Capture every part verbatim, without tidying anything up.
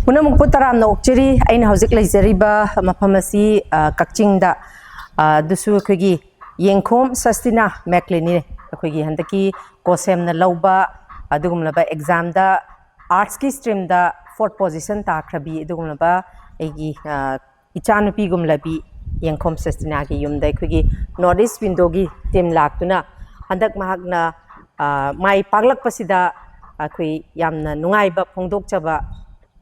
ꯄꯨꯝꯅꯃꯛꯄꯨ ꯇꯔꯥꯝꯅ ꯑꯣꯛꯆꯔꯤ꯫ ꯑꯩꯅ ꯍꯧꯖꯤꯛ ꯂꯩꯖꯔꯤꯕ ꯃꯐꯝ ꯑꯁꯤ, ꯑ, ꯀꯛꯆꯤꯡꯗ, ꯑ, ꯑꯗꯨꯁꯨ ꯑꯩꯈꯣꯏꯒꯤ ꯌꯦꯡꯈꯣꯝ ꯁꯁꯇꯤꯅꯥ ꯃꯦꯛꯂꯤꯟꯅꯤ꯫ ꯑꯩꯈꯣꯏꯒꯤ ꯍꯟꯗꯛꯀꯤ ꯀꯣꯁꯦꯝꯅ ꯂꯧꯕ ꯑꯗꯨꯒꯨꯝꯂꯕ ꯑꯦꯛꯖꯥꯝꯗ ꯑꯥꯔꯠꯁꯀꯤ ꯁ꯭ꯇ꯭ꯔꯤꯝꯗ ꯐꯣꯔꯠ ꯄꯣꯖꯤꯁꯟ ꯇꯥꯈ꯭ꯔꯕꯤ ꯑꯗꯨꯒꯨꯝꯂꯕ ꯑꯩꯒꯤ, ꯑ, ꯏꯆꯥꯅꯨꯄꯤꯒꯨꯝꯂꯕꯤ ꯌꯦꯡꯈꯣꯝ ꯁꯁꯇꯤꯅꯥꯒꯤ ꯌꯨꯝꯗ ꯑꯩꯈꯣꯏꯒꯤ ꯅꯣꯔꯠ ꯏꯁ ꯋꯤꯟꯗꯣꯒꯤ ꯇꯤꯝ ꯂꯥꯛꯇꯨꯅ ꯍꯟꯗꯛ ꯃꯍꯥꯛꯅ, ꯑ, ꯃꯥꯏ ꯄꯥꯛꯂꯛꯄꯁꯤꯗ ꯑꯩꯈꯣꯏ ꯌꯥꯝꯅ ꯅꯨꯡꯉꯥꯏꯕ ꯐꯣꯡꯗꯣꯛꯆꯕ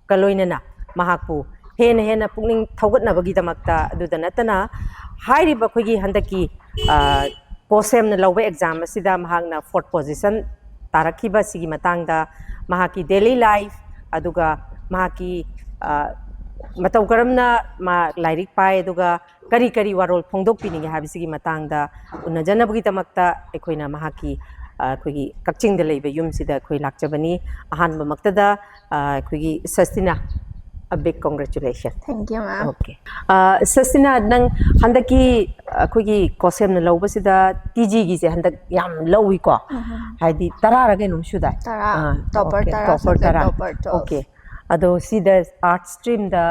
ꯀ ꯂꯣꯏꯅꯅ ꯃꯍꯥꯛꯄꯨ ꯍꯦꯟꯅ ꯍꯦꯟꯅ ꯄꯨꯛꯅꯤꯡ ꯊꯧꯒꯠꯅꯕꯒꯤꯗꯃꯛꯇ, ꯑꯗꯨꯗ ꯅꯠꯇꯅ ꯍꯥꯏꯔꯤꯕ ꯑꯩꯈꯣꯏꯒꯤ ꯍꯟꯗꯛꯀꯤ, ꯑ, ꯀꯣꯁꯦꯝꯅ ꯂꯧꯕ ꯑꯦꯛꯖꯥꯝ ꯑꯁꯤꯗ ꯃꯍꯥꯛꯅ ꯐꯣꯔꯠ ꯄꯣꯖꯤꯁꯟ ꯇꯥꯔꯛꯈꯤꯕ ꯑꯁꯤꯒꯤ ꯃꯇꯥꯡꯗ, ꯃꯍꯥꯛꯀꯤ ꯗꯦꯂꯤ ꯂꯥꯏꯐ, ꯑꯗꯨꯒ ꯃꯍꯥꯛꯀꯤ, ꯑ, ꯃꯇꯧ ꯀꯔꯝꯅ ꯃꯥ ꯂꯥꯏꯔꯤꯛ ꯄꯥꯏ, ꯑꯗꯨꯒ ꯀꯔꯤ ꯀꯔꯤ ꯋꯥꯔꯣꯜ ꯐꯣꯡꯗꯣꯛꯄꯤꯅꯤꯡꯉꯤ ꯍꯥꯏꯕꯁꯤꯒꯤ ꯃꯇꯥꯡꯗ ꯎꯅꯖꯅꯕꯒꯤꯗꯃꯛꯇ ꯑꯩꯈꯣꯏꯅ ꯃꯍꯥꯛꯀꯤ, ꯑ, ꯑꯩꯈꯣꯏꯒꯤ ꯀꯛꯆꯤꯡꯗ ꯂꯩꯕ ꯌꯨꯝꯁꯤꯗ ꯑꯩꯈꯣꯏ ꯂꯥꯛꯆꯕꯅꯤ꯫ ꯑꯍꯥꯟꯕꯃꯛꯇꯗ, ꯑ, ꯑꯩꯈꯣꯏꯒꯤ ꯁꯁꯇꯤꯅꯥ, a big congratulation. Thank you, ma'am. Okay. ꯑ, ꯁꯁꯇꯤꯅꯥ, ꯅꯪ ꯍꯟꯗꯛꯀꯤ ꯑꯩꯈꯣꯏꯒꯤ ꯀꯣꯁꯦꯝꯅ ꯂꯧꯕꯁꯤꯗ ꯇꯤ ꯖꯤꯒꯤꯁꯦ ꯍꯟꯗꯛ ꯌꯥꯝ ꯂꯧꯏꯀꯣ? ꯍꯥꯏꯗꯤ ꯇꯔꯥꯔ ꯀꯩꯅꯣꯝ ꯁꯨꯗꯥꯏ? ꯇꯔꯥ, ꯑꯥ, topper okay, ꯇꯔꯥ, topper subject ꯇꯔꯥ. topper twelve. Okay. ꯑꯗꯣ ꯁꯤꯗ ꯑꯥꯔꯠꯁ ꯁ꯭ꯇ꯭ꯔꯤꯝꯗ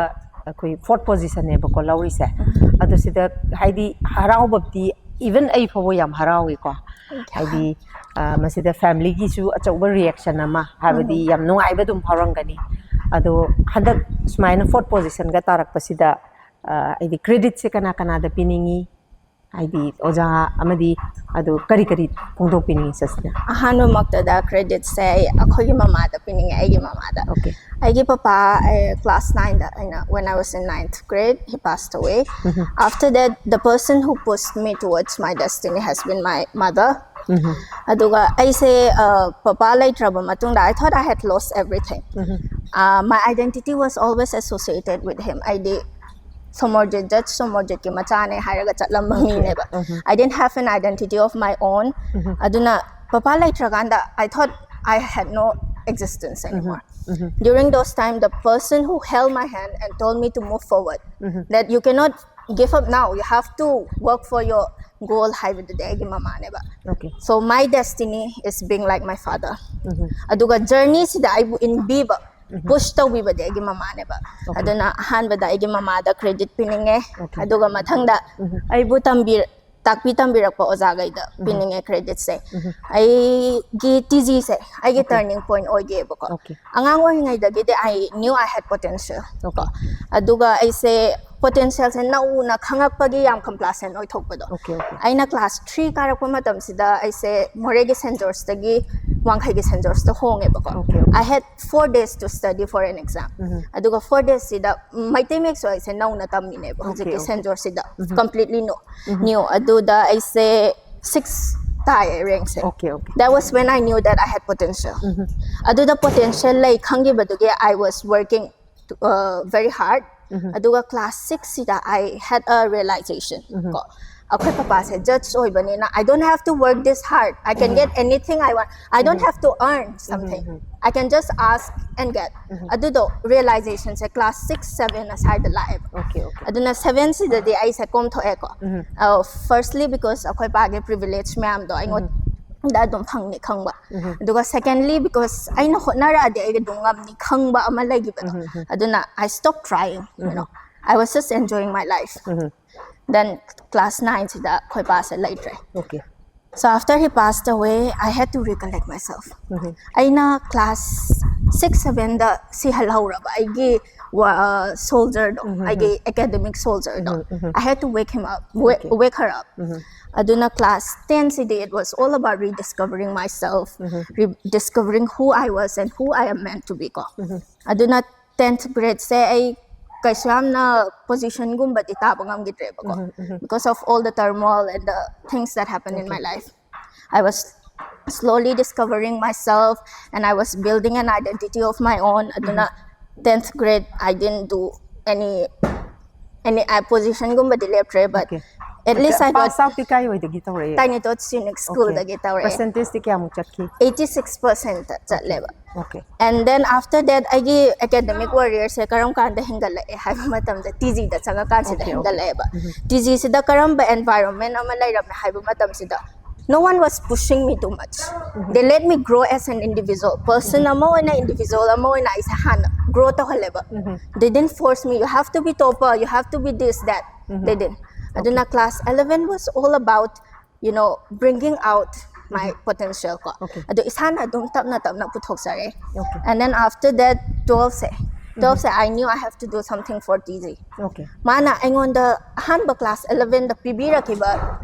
ꯑꯩꯈꯣꯏ ꯐꯣꯔꯠ ꯄꯣꯖꯤꯁꯟꯅꯦꯕꯀꯣ ꯂꯧꯔꯤꯁꯦ꯫ ꯑꯗꯣ ꯁꯤꯗ ꯍꯥꯏꯗꯤ ꯍꯔꯥꯎꯕꯗꯤ, ꯏꯚꯟ ꯑꯩ ꯐꯥꯎꯕ ꯌꯥꯝ ꯍꯔꯥꯎꯏꯀꯣ꯫ ꯍꯥꯏꯗꯤ, ꯑ, ꯃꯁꯤꯗ ꯐꯦꯃꯤꯂꯤꯒꯤꯁꯨ ꯑꯆꯧꯕ ꯔꯤꯌꯦꯛꯁꯟ ꯑꯃ, ꯍꯥꯏꯕꯗꯤ ꯌꯥꯝ ꯅꯨꯡꯉꯥꯏꯕ ꯑꯗꯨꯝ ꯐꯥꯎꯔꯝꯒꯅꯤ꯫ ꯑꯗꯣ ꯍꯟꯗꯛ ꯁꯨꯃꯥꯏꯅ ꯐꯣꯔꯠ ꯄꯣꯖꯤꯁꯟꯒ ꯇꯥꯔꯛꯄꯁꯤꯗ, ꯑ, ꯍꯥꯏꯗꯤ ꯀ꯭ꯔꯦꯗꯤꯠꯁꯦ ꯀꯅꯥ ꯀꯅꯥꯗ ꯄꯤꯅꯤꯡꯉꯤ? ꯍꯥꯏꯗꯤ ꯑꯣꯖꯥ ꯑꯃꯗꯤ ꯑꯗꯨ ꯀꯔꯤ ꯀꯔꯤ ꯐꯣꯡꯗꯣꯛꯄꯤꯅꯤꯡꯉꯤ ꯁꯁꯇꯤꯅꯥ? ꯑꯍꯥꯟꯕꯃꯛꯇꯗ ꯀ꯭ꯔꯦꯗꯤꯠꯁꯦ ꯑꯩ ꯑꯩꯈꯣꯏꯒꯤ ꯃꯃꯥꯗ ꯄꯤꯅꯤꯡꯉꯦ, ꯑꯩꯒꯤ ꯃꯃꯥꯗ꯫ Okay. ꯑꯩꯒꯤ ꯄꯄꯥ, ꯑꯩ class ninth ꯑꯩꯅ, when I was in ninth grade, he passed away. After that, the person who pushed me towards my destiny has been my mother. ꯑꯗꯨꯒ ꯑꯩꯁꯦ, ꯑ, ꯄꯄꯥ ꯂꯩꯇ꯭ꯔꯕ ꯃꯇꯨꯡꯗ, I thought I had lost everything. Uh, my identity was always associated with him. ꯑꯩꯗꯤ ꯁꯣꯃꯣꯔꯖꯤꯠ, ꯖꯠ ꯁꯣꯃꯣꯔꯖꯤꯠꯀꯤ ꯃꯆꯥꯅꯦ ꯍꯥꯏꯔꯒ ꯆꯠꯂꯝꯕ ꯃꯤꯅꯦꯕ꯫ I didn't have an identity of my own. ꯑꯗꯨꯅ papa ꯂꯩꯇ꯭ꯔꯀꯥꯟꯗ, I thought I had no existence anymore. During those time, the person who held my hand and told me to move forward, that you cannot give up now, you have to work for your goal, ꯍꯥꯏꯕꯗꯨꯗꯤ ꯑꯩꯒꯤ ꯃꯃꯥꯅꯦꯕ꯫ Okay. So my destiny is being like my father. ꯑꯗꯨꯒ ꯖꯔꯅꯤꯁꯤꯗ ꯑꯩꯕꯨ ꯏꯟꯕꯤꯕ push ꯇꯧꯕꯤꯕꯗꯤ ꯑꯩꯒꯤ ꯃꯃꯥꯅꯦꯕ꯫ ꯑꯗꯨꯅ ꯑꯍꯥꯟꯕꯗ ꯑꯩꯒꯤ ꯃꯃꯥꯗ credit ꯄꯤꯅꯤꯡꯉꯦ꯫ ꯑꯗꯨꯒ ꯃꯊꯪꯗ ꯑꯩꯕꯨ ꯇꯝꯕꯤ ꯇꯥꯛꯄꯤ ꯇꯝꯕꯤꯔꯛꯄ ꯑꯣꯖꯥꯈꯩꯗ ꯄꯤꯅꯤꯡꯉꯦ ꯀ꯭ꯔꯦꯗꯤꯠꯁꯦ꯫ ꯑꯩꯒꯤ ꯇꯤ ꯖꯤꯁꯦ ꯑꯩꯒꯤ ꯇꯔꯅꯤꯡ ꯄꯣꯏꯟ ꯑꯣꯏꯒꯦꯕꯀꯣ꯫ ꯑꯉꯥꯡ ꯑꯣꯏꯔꯤꯉꯩꯗꯒꯤꯗꯤ I knew I had potential꯫ ꯑꯗꯨꯒ ꯑꯩꯁꯦ ꯄꯣꯇꯦꯟꯁꯤꯌꯦꯜꯁꯦ ꯅꯧꯅ ꯈꯪꯉꯛꯄꯒꯤ ꯌꯥꯝ ꯀꯝꯄ꯭ꯂꯥꯁꯦꯟ ꯑꯣꯏꯊꯣꯛꯄꯗꯣ꯫ ꯑꯩꯅ ꯀ꯭ꯂꯥꯁ ꯊ꯭ꯔꯤ ꯀꯥꯔꯛꯄ ꯃꯇꯝꯁꯤꯗ ꯑꯩꯁꯦ ꯃꯣꯔꯦꯒꯤ ꯁꯦꯟ ꯖꯣꯔꯖꯇꯒꯤ ꯋꯥꯡꯈꯩꯒꯤ ꯁꯦꯟ ꯖꯣꯔꯖꯇ ꯍꯣꯡꯉꯦꯕꯀꯣ꯫ I had four days to study for an exam꯫ ꯑꯗꯨꯒ ꯐꯣꯔ ꯗꯦꯖꯁꯤꯗ ꯃꯩꯇꯩ ꯃꯌꯦꯛꯁꯨ ꯑꯩꯁꯦ ꯅꯧꯅ ꯇꯝꯃꯤꯅꯦꯕ ꯍꯧꯖꯤꯛꯀꯤ ꯁꯦꯟ ꯖꯣꯔꯖꯁꯤꯗ꯫ Completely new. ꯅ꯭ꯌꯨ꯫ ꯑꯗꯨꯗ ꯑꯩꯁꯦ ꯁꯤꯛꯁ ꯇꯥꯏꯌꯦ ꯔꯦꯡꯁꯦ꯫ Okay, okay. That was when I knew that I had potential꯫ ꯑꯗꯨꯗ ꯄꯣꯇꯦꯟꯁꯤꯌꯦꯜ ꯂꯩ ꯈꯪꯈꯤꯕꯗꯨꯒꯤ I was working very hard꯫ ꯑꯗꯨꯒ class ꯁꯤꯛꯁꯁꯤꯗ I had a realization꯫ ꯀꯣ ꯑꯩꯈꯣꯏ ꯄꯄꯥꯁꯦ ꯖꯖ ꯑꯣꯏꯕꯅꯤꯅ I don't have to work this hard, I can get anything I want, I don't have to earn something, I can just ask and get꯫ ꯑꯗꯨꯗꯣ ꯔꯤꯌꯦꯂꯥꯏꯖꯦꯁꯟꯁꯦ class six seven ꯑꯁ꯭ꯋꯥꯏꯗ ꯂꯥꯛꯑꯦꯕ꯫ Okay, okay. ꯑꯗꯨꯅ ꯁꯚꯦꯟꯁꯤꯗꯗꯤ ꯑꯩꯁꯦ ꯀꯣꯝꯊꯣꯛꯑꯦꯀꯣ꯫ Firstly because ꯑꯩꯈꯣꯏ ꯄꯥꯒꯤ privilege ꯃꯌꯥꯝꯗꯣ ꯑꯩꯉꯣꯟꯗ ꯑꯗꯨꯝ ꯐꯪꯅꯤ ꯈꯪꯕ꯫ ꯑꯗꯨꯒ ꯁꯦꯀꯦꯟꯂꯤ ꯕꯤꯀꯣꯁ ꯑꯩꯅ ꯍꯣꯠꯅꯔꯛꯑꯗꯤ ꯑꯩ ꯑꯗꯨꯝ ꯉꯝꯅꯤ ꯈꯪꯕ ꯑꯃ ꯂꯩꯈꯤꯕꯗꯣ꯫ ꯑꯗꯨꯅ I stopped trying, you know, I was just enjoying my life꯫ Then class ꯅꯥꯏꯟꯁꯤꯗ ꯑꯩꯈꯣꯏ ꯄꯥꯁꯦ ꯂꯩꯇ꯭ꯔꯦ꯫ Okay. So after he passed away, I had to recollect myself꯫ ꯑꯩꯅ ꯀ꯭ꯂꯥꯁ ꯁꯤꯛꯁ ꯁꯚꯦꯟꯗ ꯁꯤꯍꯜꯍꯧꯔꯕ ꯑꯩꯒꯤ ꯁꯣꯜꯖꯔꯗꯣ, ꯑꯩꯒꯤ academic ꯁꯣꯜꯖꯔꯗꯣ꯫ I had to wake him up, wake, wake her up꯫ ꯑꯗꯨꯅ class ꯇꯦꯟꯁꯤꯗꯤ it was all about rediscovering myself, rediscovering who I was and who I am meant to be ꯀꯣ꯫ ꯑꯗꯨꯅ tenth ꯒ꯭ꯔꯦꯗꯁꯦ ꯑꯩ ꯀꯩꯁꯨ ꯌꯥꯝꯅ ꯄꯣꯖꯤꯁꯟꯒꯨꯝꯕꯗꯤ ꯇꯥꯕ ꯉꯝꯈꯤꯗ꯭ꯔꯦꯕꯀꯣ, because of all the turmoil and the things that happened in my life. I was slowly discovering myself and I was building an identity of my own꯫ ꯑꯗꯨꯅ tenth grade I didn't do any any positionꯒꯨꯝꯕꯗꯤ ꯂꯦꯞꯇ꯭ꯔꯦ, but at least I got Pass outꯇꯤ ꯀꯥꯏ ꯑꯣꯏꯗꯒꯤ ꯇꯧꯔꯛꯑꯦ? Tiny Tots Unique Schoolꯗꯒꯤ ꯇꯧꯔꯛꯑꯦ꯫ Percentageꯇꯤ ꯀꯌꯥꯃꯨꯛ ꯆꯠꯈꯤ? Eighty six percent ꯆꯠꯂꯦꯕ꯫ Okay. And then after that ꯑꯩꯒꯤ academic warriorsꯁꯦ ꯀꯔꯝ ꯀꯥꯟꯗ ꯍꯦꯟꯒꯠꯂꯛꯑꯦ ꯍꯥꯏꯕ ꯃꯇꯝꯗ ꯇꯤ ꯖꯤꯗ ꯆꯪꯉꯀꯥꯟꯁꯤꯗ Okay, okay. ꯍꯦꯟꯒꯠꯂꯛꯑꯦꯕ꯫ ꯇꯤ ꯖꯤꯁꯤꯗ ꯀꯔꯝꯕ environment ꯑꯃ ꯂꯩꯔꯝꯃꯦ ꯍꯥꯏꯕ ꯃꯇꯝꯁꯤꯗ no one was pushing me too much. They let me grow as an individual. Person ꯑꯃ ꯑꯣꯏꯅ, individual ꯑꯃ ꯑꯣꯏꯅ ꯑꯩꯁꯦ ꯍꯥꯟꯅ grow ꯇꯧꯍꯜꯂꯦꯕ. They didn't force me, you have to be topper, you have to be this, that. They didn't. ꯑꯗꯨꯅ class eleven was all about, you know, bringing out my potential ꯀꯣ. Okay. ꯑꯗꯣ ꯏꯁꯥꯅ ꯑꯗꯨꯝ ꯇꯞꯅ ꯇꯞꯅ ꯄꯨꯊꯣꯛꯆꯔꯦ. Okay. And then after that, twelve say, twelve say, I knew I have to do something for T G. Okay. ꯃꯥꯅ ꯑꯩꯉꯣꯟꯗ ꯑꯍꯥꯟꯕ class eleven ꯗ ꯄꯤꯕꯤꯔꯛꯈꯤꯕ,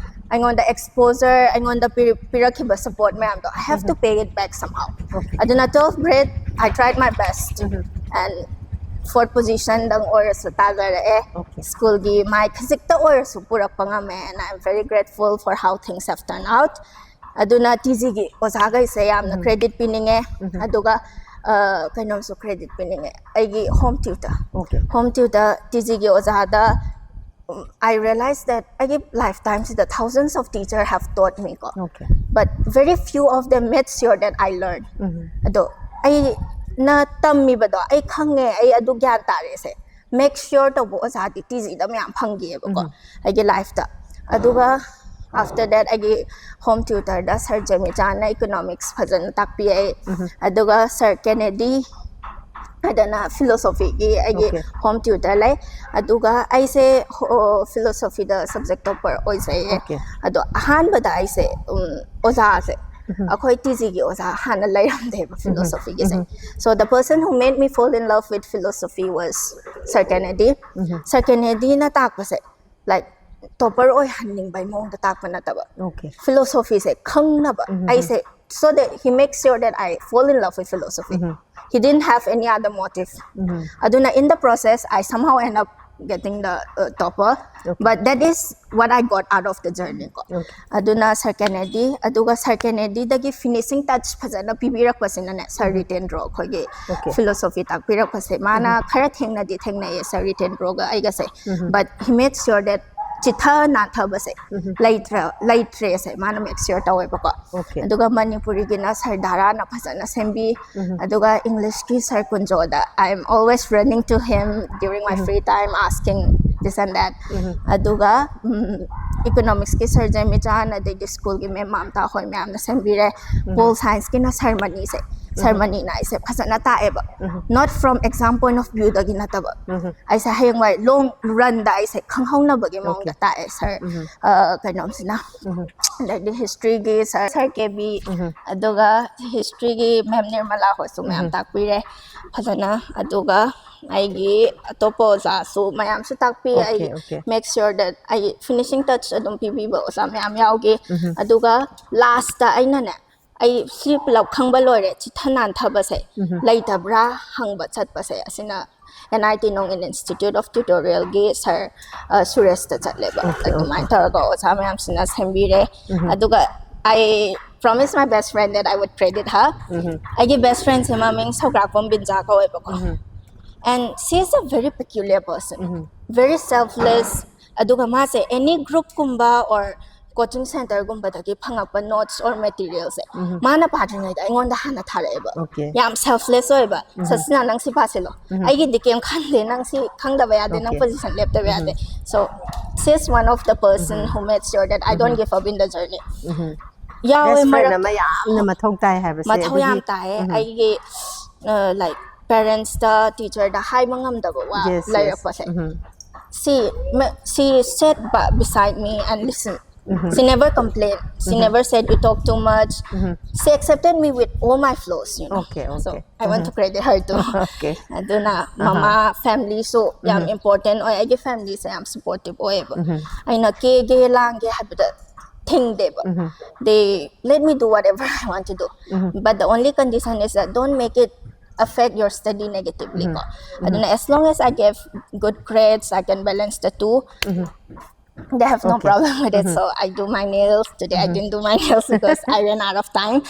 ꯑꯩꯉꯣꯟꯗ exposure, ꯑꯩꯉꯣꯟꯗ ꯄꯤꯔꯛꯈꯤꯕ support ꯃꯌꯥꯝꯗꯣ, I have to pay it back somehow. Okay. ꯑꯗꯨꯅ twelfth grade, I tried my best. And fourth position ꯗꯪ ꯑꯣꯏꯔꯁꯨ ꯇꯥꯖꯔꯛꯑꯦ. Okay. School ꯒꯤ ꯃꯥꯏ ꯈꯖꯤꯛꯇ ꯑꯣꯏꯔꯁꯨ ꯄꯨꯔꯛꯄ ꯉꯝꯃꯦ, and I am very grateful for how things have turned out. ꯑꯗꯨꯅ T G ꯒꯤ ꯑꯣꯖꯥꯈꯩꯁꯦ ꯌꯥꯝꯅ credit ꯄꯤꯅꯤꯡꯉꯦ꯫ ꯑꯗꯨꯒ ꯑ, ꯀꯩꯅꯣꯝꯁꯨ credit ꯄꯤꯅꯤꯡꯉꯦ, ꯑꯩꯒꯤ home tutor. Okay. Home tutor, T G ꯒꯤ ꯑꯣꯖꯥꯗ, um, I realized that ꯑꯩꯒꯤ lifetime ꯁꯤꯗ thousands of teacher have taught me ꯀꯣ. Okay. But very few of them made sure that I learn. ꯑꯗꯣ ꯑꯩꯅ ꯇꯝꯃꯤꯕꯗꯣ ꯑꯩ ꯈꯪꯉꯦ, ꯑꯩ ꯑꯗꯨ ꯒ꯭ꯌꯥꯟ ꯇꯥꯔꯦꯁꯦ make sure ꯇꯧꯕ ꯑꯣꯖꯥꯗꯤ T G ꯗ ꯃꯌꯥꯝ ꯐꯪꯈꯤꯑꯕꯀꯣ ꯑꯩꯒꯤ life ꯇ꯫ ꯑꯗꯨꯒ after that ꯑꯩꯒꯤ home tutor ꯗ Sir ꯖꯦꯃꯤꯆꯥꯟꯅ economics ꯐꯖꯅ ꯇꯥꯛꯄꯤꯌꯦ꯫ ꯑꯗꯨꯒ Sir Kennedy ꯍꯥꯏꯗꯅ philosophy ꯒꯤ ꯑꯩꯒꯤ Okay. home tutor ꯂꯩ꯫ ꯑꯗꯨꯒ ꯑꯩꯁꯦ philosophy ꯗ subject topper ꯑꯣꯏꯖꯩꯌꯦ꯫ Okay. ꯑꯗꯣ ꯑꯍꯥꯟꯕꯗ ꯑꯩꯁꯦ, ꯎꯝ, ꯑꯣꯖꯥꯁꯦ ꯑꯩꯈꯣꯏ T G ꯒꯤ ꯑꯣꯖꯥ ꯍꯥꯟꯅ ꯂꯩꯔꯝꯗꯦꯕ philosophy ꯒꯤꯁꯦ꯫ So the person who made me fall in love with philosophy was Sir Kennedy. Sir Kennedy ꯅ ꯇꯥꯛꯄꯁꯦ, like, topper ꯑꯣꯏꯍꯟꯅꯤꯡꯕꯩ ꯃꯑꯣꯡꯗ ꯇꯥꯛꯄ ꯅꯠꯇꯕ, Okay. philosophy ꯁꯦ ꯈꯪꯅꯕ ꯑꯩꯁꯦ, so that he makes sure that I fall in love with philosophy. He didn't have any other motive. ꯑꯗꯨꯅ in the process I somehow end up getting the uh, topper. Okay. But that is what I got out of the journey ꯀꯣ. Okay. ꯑꯗꯨꯅ Sir Kennedy, ꯑꯗꯨꯒ Sir Kennedy ꯗꯒꯤ finishing touch ꯐꯖꯅ ꯄꯤꯕꯤꯔꯛꯄꯁꯤꯅꯅꯦ Sir ꯔꯤꯇꯦꯟꯗ꯭ꯔꯣ, ꯑꯩꯈꯣꯏꯒꯤ Okay. philosophy ꯇꯥꯛꯄꯤꯔꯛꯄꯁꯦ, ꯃꯥꯅ ꯈꯔ ꯊꯦꯡꯅꯗꯤ ꯊꯦꯡꯅꯩꯌꯦ Sir ꯔꯤꯇꯦꯟꯗ꯭ꯔꯣꯒ ꯑꯩꯒꯁꯦ, but he made sure that ꯆꯤꯊ ꯅꯥꯟꯊꯕꯁꯦ ꯂꯩꯇ꯭ꯔ ꯂꯩꯇ꯭ꯔꯦꯁꯦ ꯃꯥꯅ make sure ꯇꯧꯋꯦꯕꯀꯣ꯫ Okay. ꯑꯗꯨꯒ ꯃꯅꯤꯄꯨꯔꯤꯒꯤꯅ Sir ꯙꯥꯔꯥꯅ ꯐꯖꯅ ꯁꯦꯝꯕꯤ꯫ ꯑꯗꯨꯒ English ꯀꯤ Sir ꯀꯨꯟꯖꯣꯗ, I am always running to him during my free time asking this and that. ꯑꯗꯨꯒ ꯏꯀꯣꯅꯣꯃꯤꯛꯁꯀꯤ ꯁꯔ ꯖꯦꯃꯤꯆꯥꯟ, ꯑꯗꯩꯗꯤ ꯁ꯭ꯀꯨꯜꯒꯤ ꯃꯦꯝ ꯃꯝꯇꯥ ꯍꯣꯏ ꯃꯌꯥꯝꯅ ꯁꯦꯝꯕꯤꯔꯦ꯫ ꯄꯣꯜ ꯁꯥꯏꯟꯁꯀꯤꯅ ꯁꯔꯃꯅꯤꯁꯦ, ꯁꯔꯃꯅꯤꯅ ꯑꯩꯁꯦ ꯐꯖꯅ ꯇꯥꯛꯑꯦꯕ, not from exam point of viewꯗꯒꯤ ꯅꯠꯇꯕ꯫ ꯑꯩꯁꯦ ꯍꯌꯦꯡꯋꯥꯏ ꯂꯣꯡ ꯔꯟꯗ ꯑꯩꯁꯦ ꯈꯪꯍꯧꯅꯕꯒꯤ ꯃꯑꯣꯡꯗ ꯇꯥꯛꯑꯦ ꯁꯔ ꯀꯩꯅꯣꯝꯁꯤꯅ꯫ ꯑꯗꯩꯗꯤ ꯍꯤꯁꯇ꯭ꯔꯤꯒꯤ ꯁꯔ ꯁꯔ ꯀꯦ ꯕꯤ, ꯑꯗꯨꯒ ꯍꯤꯁꯇ꯭ꯔꯤꯒꯤ ꯃꯦꯝ ꯅꯤꯔꯃꯂꯥ ꯍꯣꯏꯁꯨ ꯃꯌꯥꯝ ꯇꯥꯛꯄꯤꯔꯦ ꯐꯖꯅ꯫ ꯑꯗꯨꯒ ꯑꯩꯒꯤ ꯑꯇꯣꯞꯄ ꯑꯣꯖꯥꯁꯨ ꯃꯌꯥꯝꯁꯨ ꯇꯥꯛꯄꯤ꯫ ꯑꯩ Okay. Make sure that ꯑꯩ finishing touch ꯑꯗꯨꯝ ꯄꯤꯕꯤꯕ ꯑꯣꯖꯥ ꯃꯌꯥꯝ ꯌꯥꯎꯈꯤ꯫ ꯑꯗꯨꯒ ꯂꯥꯁꯇ ꯑꯩꯅꯅꯦ, ꯑꯩ ꯁꯤ ꯄꯨꯂꯞ ꯈꯪꯕ ꯂꯣꯏꯔꯦ, ꯆꯤꯊ ꯅꯥꯟꯊꯕꯁꯦ ꯂꯩꯇꯕ꯭ꯔꯥ ꯍꯪꯕ ꯆꯠꯄꯁꯦ, ꯑꯁꯤꯅ N I T Nongin Institute of Tutorialꯒꯤ ꯁꯔ ꯁꯨꯔꯦꯁꯇ ꯆꯠꯂꯦꯕ꯫ Okay, ꯑꯗꯨꯃꯥꯏꯅ ꯇꯧꯔꯒ ꯑꯣꯖꯥ ꯃꯌꯥꯝꯁꯤꯅ ꯁꯦꯝꯕꯤꯔꯦ꯫ ꯑꯗꯨꯒ I promise my best friend that I would credit her. ꯑꯩꯒꯤ best friendꯁꯦ ꯃꯃꯤꯡ ꯁꯧꯒ꯭ꯔꯥꯛꯄꯝ ꯕꯤꯟꯖꯥ ꯀꯧꯋꯦꯕꯀꯣ꯫ And she is a very peculiar person, very selfless. ꯑꯗꯨꯒ ꯃꯥꯁꯦ any groupꯀꯨꯝꯕ or coaching centreꯒꯨꯝꯕꯗꯒꯤ ꯐꯪꯉꯛꯄ notes or materialꯁꯦ ꯃꯥꯅ ꯄꯥꯗ꯭ꯔꯤꯉꯩꯗ ꯑꯩꯉꯣꯟꯗ ꯍꯥꯟꯅ ꯊꯥꯔꯛꯑꯦꯕ꯫ Okay. ꯌꯥꯝ selfless ꯑꯣꯏꯕ꯫ "ꯁꯁꯤꯅ, ꯅꯪ ꯁꯤ ꯄꯥꯁꯤꯜꯂꯣ, ꯑꯩꯒꯤꯗꯤ ꯀꯩꯝ ꯈꯟꯗꯦ, ꯅꯪ ꯁꯤ ꯈꯪꯗꯕ ꯌꯥꯗꯦ, ꯅꯪ Okay. position ꯂꯦꯞꯇꯕ ꯌꯥꯗꯦ." So she is one of the person who makes sure that I don't give up in the journey. ꯌꯥꯎꯋꯦ Best friend ꯃꯔꯛ ꯑꯃ ꯌꯥꯝꯅ ꯃꯊꯧ ꯇꯥꯏ ꯍꯥꯏꯕꯁꯦ ꯃꯊꯧ ꯌꯥꯝ ꯑꯗꯨꯗꯤ ꯇꯥꯏꯌꯦ꯫ ꯑꯩꯒꯤ like parentsꯇ, teacherꯗ ꯍꯥꯏꯕ ꯉꯝꯗꯕ ꯋꯥ Yes, yes. ꯂꯩꯔꯛꯄꯁꯦ꯫ She she sat beside me and listen. She never complained. She never said you talk too much. She accepted me with all my flaws, you know. Okay, So okay. I want to credit her too. Okay. ꯑꯗꯨꯅ ꯃꯃꯥ familyꯁꯨ ꯌꯥꯝ important ꯑꯣꯏ꯫ ꯑꯩꯒꯤ familyꯁꯦ ꯌꯥꯝ supportive ꯑꯣꯏꯌꯦꯕ꯫ ꯑꯩꯅ ꯀꯦꯒꯦ ꯂꯥꯡꯒꯦ ꯍꯥꯏꯕꯗ ꯊꯤꯡꯗꯦꯕ꯫ They let me do whatever I want to do. But the only condition is that don't make it affect your study negatively ꯀꯣ꯫ ꯑꯗꯨꯅ as long as I give good grades, I can balance the two. They have no Okay. problem with it. So I do my nails. Today I didn't do my nails because I ran out of time.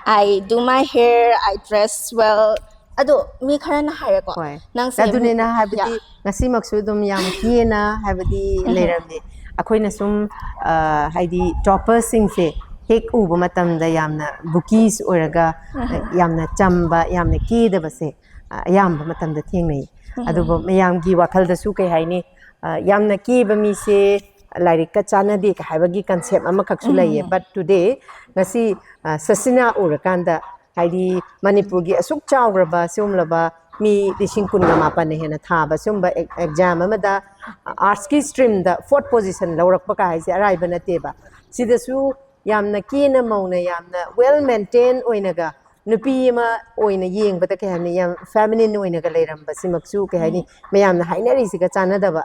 I do my hair, I dress well. ꯑꯗꯣ ꯃꯤ ꯈꯔꯅ ꯍꯥꯏꯔꯦꯀꯣ, ꯍꯣꯏ꯫ "ꯅꯪꯁꯦ ꯑꯗꯨꯅꯤꯅ ꯃꯤ-" ꯍꯥꯏꯕꯗꯤ Yeah. ꯉꯁꯤꯃꯛꯁꯨ ꯑꯗꯨꯝ ꯌꯥꯝ ꯀꯦꯅ ꯍꯥꯏꯕꯗꯤ ꯂꯩꯔꯝꯃꯦ꯫ ꯑꯩꯈꯣꯏꯅ ꯁꯨꯝ ꯑ, ꯍꯥꯏꯗꯤ topperꯁꯤꯡꯁꯦ ꯍꯦꯛ ꯎꯕ ꯃꯇꯝꯗ ꯌꯥꯝꯅ bookish ꯑꯣꯏꯔꯒ ꯌꯥꯝꯅ ꯆꯝꯕ, ꯌꯥꯝꯅ ꯀꯦꯗꯕꯁꯦ ꯑ, ꯑꯌꯥꯝꯕ ꯃꯇꯝꯗ ꯊꯦꯡꯅꯩ꯫ ꯑꯗꯨꯕꯨ ꯃꯌꯥꯝꯒꯤ ꯋꯥꯈꯜꯗꯁꯨ ꯀꯩ ꯍꯥꯏꯅꯤ, ꯑ, ꯌꯥꯝꯅ ꯀꯦꯕ ꯃꯤꯁꯦ ꯂꯥꯏꯔꯤꯛꯀ ꯆꯥꯟꯅꯗꯦ ꯀ ꯍꯥꯏꯕꯒꯤ ꯀꯟꯁꯦꯞ ꯑꯃꯈꯛꯁꯨ ꯂꯩꯌꯦ꯫ ꯕꯠ ꯇꯨꯗꯦ, ꯉꯁꯤ, ꯑ, ꯁꯁꯤꯅꯥ ꯎꯔꯀꯥꯟꯗ, ꯍꯥꯏꯗꯤ ꯃꯅꯤꯄꯨꯔꯒꯤ ꯑꯁꯨꯛ ꯆꯥꯎꯈ꯭ꯔꯕ ꯁꯤꯒꯨꯝꯂꯕ ꯃꯤ ꯂꯤꯁꯤꯡ ꯀꯨꯟꯒ ꯃꯥꯄꯟꯅ ꯍꯦꯟꯅ ꯊꯥꯕ ꯁꯤꯒꯨꯝꯕ ꯑꯦꯛ-, ꯑꯦꯛꯖꯥꯝ ꯑꯃꯗ ꯑꯥꯔꯠꯁꯀꯤ ꯁ꯭ꯇ꯭ꯔꯤꯝꯗ ꯐꯣꯔꯠ ꯄꯣꯖꯤꯁꯟ ꯂꯧꯔꯛꯄ ꯀ ꯍꯥꯏꯁꯦ ꯑꯔꯥꯏꯕ ꯅꯠꯇꯦꯕ꯫ ꯁꯤꯗꯁꯨ ꯌꯥꯝꯅ ꯀꯦꯅ ꯃꯧꯅ ꯌꯥꯝꯅ ꯋꯦꯜ ꯃꯦꯟꯇꯦꯟ ꯑꯣꯏꯅꯒ ꯅꯨꯄꯤ ꯑꯃ ꯑꯣꯏꯅ ꯌꯦꯡꯕꯗ ꯀꯩ ꯍꯥꯏꯅꯤ, ꯌꯥꯝ ꯐꯦꯃꯤꯅꯤꯟ ꯑꯣꯏꯅꯒ ꯂꯩꯔꯝꯕꯁꯤꯃꯛꯁꯨ ꯀꯩ ꯍꯥꯏꯅꯤ, ꯃꯌꯥꯝꯅ ꯍꯥꯏꯅꯔꯤꯁꯤꯒ ꯆꯥꯟꯅꯗꯕ,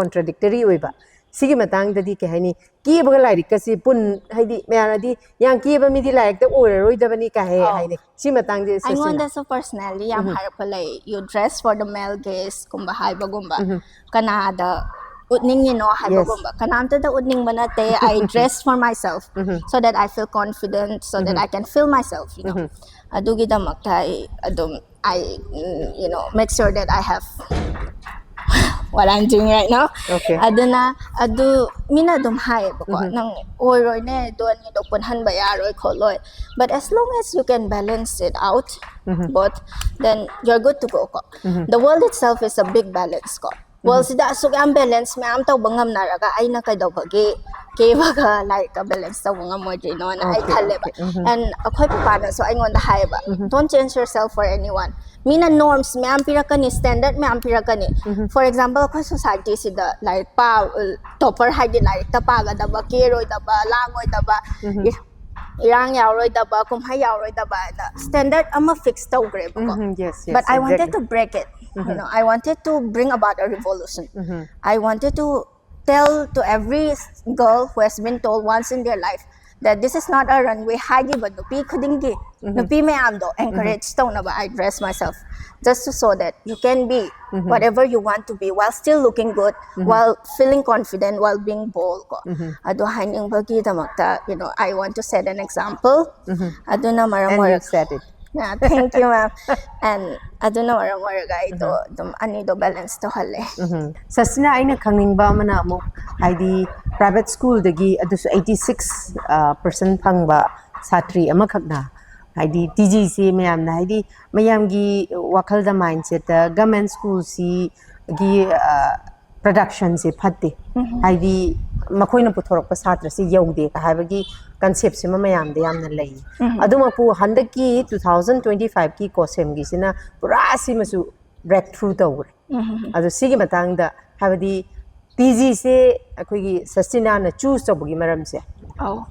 ꯀꯣꯟꯇ꯭ꯔꯗꯤꯛꯇꯔꯤ ꯑꯣꯏꯕ꯫ ꯁꯤꯒꯤ ꯃꯇꯥꯡꯗꯗꯤ ꯀꯩ ꯍꯥꯏꯅꯤ, ꯀꯦꯕꯒ ꯂꯥꯏꯔꯤꯛꯀꯁꯤ ꯄꯨꯟ, ꯍꯥꯏꯗꯤ ꯃꯌꯥꯝꯅꯗꯤ ꯌꯥꯝ ꯀꯦꯕ ꯃꯤꯗꯤ ꯂꯥꯏꯔꯤꯛꯇ ꯑꯣꯏꯔꯔꯣꯏꯗꯕꯅꯤ ꯀꯥꯏ ꯍꯥꯏ, ꯑꯧ꯫ ꯍꯥꯏꯅꯤ꯫ ꯁꯤ ꯃꯇꯥꯡꯗꯤ ꯁꯁꯤꯅ꯫ ꯑꯩꯉꯣꯟꯗꯁꯨ personally ꯌꯥꯝ ꯎꯝ꯫ ꯍꯥꯏꯔꯛꯄ ꯂꯩ, "You dress for the male gaze" ꯀꯨꯝꯕ ꯍꯥꯏꯕꯒꯨꯝꯕ꯫ ꯎꯝ꯫ ꯀꯅꯥꯗ ꯎꯠꯅꯤꯡꯉꯤꯅꯣ ꯍꯥꯏꯕꯒꯨꯝꯕ꯫ Yes꯫ ꯀꯅꯥꯝꯇꯗ ꯎꯠꯅꯤꯡꯕ ꯅꯠꯇꯦ, "I dress for myself, um. so that I feel confident, so that um. I can feel myself, you know." ꯎꯝ꯫ ꯑꯗꯨꯒꯤꯗꯃꯛꯇ ꯑꯩ ꯑꯗꯨꯝ, I, mm, you know, make sure that I have what I'm doing right now. Okay꯫ ꯑꯗꯨꯅ ꯑꯗꯨ ꯃꯤꯅ ꯑꯗꯨꯝ ꯍꯥꯏꯌꯦꯕꯀꯣ, ꯎꯝ꯫ "ꯅꯪ ꯑꯣꯏꯔꯣꯏꯅꯦ, ꯑꯗꯨ ꯑꯅꯤꯗꯣ ꯄꯨꯟꯍꯟꯕ ꯌꯥꯔꯣꯏ ꯈꯣꯠꯂꯣꯏ." But as long as you can balance it out, um. Both, then you're good to go ꯀꯣ꯫ ꯎꯝ꯫ The world itself is a big balance ꯀꯣ꯫ ꯎꯝ꯫ World ꯁꯤꯗ ꯑꯁꯨꯛ ꯌꯥꯝ balance ꯃꯌꯥꯝ ꯇꯧꯕ ꯉꯝꯅꯔꯒ ꯑꯩꯅ ꯀꯩꯗꯧꯕꯒꯤ ꯀꯦꯕꯒ ꯂꯥꯏꯔꯤꯛꯀ balance ꯇꯧꯕ ꯉꯝꯃꯣꯏꯗ꯭ꯔꯤꯅꯣꯅ ꯑꯩ Okay, ꯈꯜꯂꯦꯕ꯫ Okay꯫ ꯎꯝ꯫ And ꯑꯩꯈꯣꯏ ꯄꯄꯥꯅꯁꯨ ꯑꯩꯉꯣꯟꯗ ꯍꯥꯏꯌꯦꯕ, ꯎꯝ꯫ "Don't change yourself for anyone." ꯃꯤꯅ norms ꯃꯌꯥꯝ ꯄꯤꯔꯛꯀꯅꯤ, standard ꯃꯌꯥꯝ ꯄꯤꯔꯛꯀꯅꯤ꯫ ꯎꯝ꯫ For example, ꯑꯩꯈꯣꯏ society ꯁꯤꯗ ꯂꯥꯏꯔꯤꯛ ꯄꯥ-, topper ꯍꯥꯏꯗꯤ ꯂꯥꯏꯔꯤꯛꯇ ꯄꯥꯒꯗꯕ, ꯀꯦꯔꯣꯏꯗꯕ, ꯂꯥꯡꯉꯣꯏꯗꯕ, ꯎꯝ꯫ ꯏ-, ꯏꯔꯥꯡ ꯌꯥꯎꯔꯣꯏꯗꯕ, ꯀꯨꯝꯍꯩ ꯌꯥꯎꯔꯣꯏꯗꯕ ꯍꯥꯏꯅ standard ꯑꯃ fix ꯇꯧꯈ꯭ꯔꯦꯕꯀꯣ꯫ Um, yes, yes, But I wanted exactly꯫ To break it. Um. You know, I wanted to bring about a revolution. Um. I wanted to tell to every girl who has been told once in their life that this is not a runway ꯍꯥꯏꯈꯤꯕ ꯅꯨꯄꯤ ꯈꯨꯗꯤꯡꯒꯤ, ꯎꯝ꯫ ꯅꯨꯄꯤ ꯃꯌꯥꯝꯗꯣ ꯎꯝ꯫ Encourage ꯇꯧꯅꯕ I dress myself just to show that you can be, um. Whatever you want to be while still looking good, um. While feeling confident, while being bold ꯀꯣ꯫ ꯎꯝ꯫ ꯑꯗꯨ ꯍꯥꯏꯅꯤꯡꯕꯒꯤꯗꯃꯛꯇ, you know, I want to set an example. ꯎꯝ꯫ ꯑꯗꯨꯅ ꯃꯔꯝ And you ꯑꯣꯏꯔꯒ said it. Yeah, thank you, ma'am. And ꯑꯗꯨꯅ ꯃꯔꯝ ꯑꯣꯏꯔꯒ ꯑꯩꯗꯣ ꯎꯝ꯫ ꯑꯗꯨꯝ ꯑꯅꯤꯗꯣ balance ꯇꯧꯍꯜꯂꯦ꯫ ꯎꯝ꯫ ꯁꯁꯤꯅꯥ, ꯑꯩꯅ ꯈꯪꯅꯤꯡꯕ ꯑꯃꯅ ꯑꯃꯨꯛ, ꯍꯥꯏꯗꯤ private schoolꯗꯒꯤ ꯑꯗꯨꯁꯨ eighty six percent ꯐꯪꯕ ꯁꯥꯇ꯭ꯔꯤ ꯑꯃꯈꯛꯅ, ꯍꯥꯏꯗꯤ TGꯁꯤ ꯃꯌꯥꯝꯅ, ꯍꯥꯏꯗꯤ ꯃꯌꯥꯝꯒꯤ ꯋꯥꯈꯜꯗ, mindsetꯇ government schoolꯁꯤꯒꯤ, ꯑ, ꯄ꯭ꯔꯗꯛꯁꯟꯁꯦ ꯐꯠꯇꯦ, ꯍꯥꯏꯗꯤ ꯃꯈꯣꯏꯅ ꯄꯨꯊꯣꯔꯛꯄ ꯁꯥꯇ꯭ꯔꯁꯤ ꯌꯧꯗꯦ ꯍꯥꯏꯕꯒꯤ ꯀꯟꯁꯦꯞꯁꯤꯃ ꯃꯌꯥꯝꯗ ꯌꯥꯝꯅ ꯂꯩ꯫ ꯑꯗꯨꯃꯛꯄꯨ ꯍꯟꯗꯛꯀꯤ two thousand twenty five ꯀꯤ ꯀꯣꯁꯦꯝꯒꯤꯁꯤꯅ ꯄꯨꯔꯥ ꯁꯤꯃꯁꯨ ꯕ꯭ꯔꯦꯛ ꯊ꯭ꯔꯨ ꯇꯧꯈ꯭ꯔꯦ꯫ ꯑꯗꯣ ꯁꯤꯒꯤ ꯃꯇꯥꯡꯗ, ꯍꯥꯏꯕꯗꯤ ꯇꯤ ꯖꯤꯁꯦ ꯑꯩꯈꯣꯏꯒꯤ ꯁꯁꯇꯤꯅꯥꯅ ꯆꯨꯁ ꯇꯧꯕꯒꯤ ꯃꯔꯝꯁꯦ? ꯑꯧ,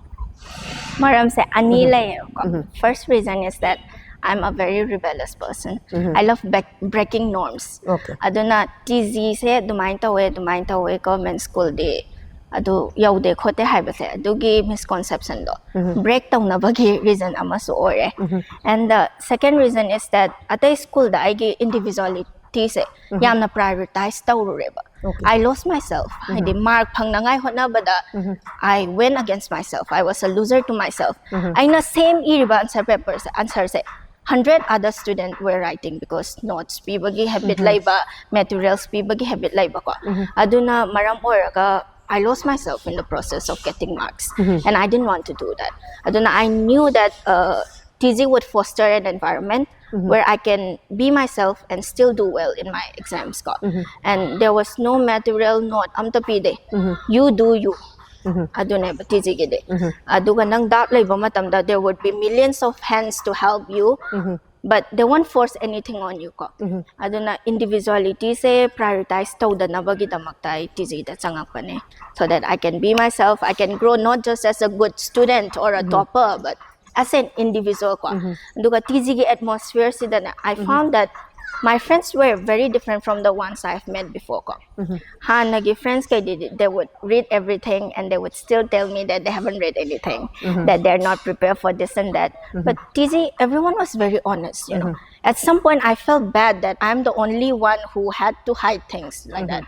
ꯃꯔꯝꯁꯦ ꯑꯅꯤ ꯂꯩꯌꯦꯕꯀꯣ. First reason is that I'm a very rebellious person. I love break- breaking norms. Okay. ꯑꯗꯨꯅ ꯇꯤ ꯖꯤꯁꯦ ꯑꯗꯨꯃꯥꯏꯅ ꯇꯧꯋꯦ, ꯑꯗꯨꯃꯥꯏꯅ ꯇꯧꯋꯦ, ꯒꯣꯔꯃꯦꯟ ꯁ꯭ꯀꯨꯜꯗꯤ ꯑꯗꯨ ꯌꯧꯗꯦ ꯈꯣꯠꯇꯦ ꯍꯥꯏꯕꯁꯦ, ꯑꯗꯨꯒꯤ ꯃꯤꯁꯀꯣꯟꯁꯦꯞꯁꯟꯗꯣ ꯕ꯭ꯔꯦꯛ ꯇꯧꯅꯕꯒꯤ ꯔꯤꯖꯟ ꯑꯃꯁꯨ ꯑꯣꯏꯔꯦ. And the second reason is that ꯑꯇꯩ ꯁ꯭ꯀꯨꯜꯗ ꯑꯩꯒꯤ ꯏꯟꯗꯤꯕꯤꯖꯨꯋꯦꯂꯤꯇꯤꯁꯦ ꯌꯥꯝꯅ ꯄ꯭ꯔꯥꯏꯌꯣꯔꯤꯇꯥꯏꯁ ꯇꯧꯔꯨꯔꯦꯕ. Okay. I lost myself. ꯍꯥꯏꯗꯤ ꯃꯥꯔꯛ ꯐꯪꯅꯉꯥꯏ ꯍꯣꯠꯅꯕꯗ I went against myself. I was a loser to myself. ꯑꯩꯅ ꯁꯦꯝ ꯏꯔꯤꯕ ꯑꯟꯁꯔ ꯄꯦꯄꯔꯁꯦ, ꯑꯟꯁꯔꯁꯦ hundred other student were writing because notes ꯄꯤꯕꯒꯤ ꯍꯦꯕꯤꯠ ꯂꯩꯕ, ꯃꯦꯇꯔꯤꯌꯦꯜꯁ ꯄꯤꯕꯒꯤ ꯍꯦꯕꯤꯠ ꯂꯩꯕꯀꯣ. ꯑꯗꯨꯅ ꯃꯔꯝ ꯑꯣꯏꯔꯒ I lost myself in the process of getting marks. And I didn't want to do that. ꯑꯗꯨꯅ I knew that uh, T G would foster an environment where I can be myself and still do well in my exams ꯀꯣ. And there was no material note ꯑꯝꯇ ꯄꯤꯗꯦ. You do you. ꯑꯗꯨꯅꯦꯕ T ꯖꯤꯒꯤꯗꯤ. ꯑꯗꯨꯒ ꯅꯪ doubt ꯂꯩꯕ ꯃꯇꯝꯗ there would be millions of hands to help you, but they won't force anything on you ꯀꯣ. ꯑꯗꯨꯅ ꯏꯟꯗꯤꯕꯤꯖꯨꯋꯦꯂꯤꯇꯤꯁꯦ ꯄ꯭ꯔꯥꯏꯌꯣꯔꯤꯇꯥꯏꯁ ꯇꯧꯗꯅꯕꯒꯤꯗꯃꯛꯇ ꯑꯩ ꯇꯤ ꯖꯤꯗ ꯆꯪꯉꯛꯄꯅꯦ, so that I can be myself, I can grow not just as a good student or a topper, but as an individual ꯀꯣ. ꯑꯗꯨꯒ T ꯖꯤꯒꯤ ꯑꯦꯠꯃꯣꯁꯐꯤꯌꯔꯁꯤꯗꯅꯦ, I found that my friends were very different from the ones I've met before ꯀꯣ. ꯍꯥꯟꯅꯒꯤ friends ꯀꯩꯗꯤ, they would read everything and they would still tell me that they haven't read anything, that they're not prepared for this and that. But T G, everyone was very honest, you know. At some point, I felt bad that I'm the only one who had to hide things like that.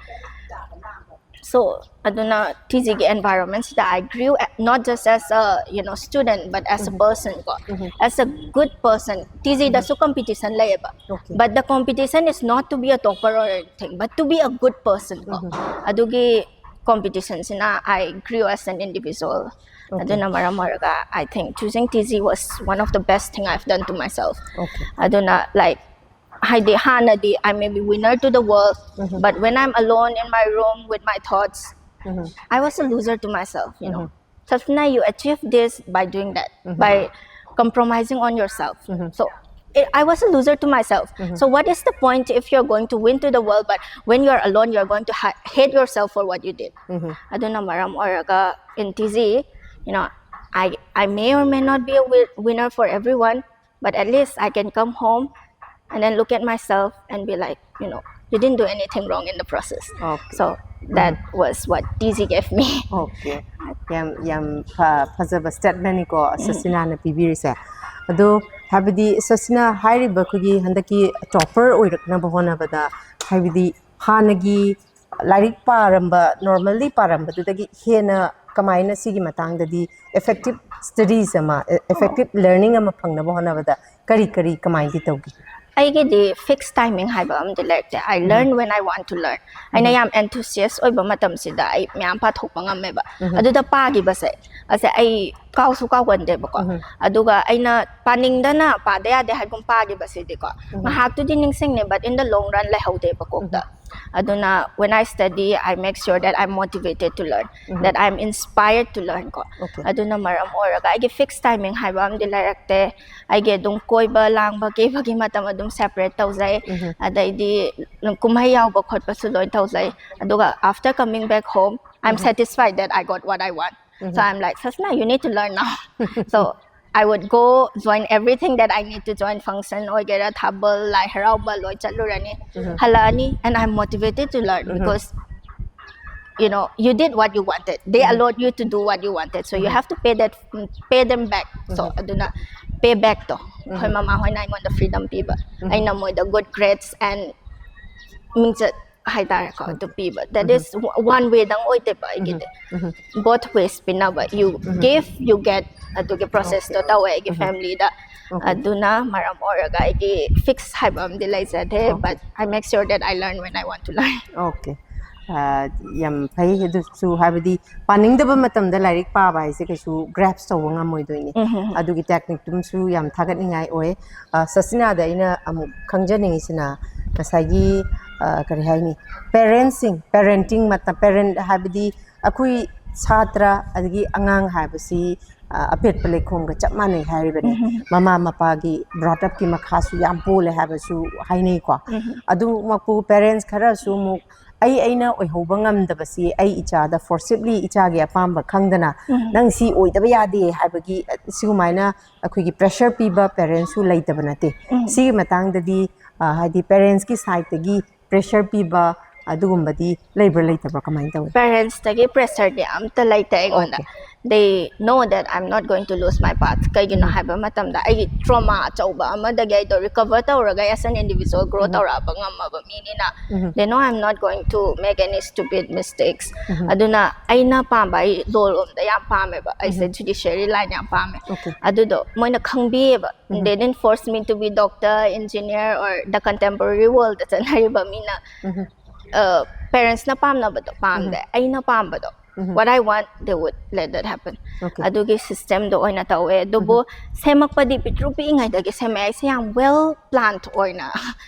So, ꯑꯗꯨꯅ T ꯖꯤꯒꯤ ꯑꯦꯟꯚꯥꯏꯔꯣꯟꯃꯦꯟꯁꯤꯗ I grew a- not just as a, you know, student, but as a person ꯀꯣ. As a good person, T ꯖꯤꯗꯁꯨ competition ꯂꯩꯌꯦꯕ. Okay. But the competition is not to be a topper or anything, but to be a good person ꯀꯣ. ꯑꯗꯨꯒꯤ ꯀꯝꯄꯤꯇꯤꯁꯟꯁꯤꯅ I grew as an individual. ꯑꯗꯨꯅ ꯃꯔꯝ ꯑꯣꯏꯔꯒ I think choosing T G was one of the best thing I've done to myself. Okay. ꯑꯗꯨꯅ, like, ꯍꯥꯏꯗꯤ ꯍꯥꯟꯅꯗꯤ I may be winner to the world, but when I'm alone in my room with my thoughts, I was a loser to myself, you know. Sasvina, you achieved this by doing that, by compromising on yourself. So it, I was a loser to myself. So what is the point if you're going to win to the world, but when you're alone, you're going to ha- hate yourself for what you did? ꯑꯗꯨꯅ ꯃꯔꯝ ꯑꯣꯏꯔꯒ in T Z, you know, I, I may or may not be a wi- winner for everyone, but at least I can come home and then look at myself and be like, you know, you didn't do anything wrong in the process. Okay. So that was what T Z gave me. Okay. ꯌꯥꯝ ꯌꯥꯝ ꯐ- ꯐꯖꯕ statement ꯅꯤꯀꯣ ꯁꯁꯤꯅꯥꯅ ꯄꯤꯕꯤꯔꯤꯁꯦ꯫ ꯑꯗꯣ ꯍꯥꯏꯕꯗꯤ ꯁꯁꯤꯅꯥ ꯍꯥꯏꯔꯤꯕ ꯑꯩꯈꯣꯏꯒꯤ ꯍꯟꯗꯛꯀꯤ topper ꯑꯣꯏꯔꯛꯅꯕ ꯍꯣꯠꯅꯕꯗ ꯍꯥꯏꯕꯗꯤ ꯍꯥꯟꯅꯒꯤ ꯂꯥꯏꯔꯤꯛ ꯄꯥꯔꯝꯕ normally ꯄꯥꯔꯝꯕꯗꯨꯗꯒꯤ ꯍꯦꯟꯅ ꯀꯃꯥꯏꯅ ꯁꯤꯒꯤ ꯃꯇꯥꯡꯗꯗꯤ effective studies ꯑꯃ effective learning ꯑꯃ ꯐꯪꯅꯕ ꯍꯣꯠꯅꯕꯗ ꯀꯔꯤ ꯀꯔꯤ ꯀꯃꯥꯏꯅꯗꯤ ꯇꯧꯒꯦ? ꯑꯩꯒꯤꯗꯤ fixed timing ꯍꯥꯏꯕ ꯑꯃꯗꯤ ꯂꯩꯔꯛꯇꯦ. I learn when I want to learn. ꯑꯩꯅ ꯌꯥꯝ enthusiast ꯑꯣꯏꯕ ꯃꯇꯝꯁꯤꯗ ꯑꯩ ꯃꯌꯥꯝ ꯄꯥꯊꯣꯛꯄ ꯉꯝꯃꯦꯕ꯫ ꯑꯗꯨꯗ ꯄꯥꯈꯤꯕꯁꯦ ꯑꯁꯦ ꯑꯩ ꯀꯥꯎꯁꯨ ꯀꯥꯎꯒꯟꯗꯦꯕꯀꯣ꯫ ꯑꯗꯨꯒ ꯑꯩꯅ ꯄꯥꯅꯤꯡꯗꯅ ꯄꯥꯗ ꯌꯥꯗꯦ ꯍꯥꯏꯒꯨꯝ ꯄꯥꯈꯤꯕꯁꯤꯗꯤꯀꯣ, ꯉꯥꯏꯍꯥꯛꯇꯨꯗꯤ ꯅꯤꯡꯁꯤꯡꯅꯦ, but in the long run ꯂꯩꯍꯧꯗꯦꯕ ꯀꯣꯛꯇ꯫ ꯑꯗꯨꯅ when I study, I make sure that I'm motivated to learn, that I'm inspired to learn ꯀꯣ꯫ Okay. ꯑꯗꯨꯅ ꯃꯔꯝ ꯑꯣꯏꯔꯒ ꯑꯩꯒꯤ fixed timing ꯍꯥꯏꯕ ꯑꯃꯗꯤ ꯂꯩꯔꯛꯇꯦ꯫ ꯑꯩꯒꯤ ꯑꯗꯨꯝ ꯀꯣꯏꯕ ꯂꯥꯡꯕ ꯀꯦꯕꯒꯤ ꯃꯇꯝ ꯑꯗꯨꯝ separate ꯇꯧꯖꯩ꯫ ꯑꯗꯩꯗꯤ ꯀꯨꯝꯍꯩ ꯌꯥꯎꯕ ꯈꯣꯠꯄꯁꯨ ꯂꯣꯏ ꯇꯧꯖꯩ꯫ ꯑꯗꯨꯒ after coming back home, I'm satisfied that I got what I want. So I'm like, Sasna, you need to learn now. So I would go join everything that I need to join, function ꯑꯣꯏꯒꯦꯔꯥ, ꯊꯥꯕꯜ, ꯂꯥꯏ ꯍꯔꯥꯎꯕ ꯂꯣꯏ ꯆꯠꯂꯨꯔꯅꯤ꯫ ꯍꯜꯂꯛꯑꯅꯤ, and I'm motivated to learn because you know, you did what you wanted. They allowed you to do what you wanted. So you have to pay that, pay them back. So ꯑꯗꯨꯅ pay back ꯇꯣ ꯑꯩꯈꯣꯏ ꯃꯃꯥ ꯍꯣꯏꯅ ꯑꯩꯉꯣꯟꯗ freedom ꯄꯤꯕ, ꯑꯩꯅ ꯃꯣꯏꯗ good grades and ꯃꯤꯡꯆꯠ ꯍꯥꯏꯇꯥꯔꯦꯀꯣ, ꯑꯗꯨ ꯄꯤꯕ꯫ That is one way ꯗꯪ ꯑꯣꯏꯗꯦꯕ ꯑꯩꯒꯤꯗꯤ, both ways ꯄꯤꯅꯕ꯫ You give, you get. ꯑꯗꯨꯒꯤ process ꯇꯣ ꯇꯧꯋꯦ ꯑꯩꯒꯤ family ꯗ꯫ ꯑꯗꯨꯅ ꯃꯔꯝ ꯑꯣꯏꯔꯒ ꯑꯩꯒꯤ fix ꯍꯥꯏꯕ ꯑꯃꯗꯤ ꯂꯩꯖꯗꯦ, but I make sure that I learn when I want to learn. Okay. ꯌꯥꯝ ꯐꯩ꯫ ꯑꯗꯨꯁꯨ ꯍꯥꯏꯕꯗꯤ ꯄꯥꯅꯤꯡꯗꯕ ꯃꯇꯝꯗ ꯂꯥꯏꯔꯤꯛ ꯄꯥꯕ ꯍꯥꯏꯁꯦ ꯀꯩꯁꯨ grasp ꯇꯧꯕ ꯉꯝꯃꯣꯏꯗꯣꯏꯅꯤ꯫ ꯑꯗꯨꯒꯤ technique ꯇꯨꯝꯁꯨ ꯌꯥꯝ ꯊꯥꯒꯠꯅꯤꯡꯉꯥꯏ ꯑꯣꯏ꯫ ꯁꯁꯤꯅꯥꯗ ꯑꯩꯅ ꯑꯃꯨꯛ ꯈꯪꯖꯅꯤꯡꯉꯤꯁꯤꯅ ꯉꯁꯥꯏꯒꯤ ꯀꯔꯤ ꯍꯥꯏꯅꯤ, ꯄꯦꯔꯦꯟꯁꯁꯤꯡ, parenting ꯃꯇꯝ, parent ꯍꯥꯏꯕꯗꯤ ꯑꯩꯈꯣꯏ ꯁꯥꯇ꯭ꯔ ꯑꯗꯒꯤ ꯑꯉꯥꯡ ꯍꯥꯏꯕꯁꯤ ꯑꯄꯦꯠꯄ ꯂꯩꯈꯣꯝꯒ ꯆꯞ ꯃꯥꯟꯅꯩ ꯍꯥꯏꯔꯤꯕꯅꯤ꯫ ꯃꯃꯥ ꯃꯄꯥꯒꯤ brought up ꯀꯤ ꯃꯈꯥꯁꯨ ꯌꯥꯝ ꯄꯣꯜꯂꯦ ꯍꯥꯏꯕꯁꯨ ꯍꯥꯏꯅꯩꯀꯣ꯫ ꯑꯗꯨꯃꯛꯄꯨ parents ꯈꯔꯁꯨ ꯑꯃꯨꯛ ꯑꯩ ꯑꯩꯅ ꯑꯣꯏꯍꯧꯕ ꯉꯝꯗꯕꯁꯤ ꯑꯩ ꯏꯆꯥꯗ forcibly ꯏꯆꯥꯒꯤ ꯑꯄꯥꯝꯕ ꯈꯪꯗꯅ ꯅꯪ ꯁꯤ ꯑꯣꯏꯗꯕ ꯌꯥꯗꯦ ꯍꯥꯏꯕꯒꯤ ꯁꯤꯒꯨꯃꯥꯏꯅ ꯑꯩꯈꯣꯏꯒꯤ pressure ꯄꯤꯕ parents ꯁꯨ ꯂꯩꯇꯕ ꯅꯠꯇꯦ꯫ ꯁꯤꯒꯤ ꯃꯇꯥꯡꯗꯗꯤ ꯍꯥꯏꯗꯤ parents ꯀꯤ side ꯇꯒꯤ pressure ꯄꯤꯕ ꯑꯗꯨꯒꯨꯝꯕꯗꯤ ꯂꯩꯕ꯭ꯔꯥ ꯂꯩꯇꯕ꯭ꯔꯥ, ꯀꯃꯥꯏꯅ ꯇꯧꯏ? Parents ꯇꯒꯤ pressure ꯗꯤ ꯑꯝꯇ ꯂꯩꯇꯦ ꯑꯩꯉꯣꯟꯗ꯫ They know that I'm not going to lose my path. ꯀꯩꯒꯤꯅꯣ ꯍꯥꯏꯕ ꯃꯇꯝꯗ ꯑꯩꯒꯤ trauma ꯑꯆꯧꯕ ꯑꯃꯗꯒꯤ ꯑꯩꯗꯣ recover ꯇꯧꯔꯒ as an individual grow ꯇꯧꯔꯛꯑꯕ ꯉꯝꯃꯕ ꯃꯤꯅꯤꯅ, they know I'm not going to make any stupid mistakes. ꯑꯗꯨꯅ ꯑꯩꯅ ꯄꯥꯝꯕ, ꯑꯩ law ꯔꯣꯝꯗ ꯌꯥꯝ ꯄꯥꯝꯃꯦꯕ꯫ ꯑꯩꯁꯦ judiciary line ꯌꯥꯝ ꯄꯥꯝꯃꯦ꯫ ꯑꯗꯨꯗꯣ ꯃꯣꯏꯅ ꯈꯪꯕꯤꯌꯦꯕ꯫ They didn't force me to be doctor, engineer, or the contemporary world ꯗ ꯆꯠꯅꯔꯤꯕ ꯃꯤꯅ parents ꯅ ꯄꯥꯝꯅꯕꯗꯣ ꯄꯥꯝꯗꯦ꯫ ꯑꯩꯅ ꯄꯥꯝꯕꯗꯣ, what I want, they would let that happen. ꯑꯗꯨꯒꯤ system ꯗꯣ ꯑꯣꯏꯅ ꯇꯧꯋꯦ꯫ ꯑꯗꯨꯕꯨ ꯁꯦꯝꯃꯛꯄꯗꯤ ꯄꯤꯛꯇ꯭ꯔꯨ ꯄꯤꯛꯏꯉꯩꯗꯒꯤ ꯁꯦꯝꯃꯛꯑꯦ꯫ ꯑꯩꯁꯦ ꯌꯥꯝ well planned ꯑꯣꯏꯅ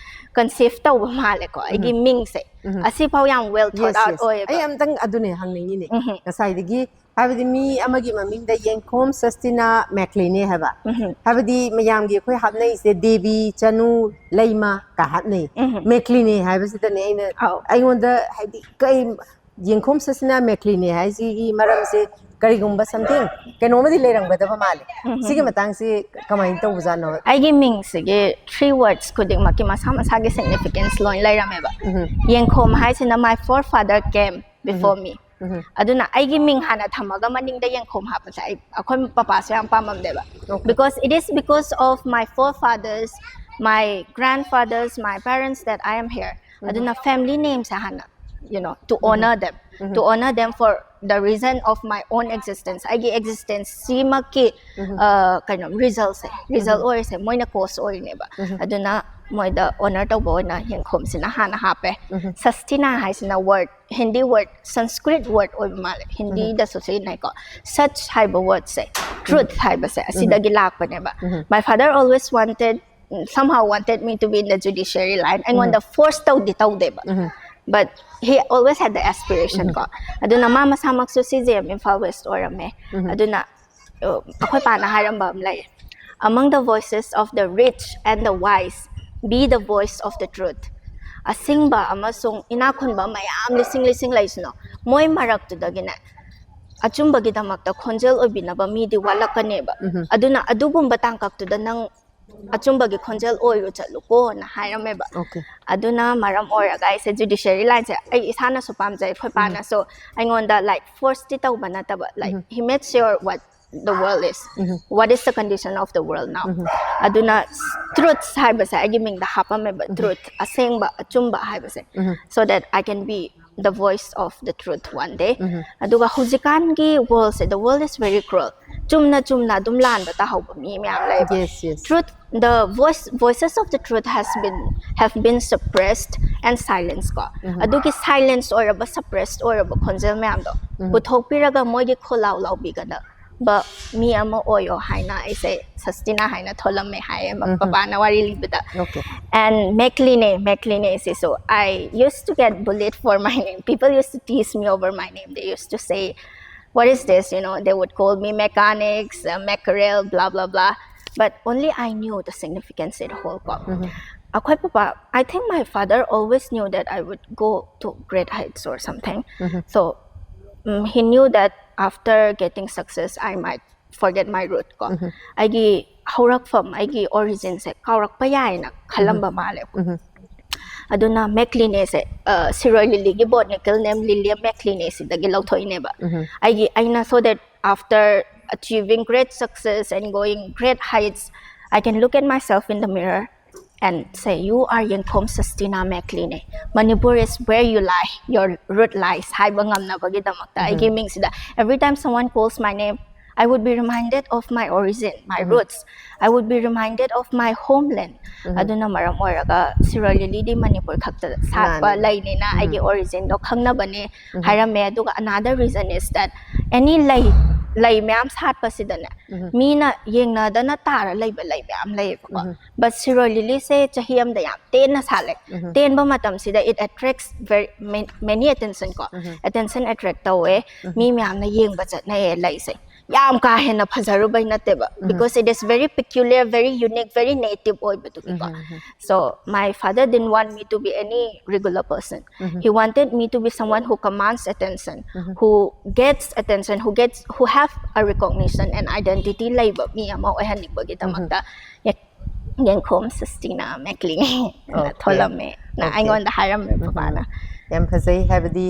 conceive ꯇꯧꯕ ꯃꯥꯜꯂꯦꯀꯣ꯫ ꯑꯩꯒꯤ ꯃꯤꯡꯁꯦ ꯑꯁꯤꯐꯥꯎ ꯌꯥꯝ well thought out ꯑꯣꯏꯌꯦꯕ꯫ ꯑꯩ ꯑꯝꯇꯪ ꯑꯗꯨꯅꯦ ꯍꯪꯅꯤꯡꯉꯤꯅꯦ꯫ ꯉꯁꯥꯏꯗꯒꯤ ꯍꯥꯏꯕꯗꯤ ꯃꯤ ꯑꯃꯒꯤ ꯃꯃꯤꯡꯗ ꯌꯦꯡꯈꯣꯝ ꯁꯁꯇꯤꯅꯥ ꯃꯦꯛꯂꯤꯅꯦ ꯍꯥꯏꯕ꯫ ꯍꯥꯏꯕꯗꯤ ꯃꯌꯥꯝꯒꯤ ꯑꯩꯈꯣꯏ ꯍꯥꯞꯅꯩꯁꯦ ꯗꯦꯕꯤ, ꯆꯅꯨ, ꯂꯩꯃ ꯀ ꯍꯥꯞꯅꯩ꯫ ꯃꯦꯛꯂꯤꯅꯦ ꯍꯥꯏꯕꯁꯤꯗꯅꯦ ꯑꯩꯅ, ꯑꯩꯉꯣꯟꯗ ꯍꯥꯏꯗꯤ ꯀꯩ, ꯌꯦꯡꯈꯣꯝ ꯁꯁꯇꯤꯅꯥ ꯃꯦꯛꯂꯤꯅꯦ ꯍꯥꯏꯁꯤꯒꯤ ꯃꯔꯝꯁꯦ ꯀꯔꯤꯒꯨꯝꯕ something ꯀꯩꯅꯣꯝꯃꯗꯤ ꯂꯩꯔꯝꯒꯗꯕ ꯃꯥꯜꯂꯦ꯫ ꯁꯤꯒꯤ ꯃꯇꯥꯡꯁꯤ ꯀꯃꯥꯏꯅ ꯇꯧꯕꯖꯥꯠꯅꯣ? ꯑꯩꯒꯤ ꯃꯤꯡꯁꯤꯒꯤ three words ꯈꯨꯗꯤꯡꯃꯛꯀꯤ ꯃꯁꯥ ꯃꯁꯥꯒꯤ significance ꯂꯣꯏ ꯂꯩꯔꯝꯃꯦꯕ꯫ ꯌꯦꯡꯈꯣꯝ ꯍꯥꯏꯁꯤꯅ my forefather came before me. ꯑꯗꯨꯅ ꯑꯩꯒꯤ ꯃꯤꯡ ꯍꯥꯟꯅ ꯊꯝꯃꯒ ꯃꯅꯤꯡꯗ ꯌꯦꯡꯈꯣꯝ ꯍꯥꯞꯄꯁꯦ ꯑꯩ, ꯑꯩꯈꯣꯏ ꯄꯄꯥꯁꯨ ꯌꯥꯝ ꯄꯥꯝꯃꯝꯗꯦꯕ꯫ Because it is because of my forefathers, my grandfathers, my parents that I am here. ꯑꯗꯨꯅ family name ꯁꯦ ꯍꯥꯟꯅ, you know, to honor them, to honor them for the reason of my own existence. ꯑꯩꯒꯤ existence ꯁꯤꯃꯛꯀꯤ ꯀꯩꯅꯣ result ꯁꯦ, result ꯑꯣꯏꯔꯤꯁꯦ ꯃꯣꯏꯅ cause ꯑꯣꯏꯔꯤꯅꯦꯕ꯫ ꯑꯗꯨꯅ ꯃꯣꯏꯗ honor ꯇꯧꯕ ꯑꯣꯏꯅ ꯌꯦꯡꯈꯣꯝꯁꯤꯅ ꯍꯥꯟꯅ ꯍꯥꯞꯄꯦ꯫ ꯁꯁꯇꯤꯅꯥ ꯍꯥꯏꯁꯤꯅ word, Hindi word, Sanskrit word ꯑꯣꯏꯕ ꯃꯥꯜꯂꯦ, ꯍꯤꯟꯗꯤꯗꯁꯨ ꯁꯤꯖꯤꯟꯅꯩꯀꯣ꯫ Sach ꯍꯥꯏꯕ wordꯁꯦ, truth ꯍꯥꯏꯕꯁꯦ ꯑꯁꯤꯗꯒꯤ ꯂꯥꯛꯄꯅꯦꯕ꯫ My father always wanted, somehow wanted me to be in the judiciary line. ꯑꯩꯉꯣꯟꯗ force ꯇꯧꯗꯤ ꯇꯧꯗꯦꯕ, but he always had the aspiration ꯀꯣ꯫ ꯑꯗꯨꯅ ꯃꯥ ꯃꯁꯥꯃꯛꯁꯨ C J M Imphal West ꯑꯣꯏꯔꯝꯃꯦ꯫ ꯑꯗꯨꯅ ꯑ, ꯑꯩꯈꯣꯏ ꯄꯥꯅ ꯍꯥꯏꯔꯝꯕ ꯑꯃ ꯂꯩ: "Among the voices of the rich and the wise, be the voice of the truth." ꯑꯁꯤꯡꯕ ꯑꯃꯁꯨꯡ ꯏꯅꯥꯛ ꯈꯨꯟꯕ ꯃꯌꯥꯝ ꯂꯤꯁꯤꯡ ꯂꯤꯁꯤꯡ ꯂꯩꯁꯅꯨ, ꯃꯣꯏ ꯃꯔꯛꯇꯨꯗꯒꯤꯅꯦ ꯑꯆꯨꯝꯕꯒꯤꯗꯃꯛꯇ ꯈꯣꯟꯖꯦꯜ ꯑꯣꯏꯕꯤꯅꯕ ꯃꯤꯗꯤ ꯋꯥꯠꯂꯛꯀꯅꯦꯕ꯫ ꯑꯗꯨꯅ ꯑꯗꯨꯒꯨꯝꯕ ꯇꯥꯡꯀꯛꯇꯨꯗ ꯅꯪ ꯑꯆꯨꯝꯕꯒꯤ ꯈꯣꯟꯖꯦꯜ ꯑꯣꯏꯔꯨ ꯆꯠꯂꯨꯀꯣꯅ ꯍꯥꯏꯔꯝꯃꯦꯕ꯫ Okay. ꯑꯗꯨꯅ ꯃꯔꯝ ꯑꯣꯏꯔꯒ ꯑꯩꯁꯦ judiciary lineꯁꯦ ꯑꯩ ꯏꯁꯥꯅꯁꯨ ꯄꯥꯝꯖꯩ, ꯑꯩꯈꯣꯏ ꯄꯥꯅꯁꯨ ꯑꯩꯉꯣꯟꯗ, like, forceꯇꯤ ꯇꯧꯕ ꯅꯠꯇꯕ, like, he made sure what the world is, what is the condition of the world now. ꯑꯗꯨꯅ truths ꯍꯥꯏꯕꯁꯦ ꯑꯩꯒꯤ ꯃꯤꯡꯗ ꯍꯥꯞꯄꯝꯃꯦꯕ, truth, ꯑꯁꯦꯡꯕ, ꯑꯆꯨꯝꯕ ꯍꯥꯏꯕꯁꯦ, so that I can be the voice of the truth one day. ꯑꯗꯨꯒ ꯍꯧꯖꯤꯛꯀꯥꯟꯒꯤ worldꯁꯦ, the world is very cruel. ꯆꯨꯝꯅ ꯆꯨꯝꯅ ꯑꯗꯨꯝ ꯂꯥꯟꯕ ꯇꯥꯍꯧꯕ ꯃꯤ ꯃꯌꯥꯝ ꯂꯩꯕ꯫ Yes, yes. Truth, the voice, voices of the truth has been, have been suppressed and silenced ꯀꯣ꯫ ꯑꯗꯨꯒꯤ silence ꯑꯣꯏꯔꯕ, suppressed ꯑꯣꯏꯔꯕ ꯈꯣꯟꯖꯦꯜ ꯃꯌꯥꯝꯗꯣ ꯄꯨꯊꯣꯛꯄꯤꯔꯒ ꯃꯣꯏꯒꯤ ꯈꯣꯜꯂꯥꯎ ꯂꯥꯎꯕꯤꯒꯗꯕ ꯃꯤ ꯑꯃ ꯑꯣꯏꯌꯣ ꯍꯥꯏꯅ ꯑꯩꯁꯦ ꯁꯁꯇꯤꯅꯥ ꯍꯥꯏꯅ ꯊꯣꯜꯂꯝꯃꯦ ꯍꯥꯏꯌꯦ ꯄꯄꯥꯅ ꯋꯥꯔꯤ ꯂꯤꯕꯗ꯫ Okay. And Mekline, Mekline ꯁꯤꯁꯨ, I used to get bullied for my name. People used to tease me over my name. They used to say, "What is this?" You know, they would call me mechanics, uh, mackerel, blah, blah, blah. But only I knew the significance it hold ꯀꯣ꯫ ꯑꯩꯈꯣꯏ papa, I think my father always knew that I would go to great heights or something. So, um, he knew that after getting success, I might forget my root ꯀꯣ꯫ ꯑꯩꯒꯤ ꯍꯧꯔꯛꯐꯝ, ꯑꯩꯒꯤ originꯁꯦ ꯀꯥꯎꯔꯛꯄ ꯌꯥꯏꯅ ꯈꯜꯂꯝꯕ ꯃꯥꯜꯂꯦ꯫ ꯑꯗꯨꯅ Meklineꯁꯦ, ꯑ, ꯁꯤꯔꯣꯏ ꯂꯤꯂꯤꯒꯤ botanical name Lilia Mekline ꯁꯤꯗꯒꯤ ꯂꯧꯊꯣꯛꯏꯅꯦꯕ꯫ ꯑꯩꯒꯤ, ꯑꯩꯅ, so that after achieving great success and going great heights, I can look at myself in the mirror and say, "You are Yengkhom Sastina Mekline. Manipur is where you lie, your root lies." ꯍꯥꯏꯕ ꯉꯝꯅꯕꯒꯤꯗꯃꯛꯇ ꯑꯩꯒꯤ ꯃꯤꯡꯁꯤꯗ, every time someone calls my name, I would be reminded of my origin, my roots. I would be reminded of my homeland. ꯑꯗꯨꯅ ꯃꯔꯝ ꯑꯣꯏꯔꯒ ꯁꯤꯔꯣꯏ ꯂꯤꯂꯤꯗꯤ ꯃꯅꯤꯄꯨꯔ ꯈꯛꯇ ꯁꯥꯠꯄ ꯂꯩꯅꯤꯅ ꯑꯩꯒꯤ originꯗꯣ ꯈꯪꯅꯕꯅꯦ ꯍꯥꯏꯔꯝꯃꯦ꯫ ꯑꯗꯨꯒ another reason is that any ꯂꯩ ꯂꯩ ꯃꯌꯥꯝ ꯁꯥꯠꯄꯁꯤꯗꯅꯦ, ꯃꯤꯅ ꯌꯦꯡꯅꯗꯅ ꯇꯥꯔ ꯂꯩꯕ ꯂꯩ ꯃꯌꯥꯝ ꯂꯩꯌꯦꯕꯀꯣ꯫ But ꯁꯤꯔꯣꯏ ꯂꯤꯂꯤꯁꯦ ꯆꯍꯤ ꯑꯃꯗ ꯌꯥꯝ ꯇꯦꯟꯅ ꯁꯥꯠꯂꯦ꯫ ꯇꯦꯟꯕ ꯃꯇꯝꯁꯤꯗ it attracts very many attention ꯀꯣ꯫ Attention attract ꯇꯧꯋꯦ꯫ ꯃꯤ ꯃꯌꯥꯝꯅ ꯌꯦꯡꯕ ꯆꯠꯅꯩꯌꯦ ꯂꯩꯁꯦ꯫ ꯌꯥꯝ ꯀꯥ ꯍꯦꯟꯅ ꯐꯖꯔꯨꯕꯩ ꯅꯠꯇꯦꯕ, because it is very peculiar, very unique, very native ꯑꯣꯏꯕꯗꯨꯒꯤꯀꯣ꯫ So my father didn't want me to be any regular person. He wanted me to be someone who commands attention, who gets attention, who gets, who have a recognition and identity ꯂꯩꯕ ꯃꯤ ꯑꯃ ꯑꯣꯏꯍꯟꯅꯤꯡꯕꯒꯤꯗꯃꯛꯇ ꯌꯦꯡꯈꯣꯝ ꯁꯁꯇꯤꯅꯥ ꯃꯦꯛꯂꯤꯡ ꯊꯣꯜꯂꯝꯃꯦ꯫ ꯑꯩꯉꯣꯟꯗ ꯍꯥꯏꯔꯝꯃꯦ ꯄꯄꯥꯅ꯫ ꯌꯥꯝ ꯐꯖꯩ꯫ ꯍꯥꯏꯕꯗꯤ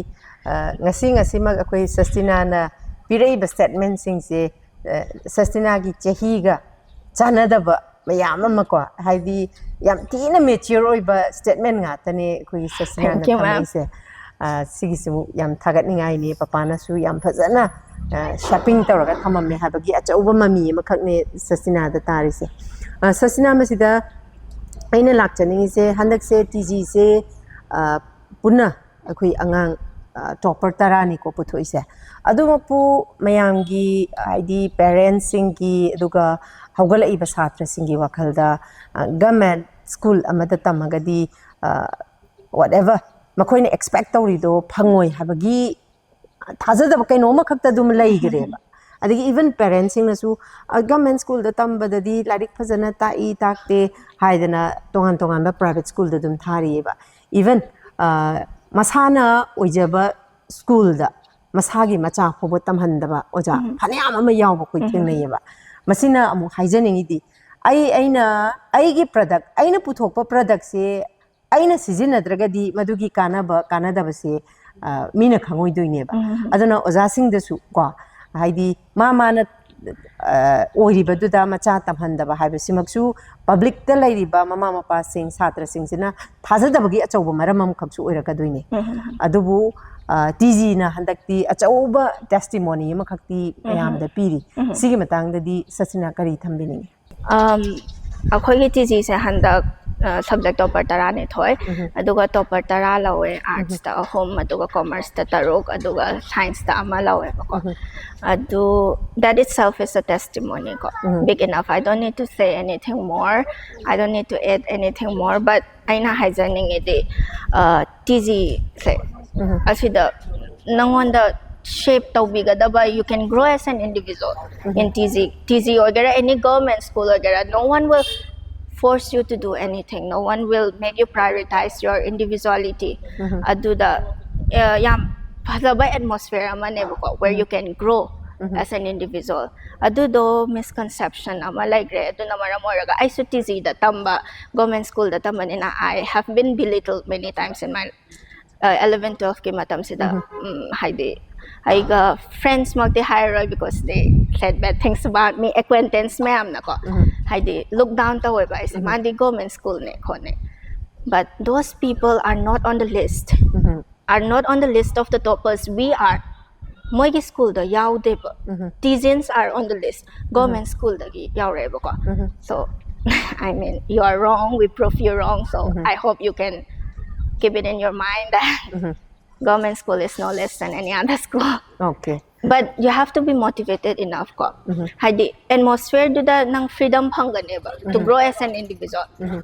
ꯉꯁꯤ ꯉꯁꯤꯃꯛ ꯑꯩꯈꯣꯏ ꯁꯁꯇꯤꯅꯥꯅ ꯄꯤꯔꯛꯏꯕ statementꯁꯤꯡꯁꯦ ꯁꯁꯇꯤꯅꯥꯒꯤ ꯆꯍꯤꯒ ꯆꯥꯟꯅꯗꯕ ꯃꯌꯥꯝ ꯑꯃ ꯀꯣ, ꯍꯥꯏꯗꯤ ꯌꯥꯝ ꯊꯤꯅ mature ꯑꯣꯏꯕ statement ꯉꯥꯛꯇꯅꯦ ꯑꯩꯈꯣꯏꯒꯤ ꯁꯁꯇꯤꯅꯥꯅ ꯊꯝꯃꯛꯏꯁꯦ꯫ ꯁꯤꯒꯤꯁꯤꯃꯨꯛ ꯌꯥꯝ ꯊꯥꯒꯠꯅꯤꯡꯉꯥꯏꯅꯤ꯫ ꯄꯄꯥꯅꯁꯨ ꯌꯥꯝ ꯐꯖꯅ shaping ꯇꯧꯔꯒ ꯊꯝꯃꯝꯃꯦ ꯍꯥꯏꯕꯒꯤ ꯑꯆꯧꯕ ꯃꯃꯤ ꯑꯃꯈꯛꯅꯦ ꯁꯁꯇꯤꯅꯥꯗ ꯇꯥꯔꯤꯁꯦ꯫ ꯁꯁꯇꯤꯅꯥ, ꯃꯁꯤꯗ ꯑꯩꯅ ꯂꯥꯛꯆꯅꯤꯡꯉꯤꯁꯦ, ꯍꯟꯗꯛꯁꯦ TGꯁꯦ ꯄꯨꯟꯅ ꯑꯩꯈꯣꯏ ꯑꯉꯥꯡ topper ꯇꯔꯥꯅꯤꯀꯣ ꯄꯨꯊꯣꯛꯏꯁꯦ꯫ ꯑꯗꯨꯃꯛꯄꯨ ꯃꯌꯥꯝꯒꯤ, ꯍꯥꯏꯗꯤ parentsꯁꯤꯡꯒꯤ, ꯑꯗꯨꯒ ꯍꯧꯒꯠꯂꯛꯏꯕ ꯁꯥꯇ꯭ꯔꯁꯤꯡꯒꯤ ꯋꯥꯈꯜꯗ government school ꯑꯃꯗ ꯇꯝꯃꯒꯗꯤ whatever ꯃꯈꯣꯏꯅ expect ꯇꯧꯔꯤꯗꯣ ꯐꯪꯉꯣꯏ ꯍꯥꯏꯕꯒꯤ ꯊꯥꯖꯗꯕ ꯀꯩꯅꯣꯝꯃꯈꯛꯇ ꯑꯗꯨꯝ ꯂꯩꯈ꯭ꯔꯦꯕ꯫ ꯑꯗꯒꯤ even parentsꯁꯤꯡꯅꯁꯨ government schoolꯗ ꯇꯝꯕꯗꯗꯤ ꯂꯥꯏꯔꯤꯛ ꯐꯖꯅ ꯇꯥꯛꯏ ꯇꯥꯛꯇꯦ ꯍꯥꯏꯗꯅ ꯇꯣꯉꯥꯟ ꯇꯣꯉꯥꯟꯕ private schoolꯗ ꯑꯗꯨꯝ ꯊꯥꯔꯤꯑꯕ꯫ Even ꯃꯁꯥꯅ ꯑꯣꯏꯖꯕ schoolꯗ ꯃꯁꯥꯒꯤ ꯃꯆꯥ ꯐꯥꯎꯕ ꯇꯝꯍꯟꯗꯕ ꯑꯣꯖꯥ ꯐꯅꯌꯥꯝ ꯑꯃ ꯌꯥꯎꯕ ꯑꯩꯈꯣꯏ ꯊꯦꯡꯅꯩꯌꯦꯕ꯫ ꯃꯁꯤꯅ ꯑꯃꯨꯛ ꯍꯥꯏꯖꯅꯤꯡꯉꯤꯗꯤ, ꯑꯩ ꯑꯩꯅ ꯑꯩꯒꯤ product, ꯑꯩꯅ ꯄꯨꯊꯣꯛꯄ productꯁꯦ ꯑꯩꯅ ꯁꯤꯖꯤꯟꯅꯗ꯭ꯔꯒꯗꯤ ꯃꯗꯨꯒꯤ ꯀꯥꯟꯅꯕ ꯀꯥꯟꯅꯗꯕꯁꯦ ꯃꯤꯅ ꯈꯪꯉꯣꯏꯗꯣꯏꯅꯦꯕ꯫ ꯑꯗꯨꯅ ꯑꯣꯖꯥꯁꯤꯡꯗꯁꯨ ꯀꯣ, ꯍꯥꯏꯗꯤ ꯃꯥ ꯃꯥꯅ ꯑ, ꯑꯣꯏꯔꯤꯕꯗꯨꯗ ꯃꯆꯥ ꯇꯝꯍꯟꯗꯕ ꯍꯥꯏꯕꯁꯤꯃꯛꯁꯨ ꯄꯕ꯭ꯂꯤꯛꯇ ꯂꯩꯔꯤꯕ ꯃꯃꯥ ꯃꯄꯥꯁꯤꯡ, ꯁꯥꯇ꯭ꯔꯁꯤꯡꯁꯤꯅ ꯊꯥꯖꯗꯕꯒꯤ ꯑꯆꯧꯕ ꯃꯔꯝ ꯑꯃꯈꯛꯁꯨ ꯑꯣꯏꯔꯛꯀꯗꯣꯏꯅꯤ꯫ ꯑꯗꯨꯕꯨ ꯇꯤ ꯖꯤꯅ ꯍꯟꯗꯛꯇꯤ ꯑꯆꯧꯕ ꯇꯦꯁꯇꯤꯃꯣꯅꯤ ꯑꯃꯈꯛꯇꯤ ꯃꯌꯥꯝꯗ ꯄꯤꯔꯤ꯫ ꯁꯤꯒꯤ ꯃꯇꯥꯡꯗꯗꯤ ꯁꯆꯤꯟꯅ ꯀꯔꯤ ꯊꯝꯕꯤꯅꯤꯡꯉꯤ? ꯑꯩꯈꯣꯏꯒꯤ ꯇꯤ ꯖꯤꯁꯦ ꯍꯟꯗꯛ ꯁꯕꯖꯦꯛ ꯇꯣꯄꯔ ꯇꯔꯥꯅꯤꯊꯣꯏ, ꯑꯗꯨꯒ ꯇꯣꯄꯔ ꯇꯔꯥ ꯂꯧꯋꯦ, ꯑꯥꯔꯠꯁꯇ ꯑꯍꯨꯝ, ꯑꯗꯨꯒ ꯀꯣꯃꯔꯁꯇ ꯇꯔꯨꯛ, ꯑꯗꯨꯒ ꯁꯥꯏꯟꯁꯇ ꯑꯃ ꯂꯧꯋꯦꯕꯀꯣ꯫ ꯑꯗꯨ that itself is a testimony ꯀꯣ, big enough. I don't need to say anything more, I don't need to add anything more, but ꯑꯩꯅ ꯍꯥꯏꯖꯅꯤꯡꯉꯤꯗꯤ ꯇꯤ ꯖꯤꯁꯦ ꯑꯁꯤꯗ ꯅꯪꯉꯣꯟꯗ ꯁꯦꯞ ꯇꯧꯕꯤꯒꯗꯕ, you can grow as an individual in T G, T G ꯑꯣꯏꯒꯦꯔꯥ, any government school ꯑꯣꯏꯒꯦꯔꯥ, no one will force you to do anything, no one will make you prioritize your individuality. ꯑꯗꯨꯗ ꯌꯥꯝ ꯐꯖꯕ atmosphere ꯑꯃꯅꯦꯕꯀꯣ, where you can grow as an individual. ꯑꯗꯨꯗꯣ misconception ꯑꯃ ꯂꯩꯈ꯭ꯔꯦ꯫ ꯑꯗꯨꯅ ꯃꯔꯝ ꯑꯣꯏꯔꯒ ꯑꯩꯁꯨ ꯇꯤ ꯖꯤꯗ ꯇꯝꯕ, ꯒꯣꯔꯃꯦꯟ ꯁ꯭ꯀꯨꯜꯗ ꯇꯝꯕꯅꯤꯅ, I have been belittled many times in my eleven twelve ꯀꯤ ꯃꯇꯝꯁꯤꯗ꯫ ꯎꯝ, ꯍꯥꯏꯗꯤ ꯑꯩꯒ ꯐ꯭ꯔꯦꯟꯁꯃꯛꯇꯤ ꯍꯥꯏꯔꯔꯣꯏ, because they said bad things about me, acquaintance ꯃꯌꯥꯝꯅꯀꯣ꯫ ꯍꯥꯏꯗꯤ ꯂꯨꯛ ꯗꯥꯎꯟ ꯇꯧꯋꯦꯕ ꯑꯩꯁꯦ, ꯃꯥꯗꯤ government ꯁ꯭ꯀꯨꯜꯅꯦ ꯈꯣꯠꯅꯦ, but those people are not on the list, are not on the list of the toppers. We are, ꯃꯣꯏꯒꯤ ꯁ꯭ꯀꯨꯜꯗ ꯌꯥꯎꯗꯦꯕ꯫ Tijins are on the list, government ꯁ꯭ꯀꯨꯜꯗꯒꯤ ꯌꯥꯎꯔꯛꯑꯦꯕꯀꯣ꯫ So I mean, you are wrong, we prove you wrong, so I hope you can keep it in your mind that government school is no less than any other school. Okay. But you have to be motivated enough ꯀꯣ, ꯍꯥꯏꯗꯤ ꯑꯦꯠꯃꯣꯁꯐꯤꯌꯔꯗꯨꯗ ꯅꯪ freedom ꯐꯪꯒꯅꯦꯕ to grow as an individual.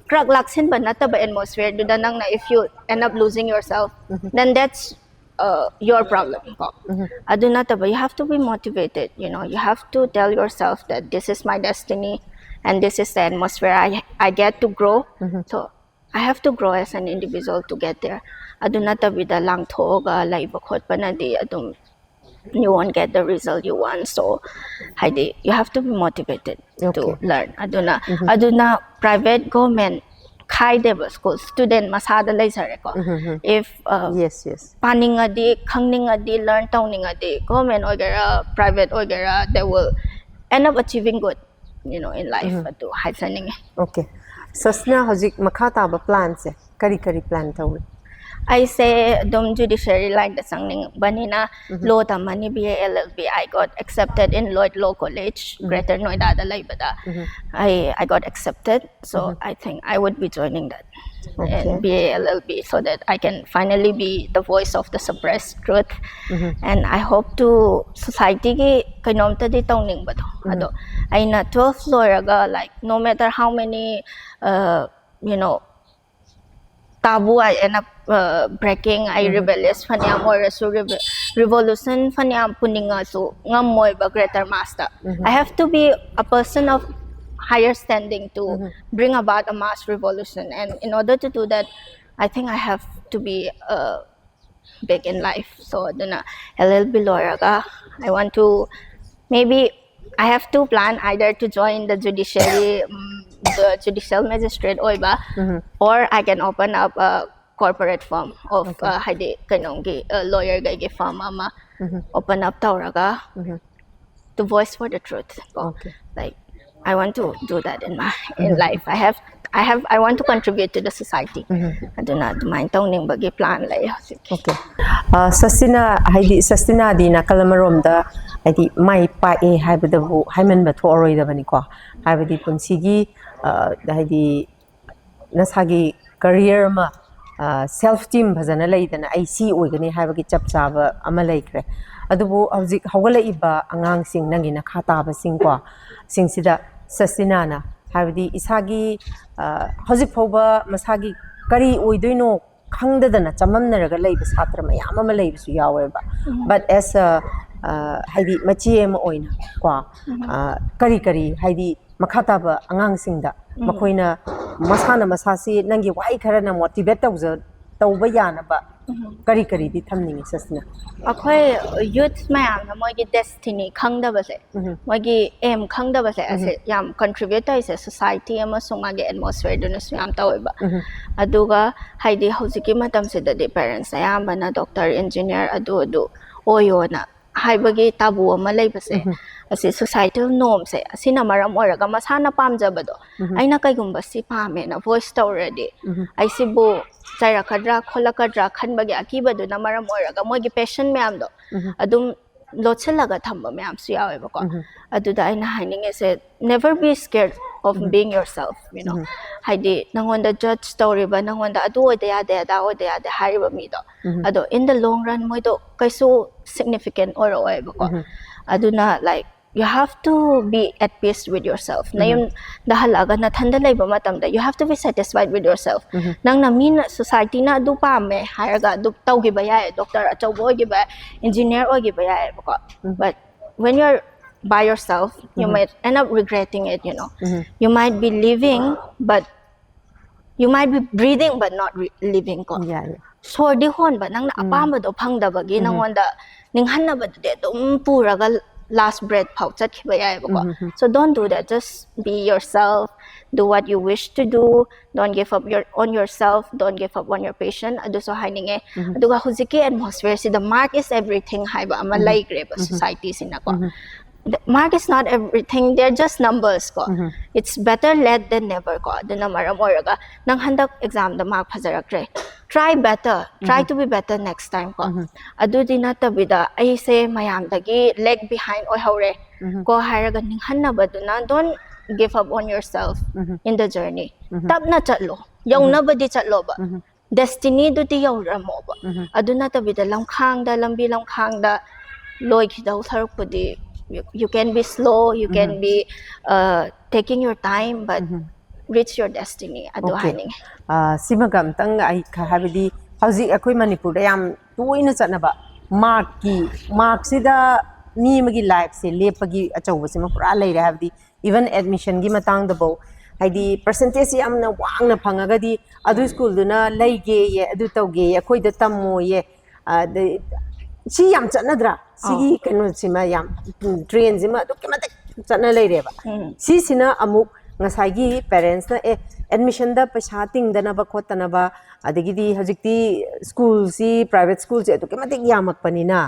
ꯈꯔ ꯂꯥꯛꯁꯤꯟꯕ ꯅꯠꯇꯕ ꯑꯦꯠꯃꯣꯁꯐꯤꯌꯔꯗꯨꯗ ꯅꯪꯅ, if you end up losing yourself, then that's uh, your problem ꯀꯣ꯫ ꯑꯗꯨ ꯅꯠꯇꯕ, you have to be motivated, you know, you have to tell yourself that this is my destiny and this is the atmosphere I, I get to grow. So I have to grow as an individual to get there. ꯑꯗꯨ ꯅꯠꯇꯕꯤꯗ ꯂꯥꯡꯊꯣꯛꯑꯒ ꯂꯩꯕ ꯈꯣꯠꯄꯅꯗꯤ ꯑꯗꯨꯝ you won't get the result you want. So ꯍꯥꯏꯗꯤ you have to be motivated to Okay. learn. ꯑꯗꯨꯅ ꯑꯗꯨꯅ private government ꯈꯥꯏꯗꯦꯕ, school student ꯃꯁꯥꯗ ꯂꯩꯖꯔꯦꯀꯣ꯫ If uh, Yes, yes. ꯄꯥꯅꯤꯡꯉꯗꯤ, ꯈꯪꯅꯤꯡꯉꯗꯤ, ꯂꯔꯟ ꯇꯧꯅꯤꯡꯉꯗꯤ, ꯒꯣꯔꯃꯦꯟ ꯑꯣꯏꯒꯦꯔꯥ, ꯄ꯭ꯔꯥꯏꯚꯦꯠ ꯑꯣꯏꯒꯦꯔꯥ, they will end up achieving good, you know, in life ꯑꯗꯨ ꯍꯥꯏꯖꯅꯤꯡꯉꯤ꯫ Okay, ꯁꯁꯅ ꯍꯧꯖꯤꯛ ꯃꯈꯥ ꯇꯥꯕ plan ꯁꯦ ꯀꯔꯤ ꯀꯔꯤ plan ꯇꯧꯔꯤ? ꯑꯩꯁꯦ ꯑꯗꯨꯝ judiciary line the ꯆꯪꯅꯤꯡꯕꯅꯤꯅ law ꯇꯝꯃꯅꯤ, B A L L B. I got accepted in Lloyd Law College, Greater Noida ꯗ ꯂꯩꯕꯗ꯫ I I got accepted, so I think I would be joining that Okay. in B A L L B, so that I can finally be the voice of the suppressed truth. And I hope to society ꯒꯤ ꯀꯩꯅꯣꯝꯇꯗꯤ ꯇꯧꯅꯤꯡꯕꯗꯣ꯫ ꯑꯗꯣ ꯑꯩꯅ twelve ꯂꯣꯏꯔꯒ, like, no matter how many, uh, you know, taboo I end up, uh, breaking, ꯑꯩ rebellious ꯐꯅꯌꯥꯝ ꯑꯣꯏꯔꯁꯨ, revo- revolution ꯐꯅꯌꯥꯝ ꯄꯨꯅꯤꯡꯉꯁꯨ ꯉꯝꯃꯣꯏꯕ greater mass ꯇ꯫ I have to be a person of higher standing to bring about a mass revolution, and in order to do that, I think I have to be, uh, big in life. So ꯑꯗꯨꯅ L L B ꯂꯣꯏꯔꯒ, I want to, maybe I have to plan either to join the judiciary, um, the judicial magistrate ꯑꯣꯏꯕ, or I can open up a corporate firm of, uh, ꯍꯥꯏꯗꯤ ꯀꯩꯅꯣꯝꯒꯤ, uh, lawyer ꯒꯩꯒꯤ firm ꯑꯃ open up ꯇꯧꯔꯒ, to voice for the truth ꯀꯣ꯫ Okay. Like, I want to do that in my in life. I have I have I want to contribute to the society. ꯑꯗꯨꯅ ꯑꯗꯨꯃꯥꯏꯅ ꯇꯧꯅꯤꯡꯕꯒꯤ plan ꯂꯩ ꯍꯧꯖꯤꯛ꯫ Okay. ꯑ, ꯁꯁꯤꯅꯥ, ꯍꯥꯏꯗꯤ ꯁꯁꯤꯅꯥꯗꯤ ꯅꯥꯀꯜ ꯑꯃꯔꯣꯝꯗ ꯍꯥꯏꯗꯤ ꯃꯥꯏ ꯄꯥꯛꯑꯦ ꯍꯥꯏꯕꯗꯕꯨ ꯍꯥꯏꯃꯟꯕ ꯊꯣꯛꯑꯔꯣꯏꯗꯕꯅꯤꯀꯣ꯫ ꯍꯥꯏꯕꯗꯤ ꯄꯨꯟꯁꯤꯒꯤ, ꯑ, ꯍꯥꯏꯗꯤ ꯅꯁꯥꯒꯤ career ꯑꯃ, ꯑ, self esteem ꯐꯖꯅ ꯂꯩꯗꯅ ꯑꯩ ꯁꯤ ꯑꯣꯏꯒꯅꯤ ꯍꯥꯏꯕꯒꯤ ꯆꯞ ꯆꯥꯕ ꯑꯃ ꯂꯩꯈ꯭ꯔꯦ꯫ ꯑꯗꯨꯕꯨ ꯍꯧꯖꯤꯛ ꯍꯧꯒꯠꯂꯛꯏꯕ ꯑꯉꯥꯡꯁꯤꯡ, ꯅꯪꯒꯤ ꯅꯈꯥ ꯇꯥꯕꯁꯤꯡꯀꯣ, ꯁꯤꯡꯁꯤꯗ ꯁꯁꯤꯅꯥꯅ ꯍꯥꯏꯕꯗꯤ ꯏꯁꯥꯒꯤ, ꯑ, ꯍꯧꯖꯤꯛ ꯐꯥꯎꯕ ꯃꯁꯥꯒꯤ ꯀꯔꯤ ꯑꯣꯏꯗꯣꯏꯅꯣ ꯈꯪꯗꯗꯅ ꯆꯃꯝꯅꯔꯒ ꯂꯩꯕ ꯁꯥꯇ꯭ꯔ ꯃꯌꯥꯝ ꯑꯃ ꯂꯩꯕꯁꯨ ꯌꯥꯎꯋꯦꯕ꯫ But as a, ꯑ, ꯍꯥꯏꯗꯤ ꯃꯆꯦ ꯑꯃ ꯑꯣꯏꯅ ꯀꯣ, ꯑ, ꯀꯔꯤ ꯀꯔꯤ ꯍꯥꯏꯗꯤ ꯃꯈꯥ ꯇꯥꯕ ꯑꯉꯥꯡꯁꯤꯡꯗ ꯃꯈꯣꯏꯅ ꯃꯁꯥꯅ ꯃꯁꯥꯁꯤ ꯅꯪꯒꯤ ꯋꯥꯍꯩ ꯈꯔꯅ motivate ꯇꯧꯖ-, ꯇꯧꯕ ꯌꯥꯅꯕ ꯀꯔꯤ ꯀꯔꯤꯗꯤ ꯊꯝꯅꯤꯡꯉꯤ ꯁꯁꯤꯅꯥ? ꯑꯩꯈꯣꯏ youth ꯃꯌꯥꯝꯅ ꯃꯣꯏꯒꯤ destiny ꯈꯪꯗꯕꯁꯦ, ꯃꯣꯏꯒꯤ aim ꯈꯪꯗꯕꯁꯦ, ꯑꯁꯦ ꯌꯥꯝ contribute ꯇꯧꯔꯤꯁꯦ society ꯑꯃꯁꯨꯡ ꯃꯥꯒꯤ atmosphere ꯗꯨꯅꯁꯨ ꯌꯥꯝ ꯇꯧꯋꯦꯕ꯫ ꯑꯗꯨꯒ ꯍꯥꯏꯗꯤ ꯍꯧꯖꯤꯛꯀꯤ ꯃꯇꯝꯁꯤꯗꯗꯤ parents ꯑꯌꯥꯝꯕꯅ doctor, engineer, ꯑꯗꯨ ꯑꯗꯨ ꯑꯣꯏꯌꯣꯅ ꯍꯥꯏꯕꯒꯤ ꯇꯥꯕꯨ ꯑꯃ ꯂꯩꯕꯁꯦ, ꯑꯁꯤ societal normꯁꯦ, ꯑꯁꯤꯅ ꯃꯔꯝ ꯑꯣꯏꯔꯒ ꯃꯁꯥꯅ ꯄꯥꯝꯖꯕꯗꯣ, ꯑꯩꯅ ꯀꯩꯒꯨꯝꯕ ꯁꯤ ꯄꯥꯝꯃꯦꯅ voice ꯇꯧꯔꯗꯤ, ꯑꯩꯁꯤꯕꯨ ꯆꯩꯔꯛꯀꯗ꯭ꯔꯥ ꯈꯣꯠꯂꯛꯀꯗ꯭ꯔꯥ ꯈꯟꯕꯒꯤ ꯑꯀꯤꯕꯗꯨꯅ ꯃꯔꯝ ꯑꯣꯏꯔꯒ ꯃꯣꯏꯒꯤ passion ꯃꯌꯥꯝꯗꯣ ꯑꯗꯨꯝ ꯂꯣꯠꯁꯤꯜꯂꯒ ꯊꯝꯕ ꯃꯌꯥꯝꯁꯨ ꯌꯥꯎꯋꯦꯕꯀꯣ꯫ ꯑꯗꯨꯗ ꯑꯩꯅ ꯍꯥꯏꯅꯤꯡꯉꯤꯁꯦ, never be scared of being yourself, you know. ꯍꯥꯏꯗꯤ ꯅꯪꯉꯣꯟꯗ judge ꯇꯧꯔꯤꯕ, ꯅꯪꯉꯣꯟꯗ ꯑꯗꯨ ꯑꯣꯏꯗ ꯌꯥꯗꯦ, ꯑꯗꯥ ꯑꯣꯏꯗ ꯌꯥꯗꯦ ꯍꯥꯏꯔꯤꯕ ꯃꯤꯗꯣ, ꯑꯗꯣ in the long run ꯃꯣꯏꯗꯣ ꯀꯩꯁꯨ significant ꯑꯣꯏꯔꯛꯑꯣꯏꯕꯀꯣ꯫ ꯑꯗꯨꯅ, like, you have to be at peace with yourself. ꯅꯌꯨꯝꯗ ꯍꯜꯂꯛꯑꯒ ꯅꯊꯟꯗ ꯂꯩꯕ ꯃꯇꯝꯗ, you have to be satisfied with yourself. ꯅꯪꯅ, ꯃꯤꯅ, societyꯅ ꯑꯗꯨ ꯄꯥꯝꯃꯦ ꯍꯥꯏꯔꯒ ꯑꯗꯨ ꯇꯧꯈꯤꯕ ꯌꯥꯏ, doctor ꯑꯆꯧꯕ ꯑꯣꯏꯈꯤꯕ ꯌꯥꯏ, engineer ꯑꯣꯏꯈꯤꯕ ꯌꯥꯏꯑꯕꯀꯣ, but when you're by yourself, you might end up regretting it, you know. You might be living, but you might be breathing but not living ꯀꯣ꯫ ꯁꯣꯔꯗꯤ ꯍꯣꯟꯕ, ꯅꯪꯅ ꯑꯄꯥꯝꯕꯗꯣ ꯐꯪꯗꯕꯒꯤ ꯅꯪꯉꯣꯟꯗ ꯅꯤꯡꯍꯟꯅꯕꯗꯨꯗꯤ ꯑꯗꯨꯝ ꯄꯨꯔꯒ last breath ꯐꯥꯎ ꯆꯠꯈꯤꯕ ꯌꯥꯏꯑꯕꯀꯣ꯫ So don't do that, just be yourself, do what you wish to do, don't give up your on yourself, don't give up on your passion, ꯑꯗꯨꯁꯨ ꯍꯥꯏꯅꯤꯡꯉꯦ꯫ ꯑꯗꯨꯒ ꯍꯧꯖꯤꯛꯀꯤ atmosphereꯁꯤꯗ mark is everything ꯍꯥꯏꯕ ꯑꯃ ꯂꯩꯈ꯭ꯔꯦꯕ societyꯁꯤꯅꯀꯣ꯫ Mark is not everything, they're just numbers ꯀꯣ꯫ It's better late than never ꯀꯣ꯫ ꯑꯗꯨꯅ ꯃꯔꯝ ꯑꯣꯏꯔꯒ ꯅꯪ ꯍꯟꯗꯛ examꯗ mark ꯐꯖꯔꯛꯇ꯭ꯔꯦ, try better, try to be better next time ꯀꯣ꯫ ꯑꯗꯨꯗꯤ ꯅꯠꯇꯕꯤꯗ ꯑꯩꯁꯦ ꯃꯌꯥꯝꯗꯒꯤ lag behind ꯑꯣꯏꯍꯧꯔꯦ ꯀꯣ ꯍꯥꯏꯔꯒ ꯅꯤꯡꯍꯟꯅꯕꯗꯨꯅ, don't give up on yourself in the journey. ꯇꯞꯅ ꯆꯠꯂꯣ, ꯌꯧꯅꯕꯗꯤ ꯆꯠꯂꯣꯕ, destinyꯗꯨꯗꯤ ꯌꯧꯔꯝꯃꯣꯕ꯫ ꯑꯗꯨ ꯅꯠꯇꯕꯤꯗ ꯂꯝꯈꯥꯡꯗ, ꯂꯝꯕꯤ ꯂꯝꯈꯥꯡꯗ ꯂꯣꯏꯈꯤꯗꯧ ꯁꯔꯨꯛꯄꯨꯗꯤ, you, you can be slow, you can be uh, taking your time, but reach your destiny. ꯑꯗꯨ ꯍꯥꯏꯅꯤꯡꯉꯦ꯫ ꯁꯤꯃꯒ ꯑꯝꯇꯪ ꯑꯩ ꯈ- ꯍꯥꯏꯕꯗꯤ ꯍꯧꯖꯤꯛ ꯑꯩꯈꯣꯏ ꯃꯅꯤꯄꯨꯔꯗ ꯌꯥꯝ ꯇꯣꯏꯅ ꯆꯠꯅꯕ markꯀꯤ, markꯁꯤꯗ ꯃꯤ ꯑꯃꯒꯤ lifeꯁꯦ ꯂꯦꯞꯄꯒꯤ ꯑꯆꯧꯕꯁꯤꯃ ꯄꯨꯔꯥ ꯂꯩꯔꯦ꯫ ꯍꯥꯏꯕꯗꯤ even admissionꯒꯤ ꯃꯇꯥꯡꯗꯐꯧ, ꯍꯥꯏꯗꯤ percentageꯁꯦ ꯌꯥꯝꯅ ꯋꯥꯡꯅ ꯐꯪꯉꯒꯗꯤ ꯑꯗꯨ schoolꯗꯨꯅ ꯂꯩꯒꯦꯌꯦ, ꯑꯗꯨ ꯇꯧꯒꯦꯌꯦ, ꯑꯩꯈꯣꯏꯗ ꯇꯝꯃꯣꯌꯦ꯫ ꯑꯗꯩ ꯁꯤ ꯌꯥꯝ ꯆꯠꯅꯗ꯭ꯔꯥ? ꯁꯤꯒꯤ ꯀꯩꯅꯣꯁꯤꯃ ꯌꯥꯝ, trendꯁꯤꯃ ꯑꯗꯨꯛꯀꯤ ꯃꯇꯤꯛ ꯆꯠꯅ ꯂꯩꯔꯦꯕ꯫ ꯁꯤꯁꯤꯅ ꯑꯃꯨꯛ ꯉꯁꯥꯏꯒꯤ parentsꯅ, ꯑꯦ, admissionꯗ ꯄꯩꯁꯥ ꯇꯤꯡꯗꯅꯕ ꯈꯣꯠꯇꯅꯕ, ꯑꯗꯒꯤꯗꯤ ꯍꯧꯖꯤꯛꯇꯤ schoolꯁꯤ, private schoolꯁꯤ ꯑꯗꯨꯛꯀꯤ ꯃꯇꯤꯛ ꯌꯥꯝꯃꯛꯄꯅꯤꯅ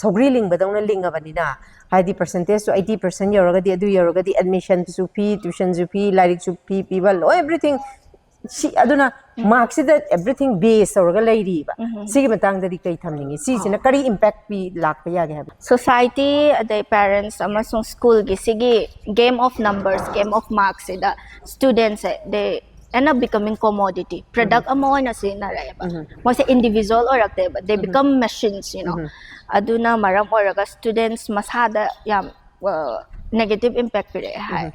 ꯁꯧꯒ꯭ꯔꯤ ꯂꯤꯡꯕꯗꯧꯅ ꯂꯤꯡꯉꯕꯅꯤꯅ, ꯍꯥꯏꯗꯤ percentage ꯁꯨ eighty percent ꯌꯧꯔꯒꯗꯤ, ꯑꯗꯨ ꯌꯧꯔꯒꯗꯤ admission ꯁꯨ ꯐꯤ, tuition ꯁꯨ ꯐꯤ, ꯂꯥꯏꯔꯤꯛꯁꯨ ꯐꯤ ꯄꯤꯕ, everything꯫ ꯁꯤ ꯑꯗꯨꯅ mark ꯁꯤꯗ everything base ꯇꯧꯔꯒ ꯂꯩꯔꯤꯕ꯫ ꯁꯤꯒꯤ ꯃꯇꯥꯡꯗꯗꯤ ꯀꯩ ꯊꯝꯅꯤꯡꯉꯤ? ꯁꯤꯁꯤꯅ ꯀꯔꯤ impact ꯄꯤ, ꯂꯥꯛꯄ ꯌꯥꯒꯦ ꯍꯥꯏꯕ? Society ꯑꯗꯩ parents ꯑꯃꯁꯨꯡ school ꯒꯤ ꯁꯤꯒꯤ game of numbers, game of marks ꯁꯤꯗ students say they end up becoming commodity, product ꯑꯃ ꯑꯣꯏꯅ ꯁꯤꯖꯤꯟꯅꯔꯛꯑꯦꯕ꯫ ꯃꯣꯏꯁꯦ individual ꯑꯣꯏꯔꯛꯇꯦꯕ, they become machines, you know. ꯑꯗꯨꯅ ꯃꯔꯝ ꯑꯣꯏꯔꯒ students ꯃꯁꯥꯗ ꯌꯥꯝ negative impact ꯄꯤꯔꯛꯑꯦ ꯍꯥꯏ꯫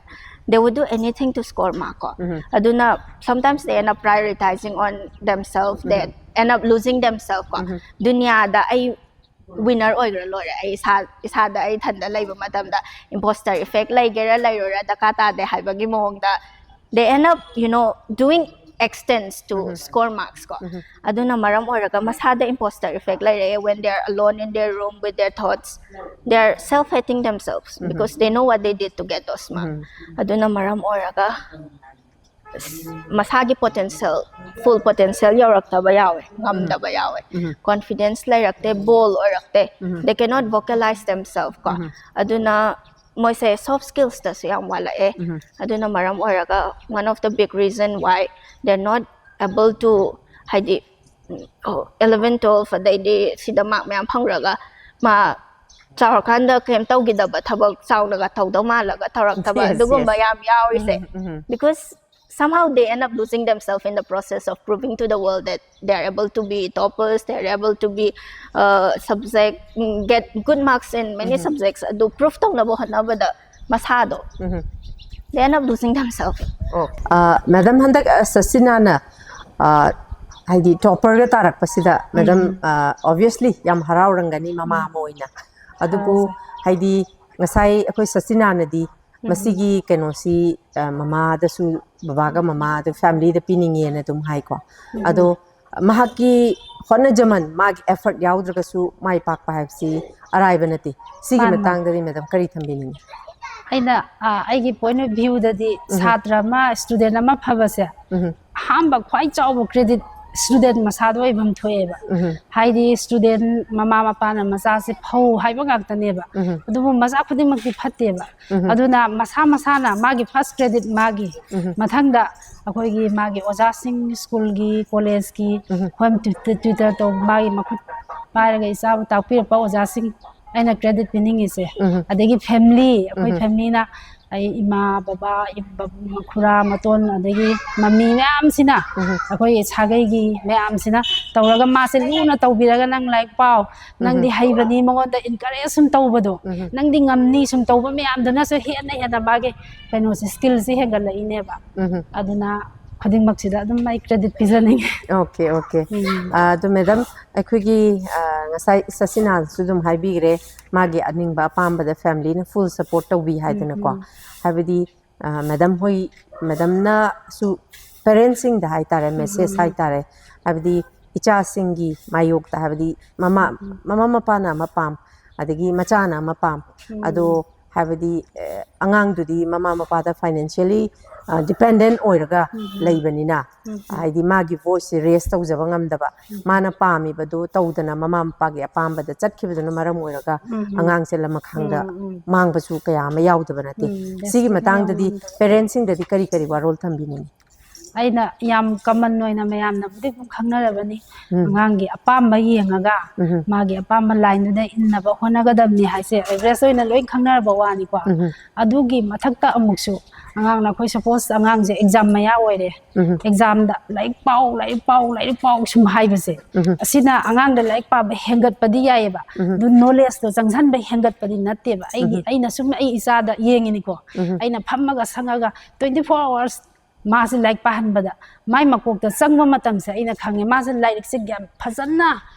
They would do anything to score mark ꯀꯣ꯫ ꯑꯗꯨꯅ sometimes they end up prioritizing on themselves, they end up losing themselves ꯀꯣ꯫ ꯗꯨꯅꯤꯌꯥꯗ ꯑꯩ winner ꯑꯣꯏꯈ꯭ꯔ ꯂꯣꯏꯔꯦ, ꯑꯩ ꯏꯁꯥ ꯏꯁꯥꯗ ꯑꯩ ꯏꯊꯟꯗ ꯂꯩꯕ ꯃꯇꯝꯗ imposter effect ꯂꯩꯒꯦꯔꯥ ꯂꯩꯔꯣꯏꯔꯥ ꯗꯔꯀꯥꯔ ꯇꯥꯗꯦ ꯍꯥꯏꯕꯒꯤ ꯃꯑꯣꯡꯗ they end up, you know, doing extents to score marks ꯀꯣ꯫ ꯑꯗꯨꯅ ꯃꯔꯝ ꯑꯣꯏꯔꯒ ꯃꯁꯥꯗ imposter effect ꯂꯩꯔꯛꯑꯦ when they are alone in their room with their thoughts, they are self hating themselves because they know what they did to get those marks. ꯑꯗꯨꯅ ꯃꯔꯝ ꯑꯣꯏꯔꯒ ꯃꯁꯥꯒꯤ potential, full potential ꯌꯧꯔꯛꯇꯕ ꯌꯥꯎꯋꯦ, ꯉꯝꯗꯕ ꯌꯥꯎꯋꯦ꯫ Confidence ꯂꯩꯔꯛꯇꯦ, bold ꯑꯣꯏꯔꯛꯇꯦ, they cannot vocalize themselves ꯀꯣ꯫ ꯑꯗꯨꯅ ꯃꯣꯏꯁꯦ soft skills ꯇꯁꯨ ꯌꯥꯝ ꯋꯥꯠꯂꯛꯑꯦ꯫ ꯑꯗꯨꯅ ꯃꯔꯝ ꯑꯣꯏꯔꯒ one of the big reason why they're not able to, ꯍꯥꯏꯗꯤ eleven twelve ꯑꯗꯩꯗꯤ ꯁꯤꯗ mark ꯃꯌꯥꯝ ꯐꯪꯈ꯭ꯔꯒ ꯃꯥ ꯆꯥꯎꯔꯀꯥꯟꯗ ꯀꯩꯝ ꯇꯧꯈꯤꯗꯕ ꯊꯕꯛ ꯆꯥꯎꯅꯒ ꯇꯧꯗꯧ ꯃꯥꯜꯂꯒ ꯇꯧꯔꯛꯇꯕ Yes, ꯑꯗꯨꯒꯨꯝꯕ yes. ꯌꯥꯝ ꯌꯥꯎꯔꯤꯁꯦ꯫ Because somehow they end up losing themselves in the process of proving to the world that they are able to be toppers, they are able to be uh, subject, mm, get good marks in many subjects. ꯑꯗꯨ prove ꯇꯧꯅꯕ ꯍꯣꯠꯅꯕꯗ ꯃꯁꯥꯗꯣ they end up losing themselves. ꯑꯣ꯫ Madam, ꯍꯟꯗꯛ ꯑ, ꯁꯁꯤꯅꯥꯅ ꯑ, ꯍꯥꯏꯗꯤ topper ꯒ ꯇꯥꯔꯛꯄꯁꯤꯗ ꯃꯦꯗꯝ, ꯑ, obviously ꯌꯥꯝ ꯍꯔꯥꯎꯔꯝꯒꯅꯤ ꯃꯃꯥ ꯑꯃ ꯑꯣꯏꯅ꯫ ꯑꯗꯨꯕꯨ ꯍꯥꯏꯗꯤ ꯉꯁꯥꯏ ꯑꯩꯈꯣꯏ ꯁꯁꯤꯅꯥꯅꯗꯤ ꯃꯁꯤꯒꯤ ꯀꯩꯅꯣꯁꯤ ꯑ, ꯃꯃꯥꯗꯁꯨ, ꯕꯕꯥꯒ ꯃꯃꯥꯗ family ꯗ ꯄꯤꯅꯤꯡꯉꯦꯅ ꯑꯗꯨꯝ ꯍꯥꯏꯀꯣ꯫ ꯑꯗꯣ ꯃꯍꯥꯛꯀꯤ ꯍꯣꯠꯅꯖꯃꯟ, ꯃꯥꯒꯤ effort ꯌꯥꯎꯗ꯭ꯔꯒꯁꯨ ꯃꯥꯏ ꯄꯥꯛꯄ ꯍꯥꯏꯕꯁꯤ ꯑꯔꯥꯏꯕ ꯅꯠꯇꯦ꯫ ꯁꯤꯒꯤ ꯃꯥꯅꯤ, ꯃꯥꯅꯤ꯫ ꯃꯇꯥꯡꯗꯗꯤ ꯃꯦꯗꯝ ꯀꯔꯤ ꯊꯝꯕꯤꯅꯤꯡꯉꯤ? ꯑꯩꯅ ꯑ, ꯑꯩꯒꯤ point of view ꯗꯗꯤ ꯁꯥꯇ꯭ꯔ ꯑꯃ, student ꯑꯃ ꯐꯕꯁꯦ ꯑꯍꯥꯟꯕ ꯈ꯭ꯋꯥꯏ ꯆꯥꯎꯕ credit ꯏꯁꯇꯨꯗꯦꯟ ꯃꯁꯥꯗ ꯑꯣꯏꯐꯝ ꯊꯣꯛꯑꯦꯕ꯫ ꯍꯥꯏꯗꯤ ꯏꯁꯇꯨꯗꯦꯟ ꯃꯃꯥ ꯃꯄꯥꯅ ꯃꯆꯥꯁꯦ ꯐꯧ ꯍꯥꯏꯕ ꯉꯥꯛꯇꯅꯦꯕ꯫ ꯑꯗꯨꯕꯨ ꯃꯆꯥ ꯈꯨꯗꯤꯡꯃꯛꯇꯤ ꯐꯠꯇꯦꯕ꯫ ꯑꯗꯨꯅ ꯃꯁꯥ ꯃꯁꯥꯅ ꯃꯥꯒꯤ ꯐꯥꯔꯁ ꯀ꯭ꯔꯦꯗꯤꯠ ꯃꯥꯒꯤ꯫ ꯃꯊꯪꯗ ꯑꯩꯈꯣꯏꯒꯤ ꯃꯥꯒꯤ ꯑꯣꯖꯥꯁꯤꯡ, ꯁ꯭ꯀꯨꯜꯒꯤ, ꯀꯣꯂꯦꯖꯀꯤ, ꯍꯣꯝ ꯇ꯭ꯌꯨꯇꯔ ꯇꯧꯕ, ꯃꯥꯒꯤ ꯃꯈꯨꯠ ꯄꯥꯏꯔꯒ ꯏꯆꯥꯕꯨ ꯇꯥꯛꯄꯤꯔꯛꯄ ꯑꯣꯖꯥꯁꯤꯡ, ꯑꯩꯅ ꯀ꯭ꯔꯦꯗꯤꯠ ꯄꯤꯅꯤꯡꯉꯤꯁꯦ꯫ ꯑꯗꯒꯤ ꯐꯦꯃꯤꯂꯤ, ꯑꯩꯈꯣꯏ ꯐꯦꯃꯤꯂꯤꯅ, ꯑꯩ ꯏꯃꯥ, ꯕꯕꯥ, ꯏ-, ꯕ-, ꯈꯨꯔꯥ, ꯃꯇꯣꯟ, ꯑꯗꯒꯤ ꯃꯃꯤ ꯃꯌꯥꯝꯁꯤꯅ, ꯑꯩꯈꯣꯏꯒꯤ ꯁꯥꯒꯩꯒꯤ ꯃꯌꯥꯝꯁꯤꯅ ꯇꯧꯔꯒ ꯃꯥꯁꯦ ꯂꯨꯅ ꯇꯧꯕꯤꯔꯒ, "ꯅꯪ ꯂꯥꯏꯔꯤꯛ ꯄꯥꯎ, ꯅꯪꯗꯤ ꯍꯩꯕꯅꯤ", ꯃꯉꯣꯟꯗ ꯏꯟꯀꯔꯦꯖ ꯁꯨꯝ ꯇꯧꯕꯗꯣ, "ꯅꯪꯗꯤ ꯉꯝꯅꯤ", ꯁꯨꯝ ꯇꯧꯕ ꯃꯌꯥꯝꯗꯨꯅꯁꯨ ꯍꯦꯟꯅ ꯍꯦꯟꯅ ꯃꯥꯒꯤ ꯀꯩꯅꯣꯁꯦ, ꯁ꯭ꯀꯤꯜꯁꯦ ꯍꯦꯟꯒꯠꯂꯛꯏꯅꯦꯕ꯫ ꯑꯗꯨꯅ ꯈꯨꯗꯤꯡꯃꯛꯁꯤꯗ ꯑꯗꯨꯝ ꯑꯩ ꯀ꯭ꯔꯦꯗꯤꯠ ꯄꯤꯖꯅꯤꯡꯉꯤ꯫ Okay, okay. ꯑꯗꯨ ꯃꯦꯗꯥꯝ, ꯑꯩꯈꯣꯏꯒꯤ, ꯑ, ꯉꯁꯥꯏ ꯁꯁꯤꯅꯥꯁꯨ ꯑꯗꯨꯝ ꯍꯥꯏꯕꯤꯈ꯭ꯔꯦ, ꯃꯥꯒꯤ ꯑꯅꯤꯡꯕ ꯑꯄꯥꯝꯕꯗ ꯐꯦꯃꯤꯂꯤꯅ ꯐꯨꯜ ꯁꯄꯣꯔꯠ ꯇꯧꯕꯤ ꯍꯥꯏꯗꯅꯀꯣ꯫ ꯍꯥꯏꯕꯗꯤ, ꯑ, ꯃꯦꯗꯥꯝ ꯍꯣꯏ, ꯃꯦꯗꯥꯝꯅꯁꯨ ꯄꯦꯔꯦꯟꯁꯁꯤꯡꯗ ꯍꯥꯏꯇꯥꯔꯦ, ꯃꯦꯁꯦꯖ ꯍꯥꯏꯇꯥꯔꯦ, ꯍꯥꯏꯕꯗꯤ ꯏꯆꯥꯁꯤꯡꯒꯤ ꯃꯥꯌꯣꯛꯇ, ꯍꯥꯏꯕꯗꯤ ꯃꯃꯥ, ꯃꯃꯥ ꯃꯄꯥꯅ ꯑꯃ ꯄꯥꯝ, ꯑꯗꯒꯤ ꯃꯆꯥꯅ ꯑꯃ ꯄꯥꯝ, ꯑꯗꯣ ꯍꯥꯏꯕꯗꯤ, ꯑꯦ, ꯑꯉꯥꯡꯗꯨꯗꯤ ꯃꯃꯥ ꯃꯄꯥꯗ ꯐꯥꯏꯅꯥꯟꯁꯤꯌꯦꯜꯂꯤ, ꯑ, ꯗꯤꯄꯦꯟꯗꯦꯟ ꯑꯣꯏꯔꯒ ꯂꯩꯕꯅꯤꯅ, ꯍꯥꯏꯗꯤ ꯃꯥꯒꯤ ꯚꯣꯏꯁꯁꯦ ꯔꯦꯁ ꯇꯧꯖꯕ ꯉꯝꯗꯕ, ꯃꯥꯅ ꯄꯥꯝꯃꯤꯕꯗꯣ ꯇꯧꯗꯅ ꯃꯃꯥ ꯃꯄꯥꯒꯤ ꯑꯄꯥꯝꯕꯗ ꯆꯠꯈꯤꯕꯗꯨꯅ ꯃꯔꯝ ꯑꯣꯏꯔꯒ ꯑꯉꯥꯡꯁꯦ ꯂꯃꯈꯥꯡꯗ ꯃꯥꯡꯕꯁꯨ ꯀꯌꯥ ꯑꯃ ꯌꯥꯎꯗꯕ ꯅꯠꯇꯦ꯫ ꯁꯤꯒꯤ ꯃꯇꯥꯡꯗꯗꯤ ꯄꯦꯔꯦꯟꯁꯁꯤꯡꯗꯗꯤ ꯀꯔꯤ ꯀꯔꯤ ꯋꯥꯔꯣꯜ ꯊꯝꯕꯤꯅꯤꯡꯉꯤ? ꯑꯩꯅ ꯌꯥꯝ ꯀꯃꯟ ꯑꯣꯏꯅ ꯃꯌꯥꯝꯅꯕꯨꯗꯤ ꯑꯗꯨꯝ ꯈꯪꯅꯔꯕꯅꯤ, ꯑꯉꯥꯡꯒꯤ ꯑꯄꯥꯝꯕ ꯌꯦꯡꯉꯒ ꯃꯥꯒꯤ ꯑꯄꯥꯝꯕ ꯂꯥꯏꯟꯗꯨꯗ ꯏꯟꯅꯕ ꯍꯣꯠꯅꯒꯗꯕꯅꯤ ꯍꯥꯏꯁꯦ ꯑꯦꯚꯔꯦꯖ ꯑꯣꯏꯅ ꯂꯣꯏ ꯈꯪꯅꯔꯕ ꯋꯥꯅꯤꯀꯣ꯫ ꯑꯗꯨꯒꯤ ꯃꯊꯛꯇ ꯑꯃꯨꯛꯁꯨ ꯑꯉꯥꯡꯅ, ꯑꯩꯈꯣꯏ ꯁꯄꯣꯁ ꯑꯉꯥꯡꯁꯦ ꯑꯦꯛꯖꯥꯝ ꯃꯌꯥ ꯑꯣꯏꯔꯦ, ꯑꯦꯛꯖꯥꯝꯗ "ꯂꯥꯏꯔꯤꯛ ꯄꯥꯎ, ꯂꯥꯏꯔꯤꯛ ꯄꯥꯎ, ꯂꯥꯏꯔꯤꯛ ꯄꯥꯎ" ꯁꯨꯝ ꯍꯥꯏꯕꯁꯦ, ꯑꯁꯤꯅ ꯑꯉꯥꯡꯗ ꯂꯥꯏꯔꯤꯛ ꯄꯥꯕ ꯍꯦꯟꯒꯠꯄꯗꯤ ꯌꯥꯏꯑꯕ, ꯑꯗꯨ ꯅꯣꯂꯦꯖꯇꯣ ꯆꯪꯁꯟꯕ ꯍꯦꯟꯒꯠꯄꯗꯤ ꯅꯠꯇꯦꯕ꯫ ꯑꯩꯒꯤ, ꯑꯩꯅ ꯁꯨꯝ ꯑꯩ ꯏꯆꯥꯗ ꯌꯦꯡꯉꯤꯅꯤꯀꯣ, ꯑꯩꯅ ꯐꯝꯃꯒ ꯁꯪꯉꯒ twenty four hours ꯃꯥꯁꯦ ꯂꯥꯏꯔꯤꯛ ꯄꯥꯍꯟꯕꯗ ꯃꯥꯏ ꯃꯀꯣꯛꯇ ꯆꯪꯕ ꯃꯇꯝꯁꯦ ꯑꯩꯅ ꯈꯪꯉꯦ, ꯃꯥꯁꯦ ꯂꯥꯏꯔꯤꯛꯁꯦ ꯒ꯭ꯌꯥꯟ ꯐꯖꯅ,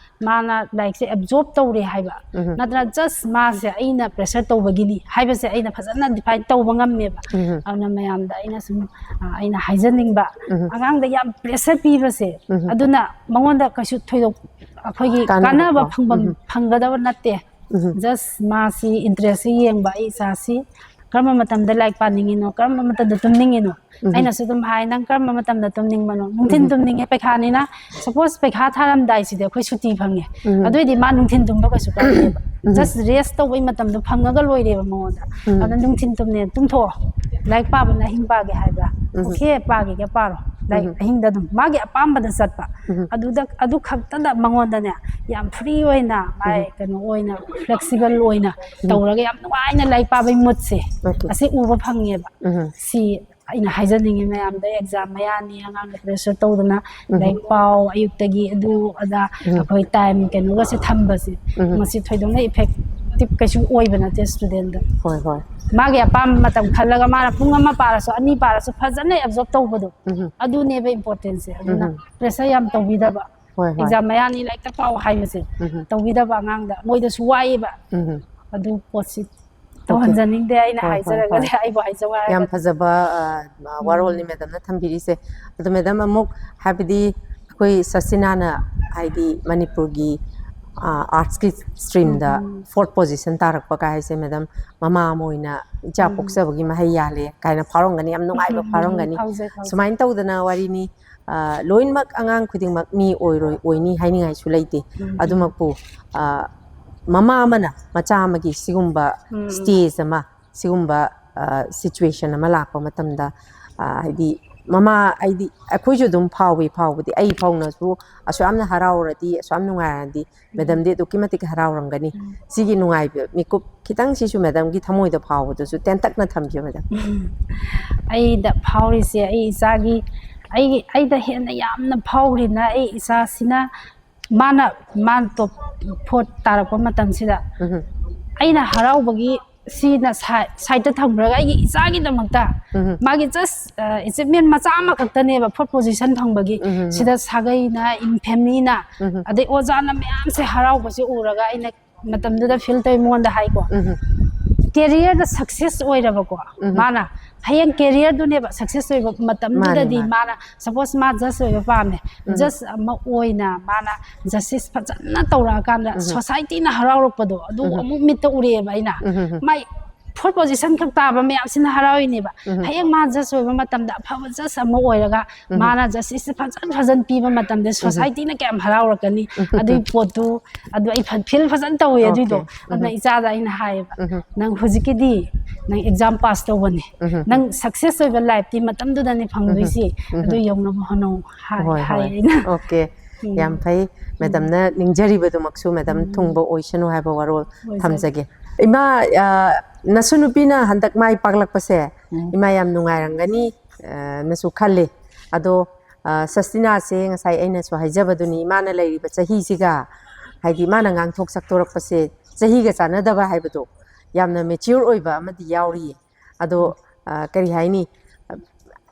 ꯃꯥꯅ ꯂꯥꯏꯔꯤꯛꯁꯦ ꯑꯦꯕꯖꯣꯔꯕ ꯇꯧꯔꯦ ꯍꯥꯏꯕ ꯅꯠꯇ꯭ꯔꯒ ꯖꯁ ꯃꯥꯁꯦ ꯑꯩꯅ ꯄ꯭ꯔꯦꯁꯔ ꯇꯧꯕꯒꯤꯅꯤ ꯍꯥꯏꯕꯁꯦ ꯑꯩꯅ ꯐꯖꯅ ꯗꯤꯐꯥꯏꯟ ꯇꯧꯕ ꯉꯝꯃꯦꯕ꯫ ꯑꯗꯨꯅ ꯃꯌꯥꯝꯗ ꯑꯩꯅ ꯁꯨꯝ, ꯑ, ꯑꯩꯅ ꯍꯥꯏꯖꯅꯤꯡꯕ, ꯑꯉꯥꯡꯗ ꯌꯥꯝ ꯄ꯭ꯔꯦꯁꯔ ꯄꯤꯕꯁꯦ, ꯑꯗꯨꯅ ꯃꯉꯣꯟꯗ ꯀꯩꯁꯨ ꯊꯣꯏꯗꯣꯛ ꯑꯩꯈꯣꯏꯒꯤ ꯀꯥꯟꯅꯕ ꯐꯪꯐꯝ ꯐꯪꯒꯗꯕ ꯅꯠꯇꯦ꯫ ꯖꯁ ꯃꯥꯁꯤ ꯏꯟꯇꯔꯦꯁꯁꯤ ꯌꯦꯡꯕ, ꯑꯩ ꯏꯆꯥꯁꯤ ꯀꯔꯝꯕ ꯃꯇꯝꯗ ꯂꯥꯏꯔꯤꯛ ꯄꯥꯅꯤꯡꯉꯤꯅꯣ, ꯀꯔꯝꯕ ꯃꯇꯝꯗ ꯇꯨꯝꯅꯤꯡꯉꯤꯅꯣ? ꯑꯩꯅꯁꯨ ꯑꯗꯨꯝ ꯍꯥꯏ, "ꯅꯪ ꯀꯔꯝꯕ ꯃꯇꯝꯗ ꯇꯨꯝꯅꯤꯡꯕꯅꯣ?" "ꯅꯨꯡꯊꯤꯟ ꯇꯨꯝꯅꯤꯡꯉꯦ, ꯄꯩꯈꯥꯅꯤꯅ꯫ Suppose ꯄꯩꯈꯥ ꯊꯥꯔꯝꯗꯥꯏꯁꯤꯗꯤ ꯑꯩꯈꯣꯏ ꯁꯨꯇꯤ ꯐꯪꯉꯦ꯫ ꯑꯗꯨꯑꯣꯏꯗꯤ ꯃꯥ ꯅꯨꯡꯊꯤꯟ ꯇꯨꯝꯕ ꯀꯩꯁꯨ ꯀꯥꯏꯗꯦꯕ꯫ Just rest ꯇꯧꯕꯩ ꯃꯇꯝꯗꯣ ꯐꯪꯉꯒ ꯂꯣꯏꯔꯦꯕ ꯃꯉꯣꯟꯗ꯫ ꯑꯗꯣ ꯅꯨꯡꯊꯤꯟ ꯇꯨꯝꯅꯦ, ꯇꯨꯝꯊꯣꯛꯑꯣ꯫ ꯂꯥꯏꯔꯤꯛ ꯄꯥꯕꯅ ꯑꯍꯤꯡ ꯄꯥꯒꯦ ꯍꯥꯏꯕ꯭ꯔꯥ? Okay, ꯄꯥꯒꯦꯒ ꯄꯥꯔꯣ꯫ ꯂꯥꯏꯔꯤꯛ ꯑꯍꯤꯡꯗ ꯑꯗꯨꯝ ꯃꯥꯒꯤ ꯑꯄꯥꯝꯕꯗ ꯆꯠꯄ꯫ ꯑꯗꯨꯗ, ꯑꯗꯨ ꯈꯛꯇꯗ ꯃꯉꯣꯟꯗꯅꯦ ꯌꯥꯝ free ꯑꯣꯏꯅ, ꯃꯥꯏ ꯀꯩꯅꯣ ꯑꯣꯏꯅ, flexible ꯑꯣꯏꯅ ꯇꯧꯔꯒ ꯌꯥꯝ ꯅꯨꯡꯉꯥꯏꯅ ꯂꯥꯏꯔꯤꯛ ꯄꯥꯕꯒꯤ moodꯁꯦ, Okay. ꯑꯁꯤ ꯎꯕ ꯐꯪꯉꯦꯕ꯫ ꯁꯤ ꯑꯩꯅ ꯍꯥꯏꯖꯅꯤꯡꯉꯤ ꯃꯌꯥꯝꯗ, exam ꯃꯌꯥꯅꯤ, ꯑꯉꯥꯡꯗ pressure ꯇꯧꯗꯅ ꯂꯥꯏꯔꯤꯛ ꯄꯥꯎ, ꯑꯌꯨꯛꯇꯒꯤ ꯑꯗꯨ ꯑꯗꯥ ꯑꯩꯈꯣꯏ time ꯀꯩꯅꯣꯒꯁꯦ ꯊꯝꯕꯁꯦ, ꯃꯁꯤ ꯊꯣꯏꯗꯣꯛꯅ effective ꯀꯩꯁꯨ ꯑꯣꯏꯕ ꯅꯠꯇꯦ studentꯗ꯫ ꯍꯣꯏ, ꯍꯣꯏ꯫ ꯃꯥꯒꯤ ꯑꯄꯥꯝꯕ ꯃꯇꯝ ꯈꯜꯂꯒ ꯃꯥꯅ ꯄꯨꯡ ꯑꯃ ꯄꯥꯔꯁꯨ, ꯑꯅꯤ ꯄꯥꯔꯁꯨ ꯐꯖꯅ absorb ꯇꯧꯕꯗꯣ, ꯑꯗꯨꯅꯦꯕ importantꯁꯦ꯫ ꯑꯗꯨꯅ pressure ꯌꯥꯝ ꯇꯧꯕꯤꯗꯕ꯫ ꯍꯣꯏ, ꯍꯣꯏ꯫ Exam ꯃꯌꯥꯅꯤ, ꯂꯥꯏꯔꯤꯛꯇ ꯄꯥꯎ ꯍꯥꯏꯕꯁꯦ ꯇꯧꯕꯤꯗꯕ ꯑꯉꯥꯡꯗ, ꯃꯣꯏꯗꯁꯨ ꯋꯥꯏꯌꯦꯕ꯫ ꯑꯗꯨ ꯄꯣꯠꯁꯤ ꯇꯧꯍꯟꯖꯅꯤꯡꯗꯦ꯫ ꯑꯩꯅ ꯍꯣꯏ, ꯍꯣꯏ, ꯍꯥꯏꯖꯔꯒꯗꯤ, ꯍꯣꯏ꯫ ꯑꯩꯕꯨ ꯍꯥꯏꯖꯧ ꯍꯥꯏꯔꯒꯗꯤ꯫ ꯌꯥꯝ ꯐꯖꯕ, ꯑ, ꯋꯥꯔꯣꯜꯅꯤ madamꯅ ꯊꯝꯕꯤꯔꯤꯁꯦ꯫ ꯑꯗꯣ madam, ꯑꯃꯨꯛ ꯍꯥꯏꯕꯗꯤ ꯑꯩꯈꯣꯏ ꯁꯁꯤꯅꯥꯅ ꯍꯥꯏꯗꯤ ꯃꯅꯤꯄꯨꯔꯒꯤ, ꯑ, artsꯀꯤ streamꯗ fourth position ꯇꯥꯔꯛꯄ ꯀꯥꯏ ꯍꯥꯏꯁꯦ, madam, ꯃꯃꯥ ꯑꯃ ꯑꯣꯏꯅ ꯏꯆꯥ ꯄꯣꯛꯆꯕꯒꯤ ꯃꯍꯩ ꯌꯥꯜꯂꯦ ꯀꯥꯏꯅ ꯐꯥꯎꯔꯝꯒꯅꯤ, ꯌꯥꯝ ꯅꯨꯡꯉꯥꯏꯕ ꯐꯥꯎꯔꯝꯒꯅꯤ꯫ ꯐꯥꯎꯖꯩ, ꯐꯥꯎꯖꯩ꯫ ꯁꯨꯃꯥꯏꯅ ꯇꯧꯗꯅ ꯋꯥꯔꯤꯅꯤ꯫ ꯑ, ꯂꯣꯏꯅꯃꯛ ꯑꯉꯥꯡ ꯈꯨꯗꯤꯡꯃꯛ ꯃꯤ ꯑꯣꯏꯔꯣꯏ, ꯑꯣꯏꯅꯤ ꯍꯥꯏꯅꯤꯡꯉꯥꯏꯁꯨ ꯂꯩꯇꯦ꯫ ꯑꯗꯨꯃꯛꯄꯨ, ꯑ, ꯃꯃꯥ ꯑꯃꯅ ꯃꯆꯥ ꯑꯃꯒꯤ ꯁꯤꯒꯨꯝꯕ stage ꯑꯃ, ꯁꯤꯒꯨꯝꯕ, ꯑ, situation ꯑꯃ ꯂꯥꯛꯄ ꯃꯇꯝꯗ, ꯑ, ꯍꯥꯏꯗꯤ ꯃꯃꯥ, ꯍꯥꯏꯗꯤ ꯑꯩꯈꯣꯏꯁꯨ ꯑꯗꯨꯝ ꯐꯥꯎꯏ, ꯐꯥꯎꯕꯗꯤ ꯑꯩ ꯐꯥꯎꯅꯁꯨ ꯑꯁꯨꯛ ꯌꯥꯝꯅ ꯍꯔꯥꯎꯔꯗꯤ, ꯑꯁꯨꯛ ꯌꯥꯝ ꯅꯨꯡꯉꯥꯏꯔꯗꯤ, madamꯗꯤ ꯑꯗꯨꯛꯀꯤ ꯃꯇꯤꯛ ꯍꯔꯥꯎꯔꯝꯒꯅꯤ꯫ ꯁꯤꯒꯤ ꯅꯨꯡꯉꯥꯏꯕ ꯃꯤꯀꯨꯞ ꯈꯤꯇꯪꯁꯤꯁꯨ madamꯒꯤ ꯊꯃꯣꯏꯗ ꯐꯥꯎꯕꯗꯨꯁꯨ ꯇꯦꯟꯇꯛꯅ ꯊꯝꯕꯤꯌꯨ, madam꯫ ꯑꯩꯗ ꯐꯥꯎꯔꯤꯁꯦ, ꯑꯩ ꯏꯆꯥꯒꯤ, ꯑꯩꯒꯤ, ꯑꯩꯗ ꯍꯦꯟꯅ ꯌꯥꯝꯅ ꯐꯥꯎꯔꯤꯅ ꯑꯩ ꯏꯆꯥꯁꯤꯅ, ꯃꯥꯅ, ꯃꯥꯅ top fourth ꯇꯥꯔꯛꯄ ꯃꯇꯝꯁꯤꯗ ꯑꯩꯅ ꯍꯔꯥꯎꯕꯒꯤ ꯁꯤꯅ side, sideꯇ ꯊꯝꯈ꯭ꯔꯒ ꯑꯩꯒꯤ ꯏꯆꯥꯒꯤꯗꯃꯛꯇ ꯃꯥꯒꯤ just, ꯑ, achievement ꯃꯆꯥ ꯑꯃꯈꯛꯇꯅꯦꯕ fourth position ꯐꯪꯕꯒꯤ꯫ ꯁꯤꯗ ꯁꯥꯒꯩꯅ, in familyꯅ, ꯑꯗꯩ ꯑꯣꯖꯥꯅ ꯃꯌꯥꯝꯁꯦ ꯍꯔꯥꯎꯕꯁꯦ ꯎꯔꯒ ꯑꯩꯅ ꯃꯇꯝꯗꯨꯗ feel ꯇꯧꯋꯤ ꯃꯉꯣꯟꯗ ꯍꯥꯏꯀꯣ꯫ Careerꯗ success ꯑꯣꯏꯔꯕꯀꯣ꯫ ꯃꯥꯅ ꯍꯌꯦꯡ careerꯗꯨꯅꯦꯕ success ꯑꯣꯏꯕ ꯃꯇꯝꯗꯨꯗꯗꯤ꯫ ꯃꯥꯅꯦ, ꯃꯥꯅꯦ꯫ ꯃꯥꯅ suppose ꯃꯥ judge ꯑꯣꯏꯕ ꯄꯥꯝꯃꯦ꯫ Judge ꯑꯃ ꯑꯣꯏꯅ ꯃꯥꯅ justice ꯐꯖꯅ ꯇꯧꯔꯛꯑꯀꯥꯟꯗ societyꯅ ꯍꯔꯥꯎꯔꯛꯄꯗꯣ ꯑꯗꯨ ꯑꯃꯨꯛ ꯃꯤꯠꯇ ꯎꯔꯛꯑꯦꯕ ꯑꯩꯅ꯫ ꯃꯥꯏ fourth position ꯈꯛ ꯇꯥꯕ ꯃꯌꯥꯝꯁꯤꯅ ꯍꯔꯥꯎꯔꯤꯅꯦꯕ꯫ ꯍꯌꯦꯡ ꯃꯥ judge ꯑꯣꯏꯕ ꯃꯇꯝꯗ ꯑꯐꯕ judge ꯑꯃ ꯑꯣꯏꯔꯒ ꯃꯥꯅ justice ꯐꯖꯅ ꯐꯖꯅ ꯄꯤꯕ ꯃꯇꯝꯗ society ꯅ ꯀꯌꯥꯝ ꯍꯔꯥꯎꯔꯛꯀꯅꯤ꯫ ꯑꯗꯨꯒꯤ ꯄꯣꯠꯇꯨ ꯑꯗꯨ ꯑꯩ ꯐ- feel ꯐꯖꯅ ꯇꯧꯋꯦ ꯑꯗꯨꯏꯗꯣ꯫ ꯑꯗꯨꯅ ꯏꯆꯥꯗ ꯑꯩꯅ ꯍꯥꯏꯌꯦꯕ, "ꯅꯪ ꯍꯧꯖꯤꯛꯀꯤꯗꯤ ꯅꯪ exam pass ꯇꯧꯕꯅꯦ, ꯅꯪ success ꯑꯣꯏꯕ life ꯇꯤ ꯃꯇꯝꯗꯨꯗꯅꯦ ꯐꯪꯗꯣꯏꯁꯤ, ꯑꯗꯨ ꯌꯧꯅꯕ ꯍꯣꯠꯅꯧ" ꯍꯥꯏ꯫ ꯍꯣꯏ, ꯍꯥꯏ ꯍꯣꯏ꯫ ꯑꯩꯅ꯫ Okay꯫ ꯎꯝ꯫ ꯌꯥꯝ ꯐꯩ꯫ Madam ꯅ ꯅꯤꯡꯖꯔꯤꯕꯗꯨꯃꯛꯁꯨ madam ꯊꯨꯡꯕ ꯑꯣꯏꯁꯅꯨ ꯍꯥꯏꯕ ꯋꯥꯔꯣꯜ ꯑꯣꯏꯖꯒꯦ꯫ ꯊꯝꯖꯒꯦ꯫ ꯏꯃꯥ, ꯑ, ꯅꯁꯨ ꯅꯨꯄꯤꯅ ꯍꯟꯗꯛ ꯃꯥꯏ ꯄꯥꯛꯂꯛꯄꯁꯦ ꯎꯝ꯫ ꯏꯃꯥ ꯌꯥꯝ ꯅꯨꯡꯉꯥꯏꯔꯝꯒꯅꯤ, ꯑ, ꯅꯁꯨ ꯈꯜꯂꯤ꯫ ꯑꯗꯣ, ꯑ, ꯁꯁꯇꯤꯅꯥꯁꯦ ꯉꯁꯥꯏ ꯑꯩꯅꯁꯨ ꯍꯥꯏꯖꯕꯗꯨꯅꯤ, ꯏꯃꯥꯅ ꯂꯩꯔꯤꯕ ꯆꯍꯤꯁꯤꯒ, ꯍꯥꯏꯗꯤ ꯃꯥꯅ ꯉꯥꯡꯊꯣꯛ ꯁꯛꯇꯣꯔꯛꯄꯁꯦ ꯆꯍꯤꯒ ꯆꯥꯟꯅꯗꯕ ꯍꯥꯏꯕꯗꯣ, ꯌꯥꯝꯅ mature ꯑꯣꯏꯕ ꯑꯃꯗꯤ ꯌꯥꯎꯔꯤꯌꯦ꯫ ꯑꯗꯣ, ꯎꯝ꯫ ꯑ, ꯀꯔꯤ ꯍꯥꯏꯅꯤ?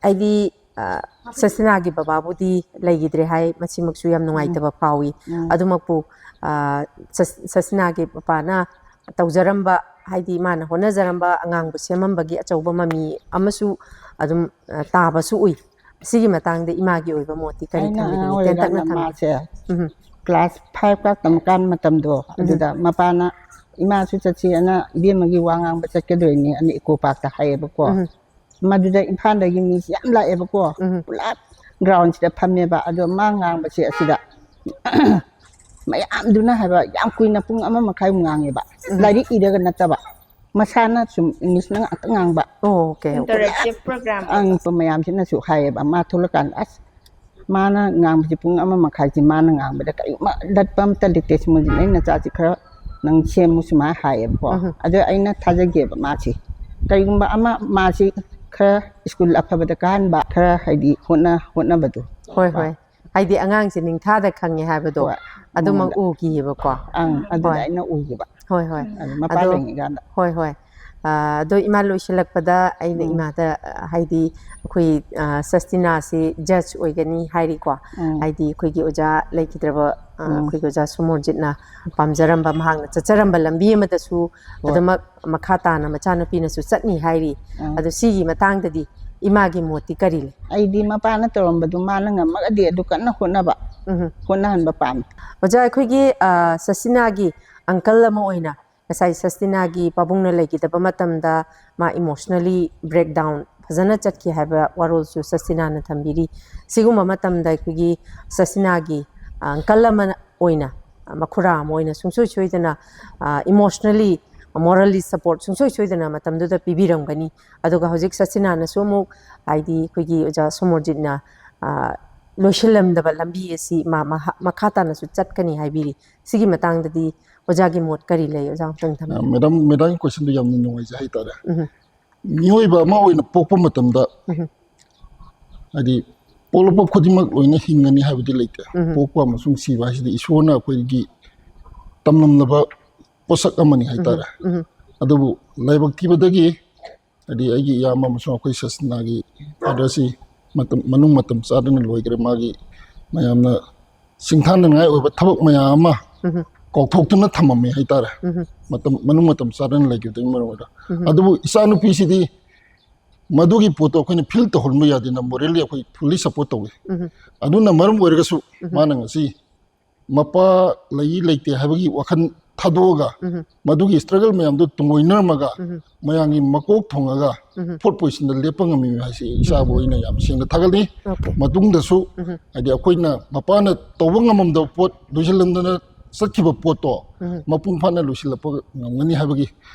ꯑꯩꯗꯤ, ꯑ, ꯁꯁꯤꯅꯥꯒꯤ ꯕꯕꯥꯕꯨꯗꯤ ꯂꯩꯈꯤꯗ꯭ꯔꯦ ꯍꯥꯏ, ꯃꯁꯤꯃꯛꯁꯨ ꯌꯥꯝ ꯎꯝ꯫ ꯅꯨꯡꯉꯥꯏꯇꯕ ꯐꯥꯎꯏ꯫ ꯎꯝ꯫ ꯑꯗꯨꯃꯛꯄꯨ, ꯑ, ꯁꯁ-, ꯁꯁꯤꯅꯥꯒꯤ ꯄꯄꯥꯅ ꯇꯧꯖꯔꯝꯕ, ꯍꯥꯏꯗꯤ ꯃꯥꯅ ꯍꯣꯠꯅꯖꯔꯝꯕ, ꯑꯉꯥꯡꯕꯨ ꯁꯦꯝꯃꯝꯕꯒꯤ ꯑꯆꯧꯕ ꯃꯃꯤ ꯑꯃꯁꯨ ꯑꯗꯨꯝ, ꯑ, ꯇꯥꯕꯁꯨ ꯎꯏ꯫ ꯁꯤꯒꯤ ꯃꯇꯥꯡꯗ ꯏꯃꯥꯒꯤ ꯑꯣꯏꯕ ꯃꯣꯠꯇꯤ ꯀꯔꯤ ꯑꯩꯅ ꯊꯝꯕꯤꯅꯤꯡꯉꯤ? ꯑꯉꯥꯡ ꯇꯦꯟꯇꯛꯅ ꯑꯣꯏꯔꯤꯀꯥꯟꯗ ꯊꯝꯕꯤꯌꯨ꯫ ꯃꯥꯁꯦ ꯎꯝ꯫ Class five ꯀ ꯇꯝꯃꯀꯥꯟ ꯃꯇꯝꯗꯣ, ꯎꯝ꯫ ꯑꯗꯨꯗ ꯃꯄꯥꯅ, "ꯏꯃꯥꯁꯨ ꯆꯠꯁꯤ, ꯑꯅ ꯏꯕꯦꯝꯃꯒꯤ ꯋꯥ ꯉꯥꯡꯕ ꯆꯠꯀꯗꯣꯏꯅꯤ", ꯑꯅ ꯏꯀꯣ ꯄꯥꯔꯛꯇ ꯍꯥꯏꯌꯦꯕꯀꯣ꯫ ꯎꯝ꯫ ꯃꯗꯨꯗ ꯏꯝꯐꯥꯜꯗꯒꯤ ꯃꯤꯁꯤ ꯌꯥꯝ ꯂꯥꯛꯑꯦꯕꯀꯣ꯫ ꯎꯝ꯫ ꯄꯨꯂꯞ ground ꯁꯤꯗ ꯐꯝꯃꯦꯕ꯫ ꯑꯗꯣ ꯃꯥ ꯉꯥꯡꯕꯁꯦ ꯑꯁꯤꯗ ꯃꯌꯥꯝꯗꯨꯅ ꯍꯥꯏꯕ, ꯌꯥꯝ ꯀꯨꯏꯅ ꯄꯨꯡ ꯑꯃ ꯃꯈꯥꯏꯃꯨꯛ ꯉꯥꯡꯉꯦꯕ꯫ ꯎꯝ꯫ ꯂꯥꯏꯔꯤꯛ ꯏꯔꯒ ꯅꯠꯇꯕ꯫ ꯃꯁꯥꯅ ꯁꯨꯝ English ꯅ ꯉꯥꯛꯇ ꯉꯥꯡꯕ꯫ ꯑꯣ, okay, okay꯫ Interactive program ꯑꯪ, ꯑꯣꯏꯕ꯫ ꯃꯌꯥꯝꯁꯤꯅꯁꯨ ꯍꯥꯏꯌꯦꯕ, ꯃꯥ ꯊꯣꯛꯂꯛꯀꯥꯟꯗ, "ꯑꯁ, ꯃꯥꯅ ꯉꯥꯡꯕꯁꯤ ꯄꯨꯡ ꯑꯃ ꯃꯈꯥꯏꯁꯤ ꯃꯥꯅ ꯉꯥꯡꯕꯗ ꯀꯔꯤꯒꯨꯝꯕ ꯂꯠꯄ ꯑꯃꯠꯇ ꯂꯩꯇꯦ, ꯁꯤꯃꯗꯤ ꯅꯪ ꯅꯆꯥꯁꯤ ꯈꯔ ꯅꯪ ꯁꯦꯝꯃꯨ", ꯁꯨꯃꯥꯏꯅ ꯍꯥꯏꯌꯦꯕꯀꯣ꯫ ꯎꯝ꯫ ꯑꯗꯣ ꯑꯩꯅ ꯊꯥꯖꯒꯦꯕ ꯃꯥꯁꯤ꯫ ꯀꯔꯤꯒꯨꯝꯕ ꯑꯃ ꯃꯥꯁꯤ ꯈꯔ ꯁ꯭ꯀꯨꯜ ꯑꯐꯕꯗ ꯀꯥꯍꯟꯕ, ꯈꯔ ꯍꯥꯏꯗꯤ ꯍꯣꯠꯅ-, ꯍꯣꯠꯅꯕꯗꯣ꯫ ꯍꯣꯏ, ꯍꯣꯏ꯫ ꯍꯥꯏꯗꯤ ꯑꯉꯥꯡꯁꯦ ꯅꯤꯡꯊꯥꯗ ꯈꯪꯉꯦ ꯍꯥꯏꯕꯗꯣ ꯍꯣꯏ꯫ ꯑꯗꯨꯃꯛ ꯃꯉꯣꯟꯗ꯫ ꯎꯈꯤꯌꯦꯕꯀꯣ꯫ ꯑꯪ, ꯑꯗꯨꯗ ꯍꯣꯏ꯫ ꯑꯩꯅ ꯎꯈꯤꯕ꯫ ꯍꯣꯏ, ꯍꯣꯏ꯫ ꯑꯗꯨ ꯃꯄꯥ ꯑꯗꯣ, ꯂꯩꯔꯤꯉꯩꯀꯥꯟꯗ꯫ ꯍꯣꯏ, ꯍꯣꯏ꯫ ꯑ, ꯑꯗꯣ ꯏꯃꯥ ꯂꯣꯏꯁꯤꯜꯂꯛꯄꯗ ꯑꯩꯅ ꯎꯝ꯫ ꯏꯃꯥꯗ, ꯑ, ꯍꯥꯏꯗꯤ ꯑꯩꯈꯣꯏ, ꯑ, ꯁꯁꯇꯤꯅꯥꯁꯤ judge ꯑꯣꯏꯒꯅꯤ ꯍꯥꯏꯔꯤꯀꯣ꯫ ꯎꯝ꯫ ꯍꯥꯏꯗꯤ ꯑꯩꯈꯣꯏꯒꯤ ꯑꯣꯖꯥ ꯂꯩꯈꯤꯗ꯭ꯔꯕ, ꯑ, ꯎꯝ꯫ ꯑꯩꯈꯣꯏꯒꯤ ꯑꯣꯖꯥ ꯁꯨꯃꯣꯔꯖꯤꯠꯅ ꯄꯥꯝꯖꯔꯝꯕ, ꯃꯍꯥꯛꯅ ꯆꯠꯆꯔꯝꯕ ꯂꯝꯕꯤ ꯑꯃꯗꯁꯨ ꯍꯣꯏ꯫ ꯑꯗꯨꯃꯛ ꯃꯈꯥ ꯇꯥꯅ ꯃꯆꯥꯅꯨꯄꯤꯅꯁꯨ ꯆꯠꯅꯤ ꯍꯥꯏꯔꯤ꯫ ꯎꯝ꯫ ꯑꯗꯣ ꯁꯤꯒꯤ ꯃꯇꯥꯡꯗꯗꯤ ꯏꯃꯥꯒꯤ ꯃꯣꯠꯇꯤ ꯀꯔꯤ ꯂꯩ? ꯑꯩꯗꯤ ꯃꯄꯥꯅ ꯇꯧꯔꯝꯕꯗꯨ ꯃꯥꯅ ꯉꯝꯃꯒꯗꯤ ꯑꯗꯨ ꯀꯟꯅ ꯍꯣꯠꯅꯕ, ꯎꯝ꯫ ꯍꯣꯠꯅꯍꯟꯕ ꯄꯥꯝꯃꯤ꯫ ꯑꯣꯖꯥ, ꯑꯩꯈꯣꯏꯒꯤ, ꯑ, ꯁꯁꯤꯅꯥꯒꯤ uncle ꯑꯃ ꯑꯣꯏꯅ ꯉꯁꯥꯏ ꯁꯁꯇꯤꯅꯥꯒꯤ ꯄꯥꯕꯨꯡꯅ ꯂꯩꯈꯤꯗꯕ ꯃꯇꯝꯗ ꯃꯥ emotionally breakdown ꯐꯖꯅ ꯆꯠꯈꯤ ꯍꯥꯏꯕ ꯋꯥꯔꯣꯜꯁꯨ ꯁꯁꯇꯤꯅꯥꯅ ꯊꯝꯕꯤꯔꯤ꯫ ꯁꯤꯒꯨꯝꯕ ꯃꯇꯝꯗ ꯑꯩꯈꯣꯏꯒꯤ ꯁꯁꯇꯤꯅꯥꯒꯤ uncle ꯑꯃ ꯑꯣꯏꯅ, ꯃꯈꯨꯔꯥ ꯑꯃ ꯑꯣꯏꯅ ꯁꯨꯡꯁꯣꯏ ꯁꯣꯏꯗꯅ emotionally, morally support ꯁꯨꯡꯁꯣꯏ ꯁꯣꯏꯗꯅ ꯃꯇꯝꯗꯨꯗ ꯄꯤꯕꯤꯔꯝꯒꯅꯤ꯫ ꯑꯗꯨꯒ ꯍꯧꯖꯤꯛ ꯁꯁꯇꯤꯅꯥꯅꯁꯨ ꯑꯃꯨꯛ, ꯍꯥꯏꯗꯤ ꯑꯩꯈꯣꯏꯒꯤ ꯑꯣꯖꯥ ꯁꯣꯃꯣꯔꯖꯤꯠꯅ ꯂꯣꯏꯁꯤꯜꯂꯝꯗꯕ ꯂꯝꯕꯤ ꯑꯁꯤ ꯃꯥ ꯃꯈꯥ ꯇꯥꯅꯁꯨ ꯆꯠꯀꯅꯤ ꯍꯥꯏꯕꯤꯔꯤ꯫ ꯁꯤꯒꯤ ꯃꯇꯥꯡꯗꯗꯤ ꯑꯣꯖꯥꯒꯤ ꯃꯣꯠ ꯀꯔꯤ ꯂꯩ? ꯑꯣꯖꯥ ꯑꯃꯇꯪ ꯊꯝꯕꯤꯌꯨ꯫ ꯃꯦꯗꯥꯝ, ꯃꯦꯗꯥꯝꯒꯤ questionꯗꯨ ꯌꯥꯝꯅ ꯅꯨꯡꯉꯥꯏꯖꯩ ꯍꯥꯏꯇꯥꯔꯦ꯫ ꯎꯝ꯫ ꯃꯤꯑꯣꯏꯕ ꯑꯃ ꯑꯣꯏꯅ ꯄꯣꯛꯄ ꯃꯇꯝꯗ, ꯎꯝ꯫ ꯍꯥꯏꯗꯤ ꯄꯣꯛꯂꯛꯄ ꯈꯨꯗꯤꯡꯃꯛ ꯂꯣꯏꯅ ꯍꯤꯡꯒꯅꯤ ꯍꯥꯏꯕꯗꯤ ꯂꯩꯇꯦ꯫ ꯎꯝ꯫ ꯄꯣꯛꯄ ꯑꯃꯁꯨꯡ ꯁꯤꯕ ꯍꯥꯏꯁꯤꯗꯤ ꯏꯁꯣꯔꯅ ꯑꯩꯈꯣꯏꯒꯤ ꯇꯝꯂꯝꯂꯕ ꯄꯣꯠꯁꯛ ꯑꯃꯅꯤ ꯍꯥꯏꯇꯥꯔꯦ꯫ ꯎꯝ꯫ ꯑꯗꯨꯕꯨ ꯂꯥꯏꯕꯛ ꯊꯤꯕꯗꯒꯤ ꯍꯥꯏꯗꯤ ꯑꯩꯒꯤ ꯏꯌꯥꯝꯕ ꯑꯃꯁꯨꯡ ꯑꯩꯈꯣꯏ ꯁꯁꯅꯥꯒꯤ fatherꯁꯤ ꯃꯇꯝ, ꯃꯅꯨꯡ ꯃꯇꯝ ꯆꯥꯗꯅ ꯂꯣꯏꯈ꯭ꯔꯦ꯫ ꯃꯥꯒꯤ ꯃꯌꯥꯝꯅ ꯁꯤꯡꯊꯥꯅꯤꯡꯉꯥꯏ ꯑꯣꯏꯕ ꯊꯕꯛ ꯃꯌꯥꯝ ꯑꯃ ꯎꯝ꯫ ꯀꯥꯎꯊꯣꯛꯇꯨꯅ ꯊꯝꯃꯝꯃꯦ ꯍꯥꯏꯇꯥꯔꯦ꯫ ꯎꯝ꯫ ꯃꯇꯝ, ꯃꯅꯨꯡ ꯃꯇꯝ ꯆꯥꯗꯅ ꯂꯩꯈꯤꯕꯗꯒꯤ ꯃꯔꯝ ꯑꯣꯏꯔꯒ꯫ ꯎꯝ꯫ ꯑꯗꯨꯕꯨ ꯏꯆꯥꯅꯨꯄꯤꯁꯤꯗꯤ ꯃꯗꯨꯒꯤ ꯄꯣꯠꯇꯣ ꯑꯩꯈꯣꯏꯅ feel ꯇꯧꯍꯟꯕ ꯌꯥꯗꯦꯅ, morally ꯑꯩꯈꯣꯏ fully support ꯇꯧꯏ꯫ ꯎꯝ꯫ ꯑꯗꯨꯅ ꯃꯔꯝ ꯑꯣꯏꯔꯒꯁꯨ ꯎꯝ꯫ ꯃꯥꯅ ꯉꯁꯤ ꯃꯄꯥ ꯂꯩ ꯂꯩꯇꯦ ꯍꯥꯏꯕꯒꯤ ꯋꯥꯈꯜ ꯊꯥꯗꯣꯛꯑꯒ ꯎꯝ꯫ ꯃꯗꯨꯒꯤ struggle ꯃꯌꯥꯝꯗꯨ ꯇꯨꯡꯑꯣꯏꯅꯔꯝꯃꯒ ꯎꯝ꯫ ꯃꯌꯥꯝꯒꯤ ꯃꯀꯣꯛ ꯊꯣꯡꯉꯒ ꯎꯝ꯫ fourth positionꯗ ꯂꯦꯞꯄ ꯉꯝꯃꯤꯕ ꯍꯥꯏꯁꯤ ꯏꯆꯥꯕꯨ ꯑꯩꯅ ꯌꯥꯝ ꯁꯦꯡꯅ ꯊꯥꯒꯠꯂꯤ꯫ Okay꯫ ꯃꯇꯨꯡꯗꯁꯨ ꯎꯝ꯫ ꯍꯥꯏꯗꯤ ꯑꯩꯈꯣꯏꯅ ꯃꯄꯥꯅ ꯇꯧꯕ ꯉꯝꯃꯝꯗꯕ ꯄꯣꯠ, ꯂꯣꯏꯁꯤꯜꯂꯝꯗꯅ ꯆꯠꯈꯤꯕ ꯄꯣꯠꯇꯣ ꯎꯝ꯫ ꯃꯄꯨꯡ ꯐꯥꯅ ꯂꯣꯏꯁꯤꯜꯂꯛꯄ ꯉꯝꯒꯅꯤ ꯍꯥꯏꯕꯒꯤ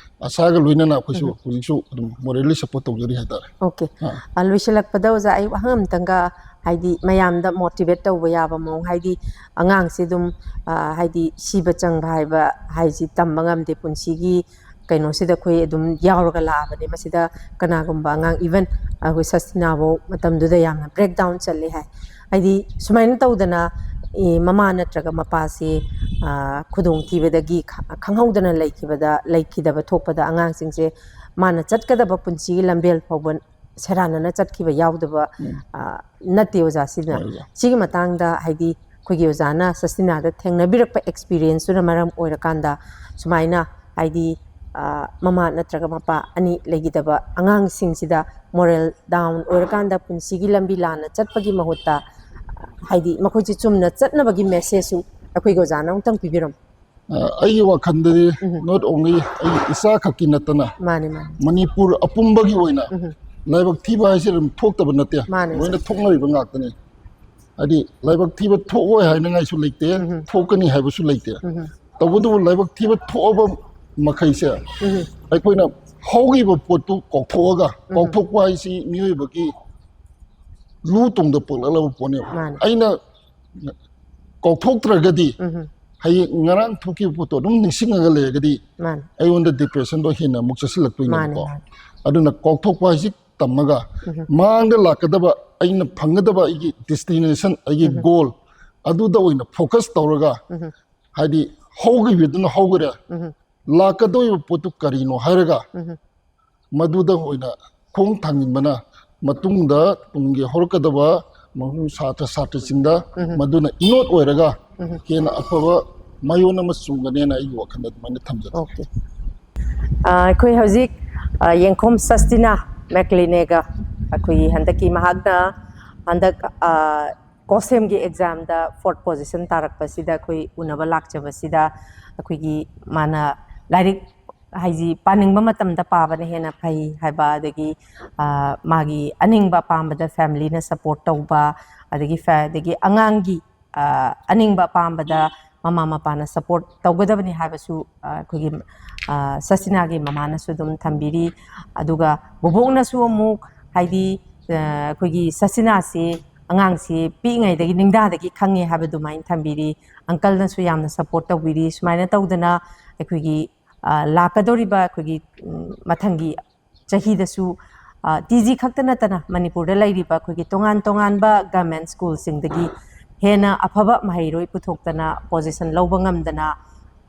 ꯑꯁꯥꯒ ꯂꯣꯏꯅꯅ ꯑꯩꯈꯣꯏꯁꯨ ꯎꯝ꯫ ꯍꯧꯖꯤꯛꯁꯨ ꯑꯗꯨꯝ morally support ꯇꯧꯖꯔꯤ ꯍꯥꯏꯇꯥꯔꯦ꯫ Okay꯫ ꯑꯥ꯫ ꯑ, ꯂꯣꯏꯁꯤꯜꯂꯛꯄꯗ ꯑꯣꯖꯥ, ꯑꯩ ꯋꯥꯍꯪ ꯑꯃꯇꯪꯒ, ꯍꯥꯏꯗꯤ ꯃꯌꯥꯝꯗ motivate ꯇꯧꯕ ꯌꯥꯕ ꯃꯑꯣꯡ, ꯍꯥꯏꯗꯤ ꯑꯉꯥꯡꯁꯤ ꯑꯗꯨꯝ, ꯑ, ꯍꯥꯏꯗꯤ ꯁꯤꯕ ꯆꯪꯕ ꯍꯥꯏꯕ ꯍꯥꯏꯁꯤ ꯇꯝꯕ ꯉꯝꯗꯦ, ꯄꯨꯟꯁꯤꯒꯤ ꯀꯩꯅꯣꯁꯤꯗ ꯑꯩꯈꯣꯏ ꯑꯗꯨꯝ ꯌꯥꯎꯔꯒ ꯂꯥꯛꯑꯕꯅꯦ꯫ ꯃꯁꯤꯗ ꯀꯅꯥꯒꯨꯝꯕ ꯑꯉꯥꯡ, even ꯑꯩꯈꯣꯏ ꯁꯁꯇꯤꯅꯥꯐꯧ ꯃꯇꯝꯗꯨꯗ ꯌꯥꯝꯅ breakdown ꯆꯠꯂꯦ ꯍꯥꯏ꯫ ꯍꯥꯏꯗꯤ ꯁꯨꯃꯥꯏꯅ ꯇꯧꯗꯅ, ꯑꯦ, ꯃꯃꯥ ꯅꯠꯇ꯭ꯔꯒ ꯃꯄꯥꯁꯤ, ꯑ, ꯈꯨꯗꯣꯡꯊꯤꯕꯗꯒꯤ ꯈ-, ꯈꯪꯍꯧꯗꯅ ꯂꯩꯈꯤꯕꯗ, ꯂꯩꯈꯤꯗꯕ ꯊꯣꯛꯄꯗ ꯑꯉꯥꯡꯁꯤꯡꯁꯦ ꯃꯥꯅ ꯆꯠꯀꯗꯕ ꯄꯨꯟꯁꯤꯒꯤ ꯂꯝꯕꯦꯜ ꯐꯥꯎꯕ ꯁꯦꯔꯥꯟꯅꯅ ꯆꯠꯈꯤꯕ ꯌꯥꯎꯗꯕ, ꯎꯝ꯫ ꯑ, ꯅꯠꯇꯦ ꯑꯣꯖꯥ꯫ ꯁꯤꯅ, ꯍꯣꯏ, ꯑꯣꯖꯥ꯫ ꯁꯤꯒꯤ ꯃꯇꯥꯡꯗ ꯍꯥꯏꯗꯤ ꯑꯩꯈꯣꯏꯒꯤ ꯑꯣꯖꯥꯅ ꯁꯁꯇꯤꯅꯥꯗ ꯊꯦꯡꯅꯕꯤꯔꯛꯄ experienceꯇꯨꯅ ꯃꯔꯝ ꯑꯣꯏꯔꯀꯥꯟꯗ ꯁꯨꯃꯥꯏꯅ ꯍꯥꯏꯗꯤ, ꯑ, ꯃꯃꯥ ꯅꯠꯇ꯭ꯔꯒ ꯃꯄꯥ ꯑꯅꯤ ꯂꯩꯈꯤꯗꯕ ꯑꯉꯥꯡꯁꯤꯡꯁꯤꯗ moral down ꯑꯣꯏꯔꯀꯥꯟꯗ ꯄꯨꯟꯁꯤꯒꯤ ꯂꯝꯕꯤ ꯂꯥꯟꯅ ꯆꯠꯄꯒꯤ ꯃꯍꯨꯠꯇ ꯍꯥꯏꯗꯤ ꯃꯈꯣꯏꯁꯦ ꯆꯨꯝꯅ ꯆꯠꯅꯕꯒꯤ messageꯁꯨ ꯑꯩꯈꯣꯏꯒꯤ ꯑꯣꯖꯥꯅ ꯑꯃꯨꯛꯇꯪ ꯄꯤꯕꯤꯔꯝꯃꯨ꯫ ꯑ, ꯑꯩꯒꯤ ꯋꯥꯈꯜꯗꯗꯤ not only ꯑꯩ ꯏꯁꯥ ꯈꯛꯀꯤ ꯅꯠꯇꯅ ꯃꯥꯅꯤ ꯃꯥꯅꯤ ꯃꯅꯤꯄꯨꯔ ꯑꯄꯨꯝꯕꯒꯤ ꯑꯣꯏꯅ ꯎꯝ ꯂꯥꯏꯕꯛ ꯊꯤꯕ ꯍꯥꯏꯁꯦ ꯑꯗꯨꯝ ꯊꯣꯛꯇꯕ ꯅꯠꯇꯦ, ꯃꯥꯅꯦ, ꯂꯣꯏꯅ ꯊꯣꯛꯅꯔꯤꯕ ꯉꯥꯛꯇꯅꯤ꯫ ꯍꯥꯏꯗꯤ ꯂꯥꯏꯕꯛ ꯊꯤꯕ ꯊꯣꯛꯑꯣꯏ ꯍꯥꯏꯅꯉꯥꯏꯁꯨ ꯂꯩꯇꯦ, ꯎꯝ ꯊꯣꯛꯀꯅꯤ ꯍꯥꯏꯕꯁꯨ ꯂꯩꯇꯦ꯫ ꯎꯝ ꯇꯧꯕꯇꯕꯨ ꯂꯥꯏꯕꯛ ꯊꯤꯕ ꯊꯣꯛꯑꯕ ꯃꯈꯩꯁꯦ ꯎꯝ ꯑꯩꯈꯣꯏꯅ ꯍꯧꯈꯤꯕ ꯄꯣꯠꯇꯨ ꯀꯥꯎꯊꯣꯛꯑꯒ, ꯀꯥꯎꯊꯣꯛꯄ ꯍꯥꯏꯁꯤ ꯃꯤꯑꯣꯏꯕꯒꯤ ꯂꯨ ꯇꯨꯡꯗ ꯄꯣꯛꯂꯛꯂꯕ ꯄꯣꯠꯅꯦꯕ꯫ ꯃꯥꯅꯦ꯫ ꯑꯩꯅ ꯀꯥꯎꯊꯣꯛꯇ꯭ꯔꯒꯗꯤ ꯎꯝ ꯍꯌꯦꯡ ꯉꯔꯥꯡ ꯊꯣꯛꯈꯤꯕ ꯄꯣꯠꯇꯣ ꯑꯗꯨꯝ ꯅꯤꯡꯁꯤꯡꯉꯒ ꯂꯩꯔꯒꯗꯤ ꯃꯥꯅꯦ ꯑꯩꯉꯣꯟꯗ ꯗꯤꯄ꯭ꯔꯦꯁꯟꯗꯣ ꯍꯦꯟꯅ ꯑꯃꯨꯛ ꯃꯥꯅꯦ ꯆꯠꯁꯤꯜꯂꯛꯇꯣꯏꯅꯦꯕꯀꯣ꯫ ꯃꯥꯅꯦ ꯑꯗꯨꯅ ꯀꯥꯎꯊꯣꯛꯄ ꯍꯥꯏꯁꯤ ꯇꯝꯃꯒ ꯎꯝ ꯃꯥꯡꯗ ꯂꯥꯛꯀꯗꯕ, ꯑꯩꯅ ꯐꯪꯒꯗꯕ ꯑꯩꯒꯤ ꯗꯦꯁꯇꯤꯅꯦꯁꯟ, ꯑꯩꯒꯤ ꯒꯣꯜ, ꯑꯗꯨꯗ ꯑꯣꯏꯅ ꯐꯣꯀꯁ ꯇꯧꯔꯒ, ꯎꯝ ꯍꯥꯏꯗꯤ ꯍꯧꯈꯤꯕꯗꯨꯅ ꯍꯧꯈ꯭ꯔꯦ, ꯎꯝ ꯂꯥꯛꯀꯗꯧꯔꯤꯕ ꯄꯣꯠꯇꯨ ꯀꯔꯤꯅꯣ ꯍꯥꯏꯔꯒ ꯎꯝ ꯃꯗꯨꯗ ꯑꯣꯏꯅ ꯈꯣꯡ ꯊꯥꯡꯖꯤꯟꯕꯅ ꯃꯇꯨꯡꯗ ꯇꯨꯡꯒꯤ ꯍꯧꯔꯛꯀꯗꯕ ꯃꯐꯝ ꯁꯥꯇ꯭ꯔ ꯁꯥꯇ꯭ꯔꯤꯁꯤꯡꯗ ꯎꯝ ꯃꯗꯨꯅ ꯏꯅꯣꯠ ꯑꯣꯏꯔꯒ ꯎꯝ ꯍꯦꯟꯅ ꯑꯐꯕ ꯃꯥꯏꯑꯣꯟ ꯑꯃ ꯆꯨꯝꯒꯅꯦꯅ ꯑꯩꯒꯤ ꯋꯥꯈꯜꯗ ꯑꯗꯨꯃꯥꯏꯅ ꯊꯝꯖꯩ꯫ ꯑꯣꯀꯦ꯫ ꯑ, ꯑꯩꯈꯣꯏ ꯍꯧꯖꯤꯛ ꯑ, ꯌꯦꯡꯈꯣꯝ ꯁꯁꯇꯤꯅꯥ ꯃꯦꯛꯂꯤꯅꯦꯒ ꯑꯩꯈꯣꯏꯒꯤ ꯍꯟꯗꯛꯀꯤ ꯃꯍꯥꯛꯅ ꯍꯟꯗꯛ ꯑ, ꯀꯣꯁꯦꯝꯒꯤ ꯑꯦꯛꯖꯥꯝꯗ ꯐꯣꯔꯠ ꯄꯣꯖꯤꯁꯟ ꯇꯥꯔꯛꯄꯁꯤꯗ ꯑꯩꯈꯣꯏ ꯎꯅꯕ ꯂꯥꯛꯆꯕꯁꯤꯗ ꯑꯩꯈꯣꯏꯒꯤ ꯃꯥꯅ ꯂꯥꯏꯔꯤꯛ ꯍꯥꯏꯗꯤ ꯄꯥꯅꯤꯡꯕ ꯃꯇꯝꯗ ꯄꯥꯕꯅ ꯍꯦꯟꯅ ꯐꯩ ꯍꯥꯏꯕ, ꯑꯗꯒꯤ ꯑ, ꯃꯥꯒꯤ ꯑꯅꯤꯡꯕ ꯑꯄꯥꯝꯕꯗ ꯐꯦꯃꯤꯂꯤꯅ ꯁꯞꯄꯣꯔꯠ ꯇꯧꯕ, ꯑꯗꯒꯤ ꯐꯦ- ꯑꯗꯒꯤ ꯑꯉꯥꯡꯒꯤ ꯑ, ꯑꯅꯤꯡꯕ ꯑꯄꯥꯝꯕꯗ ꯃꯃꯥ ꯃꯄꯥꯅ ꯁꯞꯄꯣꯔꯠ ꯇꯧꯒꯗꯕꯅꯤ ꯍꯥꯏꯕꯁꯨ ꯑ, ꯑꯩꯈꯣꯏꯒꯤ ꯑ, ꯁꯁꯤꯅꯥꯒꯤ ꯃꯃꯥꯅꯁꯨ ꯑꯗꯨꯝ ꯊꯝꯕꯤꯔꯤ꯫ ꯑꯗꯨꯒ ꯕꯣꯕꯣꯛꯅꯁꯨ ꯑꯃꯨꯛ ꯍꯥꯏꯗꯤ ꯑ, ꯑꯩꯈꯣꯏꯒꯤ ꯁꯁꯤꯅꯥꯁꯤ ꯑꯉꯥꯡꯁꯤ ꯄꯤꯛꯏꯉꯩꯗꯒꯤ ꯅꯤꯡꯗꯥꯗꯒꯤ ꯈꯪꯉꯦ ꯍꯥꯏꯕ ꯑꯗꯨꯃꯥꯏꯅ ꯊꯝꯕꯤꯔꯤ꯫ ꯑꯪꯀꯜꯅꯁꯨ ꯌꯥꯝꯅ ꯁꯞꯄꯣꯔꯠ ꯇꯧꯕꯤꯔꯤ꯫ ꯁꯨꯃꯥꯏꯅ ꯇꯧꯗꯅ ꯑꯩꯈꯣꯏꯒꯤ ꯑ, ꯂꯥꯛꯀꯗꯧꯔꯤꯕ ꯑꯩꯈꯣꯏꯒꯤ ꯎꯝ, ꯃꯊꯪꯒꯤ ꯆꯍꯤꯗꯁꯨ ꯇꯤ ꯖꯤ ꯈꯛꯇ ꯅꯠꯇꯅ ꯃꯅꯤꯄꯨꯔꯗ ꯂꯩꯔꯤꯕ ꯑꯩꯈꯣꯏꯒꯤ ꯇꯣꯉꯥꯟ ꯇꯣꯉꯥꯟꯕ ꯒꯚꯔꯟꯃꯦꯟ ꯁ꯭ꯀꯨꯜꯁꯤꯡꯗꯒꯤ ꯍꯦꯟꯅ ꯑꯐꯕ ꯃꯍꯩꯔꯣꯏ ꯄꯨꯊꯣꯛꯇꯅ ꯄꯣꯖꯤꯁꯟ ꯂꯧꯕ ꯉꯝꯗꯅ,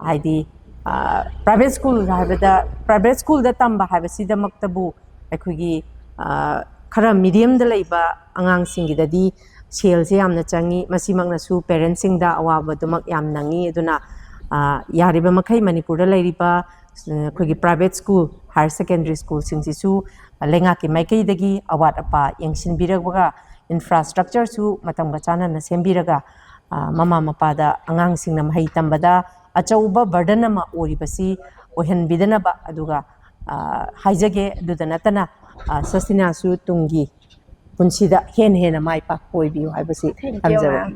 ꯍꯥꯏꯗꯤ ꯄ꯭ꯔꯥꯏꯚꯦꯠ ꯁ꯭ꯀꯨꯜ ꯍꯥꯏꯕꯗ, ꯄ꯭ꯔꯥꯏꯚꯦꯠ ꯁ꯭ꯀꯨꯜꯗ ꯇꯝꯕ ꯍꯥꯏꯕꯁꯤꯗꯃꯛꯇꯕꯨ ꯑꯩꯈꯣꯏꯒꯤ ꯑ, ꯈꯔ ꯃꯤꯗꯤꯌꯝꯗ ꯂꯩꯕ ꯑꯉꯥꯡꯁꯤꯡꯒꯤꯗꯗꯤ ꯁꯦꯜꯁꯦ ꯌꯥꯝꯅ ꯆꯪꯉꯤ꯫ ꯃꯁꯤꯃꯛꯅꯁꯨ ꯄꯦꯔꯦꯟꯁꯁꯤꯡꯗ ꯑꯋꯥꯕꯗꯨꯃꯛ ꯌꯥꯝ ꯅꯪꯉꯤ꯫ ꯑꯗꯨꯅ ꯑ, ꯌꯥꯔꯤꯕ ꯃꯈꯩ ꯃꯅꯤꯄꯨꯔꯗ ꯂꯩꯔꯤꯕ ꯑ, ꯑꯩꯈꯣꯏꯒꯤ ꯄ꯭ꯔꯥꯏꯚꯦꯠ ꯁ꯭ꯀꯨꯜ, ꯍꯥꯌꯔ ꯁꯦꯀꯦꯟꯗꯔꯤ ꯁ꯭ꯀꯨꯜꯁꯤꯡꯁꯤꯁꯨ ꯂꯩꯉꯥꯛꯀꯤ ꯃꯥꯏꯀꯩꯗꯒꯤ ꯑꯋꯥꯠ ꯑꯄꯥ ꯌꯦꯡꯁꯤꯟꯕꯤꯔꯒ, ꯏꯟꯐ꯭ꯔꯥꯁ꯭ꯇ꯭ꯔꯛꯆꯔꯁꯨ ꯃꯇꯝꯒ ꯆꯥꯟꯅꯅ ꯁꯦꯝꯕꯤꯔꯒ, ꯑ, ꯃꯃꯥ ꯃꯄꯥꯗ ꯑꯉꯥꯡꯁꯤꯡꯅ ꯃꯍꯩ ꯇꯝꯕꯗ ꯑꯆꯧꯕ ꯕꯔꯗꯟ ꯑꯃ ꯑꯣꯏꯔꯤꯕꯁꯤ ꯑꯣꯏꯍꯟꯕꯤꯗꯅꯕ ꯑꯗꯨꯒ ꯍꯥꯏꯖꯒꯦ꯫ ꯑꯗꯨꯗ ꯅꯠꯇꯅ ꯁꯁꯇꯤꯅꯥꯁꯨ ꯇꯨꯡꯒꯤ ꯄꯨꯟꯁꯤꯗ ꯍꯦꯟꯅ ꯍꯦꯟꯅ ꯃꯥꯏ ꯄꯥꯛꯄ ꯑꯣꯏꯕꯤꯌꯨ ꯍꯥꯏꯕꯁꯤ ꯊꯝꯖꯕꯅꯤ꯫